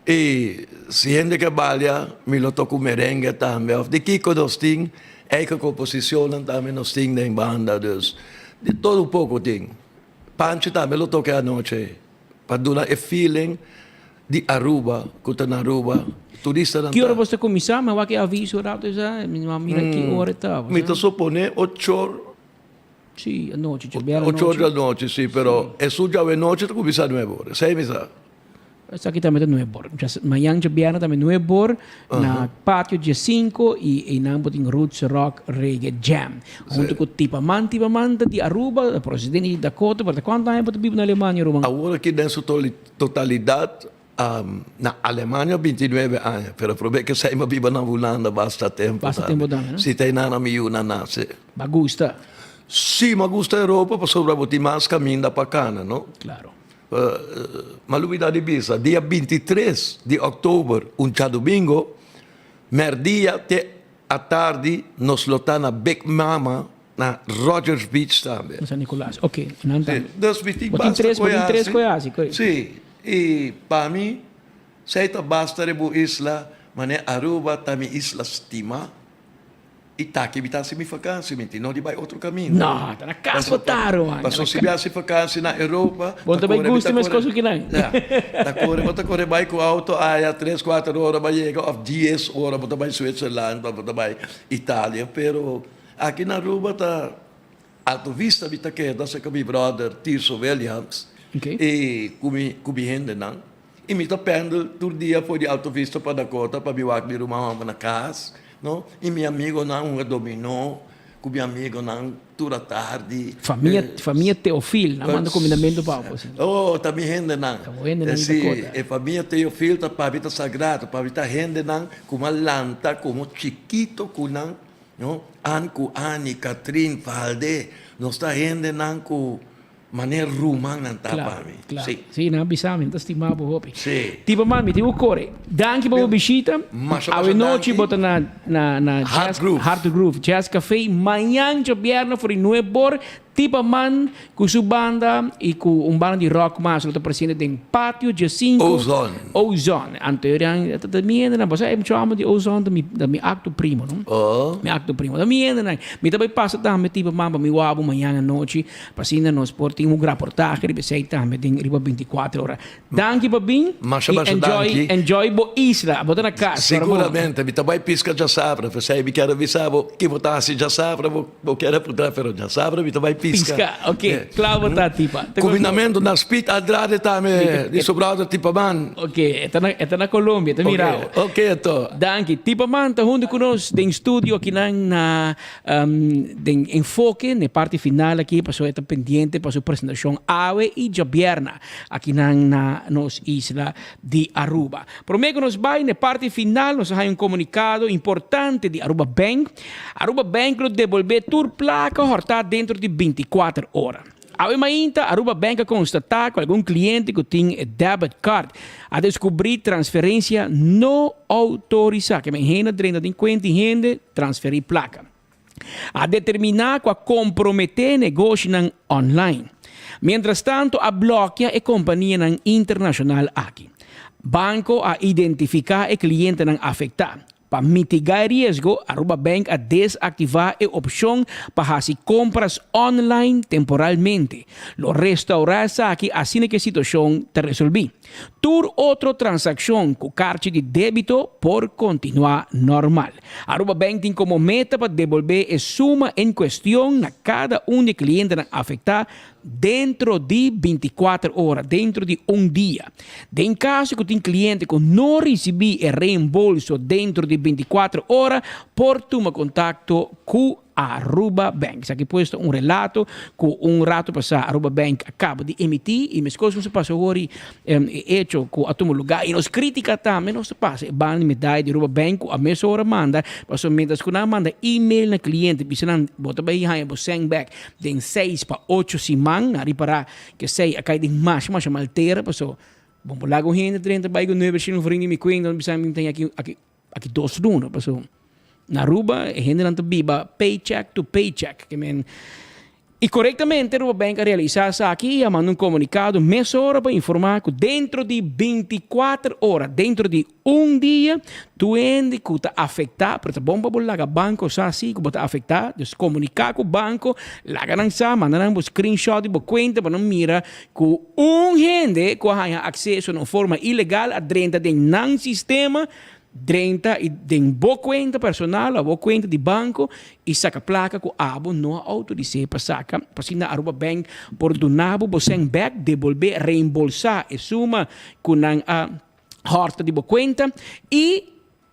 Y si hende ke balia mi lo toca un merengue tambe of di kico nos tin, eigen composicionnan tambe nos tin den banda, dus de todo un poco tin. Pancho tambe lo toca e anochi pa duna e feeling. Di Aruba cu ta na Aruba turistanan ta. Ki ora bo ta cuminsa? Mi a wak e aviso rato esa mi no a mira ki ora e ta. Mi ta supone ocho or. Si, anochi, djabièrnè anochi. Ocho or di anochi, si, pero esun djawe nochi ta cuminsa nuebe or, esei mi sa. Esaki tambe ta nuebe or. Mañan djabièrnè tambe nuebe or na Patio Diesinco y einan bo tin Roots Rock Reggae Jam. Hunto cu Tipaman, Tipaman ta di Aruba, procedente di Dakota, pero ta cuanto aña bo ta biba na Alemania, ruman? Awor aki den su Totalidat na Alemania 29 aña, pero prome ke esei mi a biba na Hulanda basta tempu Basta tempu tambe, no? Si, ta einan mi yunan nase. Bo gusta? Si, mi a gusta Europa pasobra bo tin mas kaminda pa kana, no? Klaro. Mi a lubida di bisa, dia 23 di òktober, un djadumingo, mèrdia te atardi nos lo ta na Big Mama Na Rogers Beach tambe. Na San Nicolas, ok. Nan tambe. Sí, dus mi tin Bo tin basta tres, bo koe tin tres hasi. koe hasi, koe. Sí, i pa mi, esei ta basta riba un isla, manera Aruba ta mi isla stimá, i taki mi ta hasi mi vakansi, mi tin no di bai otro kaminda. No, ta na kas bo ta, ruman. Pasobra si mi hasi vakansi na Europa, Bo ta ta bai kore, mi gusta ta mes kore, kos ku kinan. ya, ta kore, bo ta kore bai ku auto aya tres, kuater ora bo a yega, òf dies ora bo ta bai Switzerland òf bo ta bai Italia, pero Aki na Aruba ta Alto Vista mi ta keda cerca mi brother Tirso Williams y cu mi cu mi hendenan y mi ta pendel tur dia for di Alto Vista pa Dakota pa mi wak mi ruman homber na cas no y mi amigonan hunga dominó. Ku mi amigonan tur atardi. Famia, famia Teofil, nan manda kumindamentu pa bo. Oh, ta mi hendenan. Ta bo hendenan di Sí, Dakota. e famia Teofil ta pa mi ta sagrado, pa mi ta hendenan ku mi a lanta komo chikito ku nan, no? An ku Annie, Katrin, Valde, nos ta hendenan ku Manera rumannan ta pa mi. Claro, Sí. Sí, nan a bisa mi, nan ta stima bo hopi. Sí. Tipo man, mi tin ku kore. Danki pa bo bishita. Masha, masha Awe nochi danki. bo ta na na na Hard Jazz Groove. Hard Groove Jazz Café. Mañan djobièrnè for di nuebe or, Tipa Man ku su banda i ku un banda di rock mas lo ta presente den Patio Jacinto. Ozone. Ozone. Anto yorian ta ta mi hendenan. Bo sa e mucha hòmber di Ozone ta mi ta mi akto primo, no? Oh. Mi akto primo. Ta mi hendenan. Mi ta bai pasa tambe Tipa Man pa mi wak bo mañan anochi. Pa asina nos por tin un raportahe riba esei tambe den riba binticuater ora. Danki pa bin Masha y masha enjoy danki. enjoy bo isla. Bo ta na cas. Ora bo. Siguramente mi ta bai pisca djasabra, p'esei mi kier a bisa bo ki bo ta hasi djasabra, bo bo kier a puntra pero djasabra mi ta bai pisca. Pisca, ok. Kla bo ta tipa. Te Cuminamento na Speed Andrade tambe di su brother Tipa Man. Ok, e ta na e ta na Colombia, e ta mira bo. Ok, ok anto. Danki. Tipa Man ta hunto cu nos den studio akinan na Den enfoke n'e parti final aki pasobra e ta pendiente pa su presentashon awe i djabièrna akinan na nos isla di Aruba. Promé ku nos bai n'e parti final nos a haña un komunikado importante di Aruba Bank. Aruba Bank lo debolbé tur plaka hòrtá dentro di binti kuater ora. Awe mainta Aruba Bank a konstatá ku algun kliente ku tin e debit card a deskubrí transferensia no outorisá. Ke men hende a drenta den kuenta di hende transferí plaka. A determiná ku a komprometé negoshinan online. Mientrastanto a blòkia e kompanianan internashonal aki. Banko a identifiká e klientenan afektá. Pa mitigá e riesgo, Aruba Bank a desaktivá e opshon pa hasi kompras online temporalmente. Lo restaurá esaki asina ku e situashon ta resolví. Tur otro transakshon ku karchi di débito por kontinuá normal. Aruba Bank tin komo meta pa debolbé e suma en kuestion na kada un di e klientenan afektá dentro di bintikuater ora, dentro di un dia. Den kaso ku tin kliente ku no risibí e reembolso dentro di bintikuater ora, por tuma kontakto ku Aruba Bank. Esaki pues ta un relato ku un rato pasá Aruba Bank a kaba di emití i meskos ku nos a pasa hori e echo ku a tuma lugá i nos krítika tambe nos ta pasa e banda di medaya di Aruba Bank ku a mesora manda pasobra mientras ku nan a manda email na kliente bisa nan bo ta bai haña bo sèn bèk Den seis pa ocho siman nan ripará ku esei a kai den masha masha mal tera paso bo por laga un hende drenta bai ku nuebe shilin forin di mi kuenta mi bisa mi tin aki aki aki dos luna paso na Aruba e hendenan ta biba paycheck to paycheck ke men i korektamente Aruba Bank a realisá esaki i a manda un komunikado mesora pa informá ku dentro di binti kuater ora dentro di Un dia tur hende ku ta afektá, pero ta bon pa bo laga banko sa si ku bo ta afektá, dus komuniká ku banko, laga nan sa, manda nan bo screenshot di bo kuenta pa nan mira ku un hende ku a haña akseso na un forma ilegal a drenta den nan sistema, drenta i den bo kuenta personal òf bo kuenta di banko i saka plaka ku abo no a outoris'é pa saka, pa asina Aruba Bank por duna bo bo sèn bèk, debolbé, reembolsá e suma ku nan a. hòrta di bo kuenta i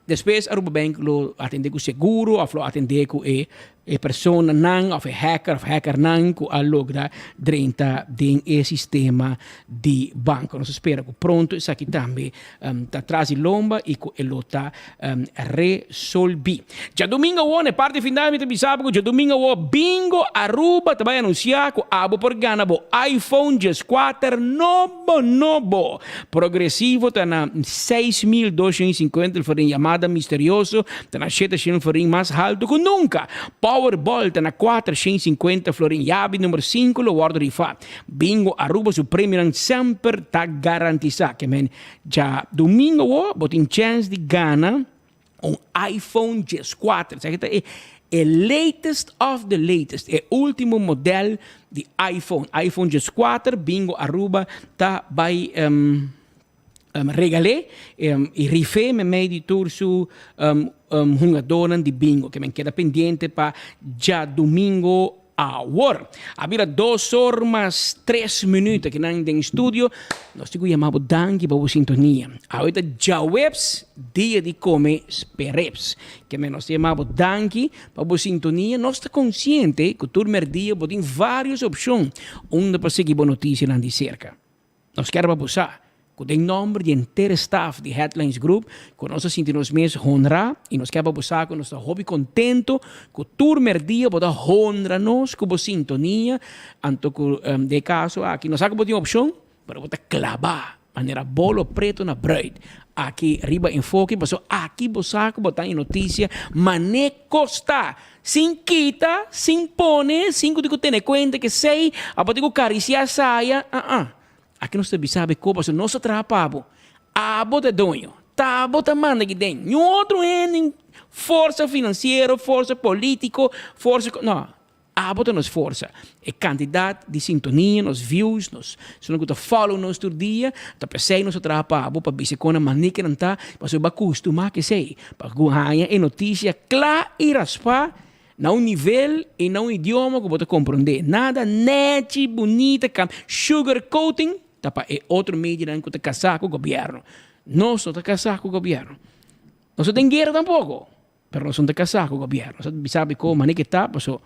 despues Aruba Bank lo atendé ku seguro òf lo atendé ku e e personanan òf e hacker òf hackernan ku a logra drenta den e sistema di banko. Nos ta spera ku pronto esaki tambe ta tras di lomba i ku e lo ta resolví. Djadumingu awor na e parti final mi ta bisa bo ku djadumingu awor Bingo Aruba ta bai anunsiá ku abo por gana bo iPhone 14 nobo nobo. Progresivo ta na 6250 florin, Yamada Misterioso ta na 700 florin mas haltu ku nunka. Powerball ta na 450 florin, Yabi number sinku lo wòrdu rifá. Bingo Aruba su premionan semper ta garantisá. Ke men Djadumingu awor bo tin chèns di gana un iPhone 14. Esaki ta e e latest of the latest, e ultimo model di iPhone. iPhone 14, Bingo Aruba ta bai um, um, regal'é um, i rif'é meimei di tur su um, um, hungadónan di bingo. Ke men keda pendiente pa djadumingu. Awor, a bira dos or mas tres minuut akinan den studio. Nos tin ku yama bo danki pa bo sintonia. Awe ta djaweps, dia di kome sperrips. Ke men nos ta yama bo danki pa bo sintonia. Nos ta konsiente ku tur merdia bo tin vários opshon unda pa sigui bo notisianan di serka. Nos kier pa bo sa ku den nòmber di henter e staf di Headlines Group ku nos ta sinti nos mes honrá i nos kier pa bo sa ku nos ta hopi kontentu ku tur merdia bo ta honra nos ku bo sintonia. Anto ku den e kaso aki nos sa ku bo tin opshon pero bo ta klabá manera bolo pretu na bruid aki riba Enfoke pasobra aki bo sa ku bo ta e notisia mané kosta Sin kita, sin pone, sin ku tin ku tene kuenta ke esei, abo tin ku karisiá saya, ah ah. Aki nos ta bisa bo e kopa, pasobra nos ta traha pa bo. Abo ta e doño, ta abo ta manda aki den. Niun otro hende, forsa finansiero, forsa polítiko, forsa, no. Abo ta nos forsa. E kantidat di sintonia, nos views, nos esnan ku ta follow nos tur dia, ta p'esei nos ta traha pa abo, pa bisa kon nan manikenan ta, pasobra bo a kustumá ku esei. Pa ku haña e notisia kla i raspá na un nivel i na un idioma ku bo ta komprondé. Nada nèchi, bunita, kam sugar coating ta pa e otro medianan ku ta kasá ku gobièrnu. Nos no ta kasá ku gobièrnu. Nos no ta den guera tampoko, pero nos no ta kasá ku gobièrnu. Nos ta bisa biko manera ke ta, paso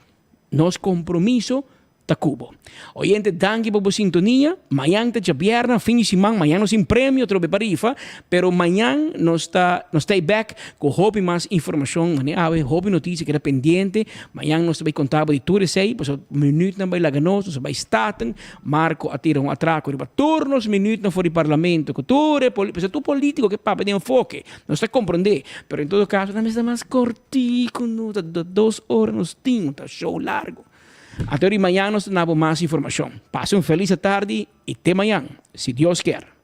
nos kompromiso ta ku bo. Oyente danki pa bo sintonia, mañan ta djabièrnè, fin di siman, mañan nos tin premio atrobe pa rifa, pero mañan nos ta nos ta bek ku hopi mas informashon, manera awe hopi notisia keda pendiente, mañan nos ta bai konta bo di tur esei, pasobra minütnan bai laga nos, nos a bai Staten, Marco a tira un atrako riba tur nos minütnan for di parlamento ku tur e poli, pasobra tur politiko ke papia den enfoke, nos ta komprondé, pero en todo kaso nan mester mas kortiku, no ta dos ora nos tin, ta show largo. Anto di mañan nos ta na bo mas informacion. Pasa un feliz atardi y te mañan, si Dios kier.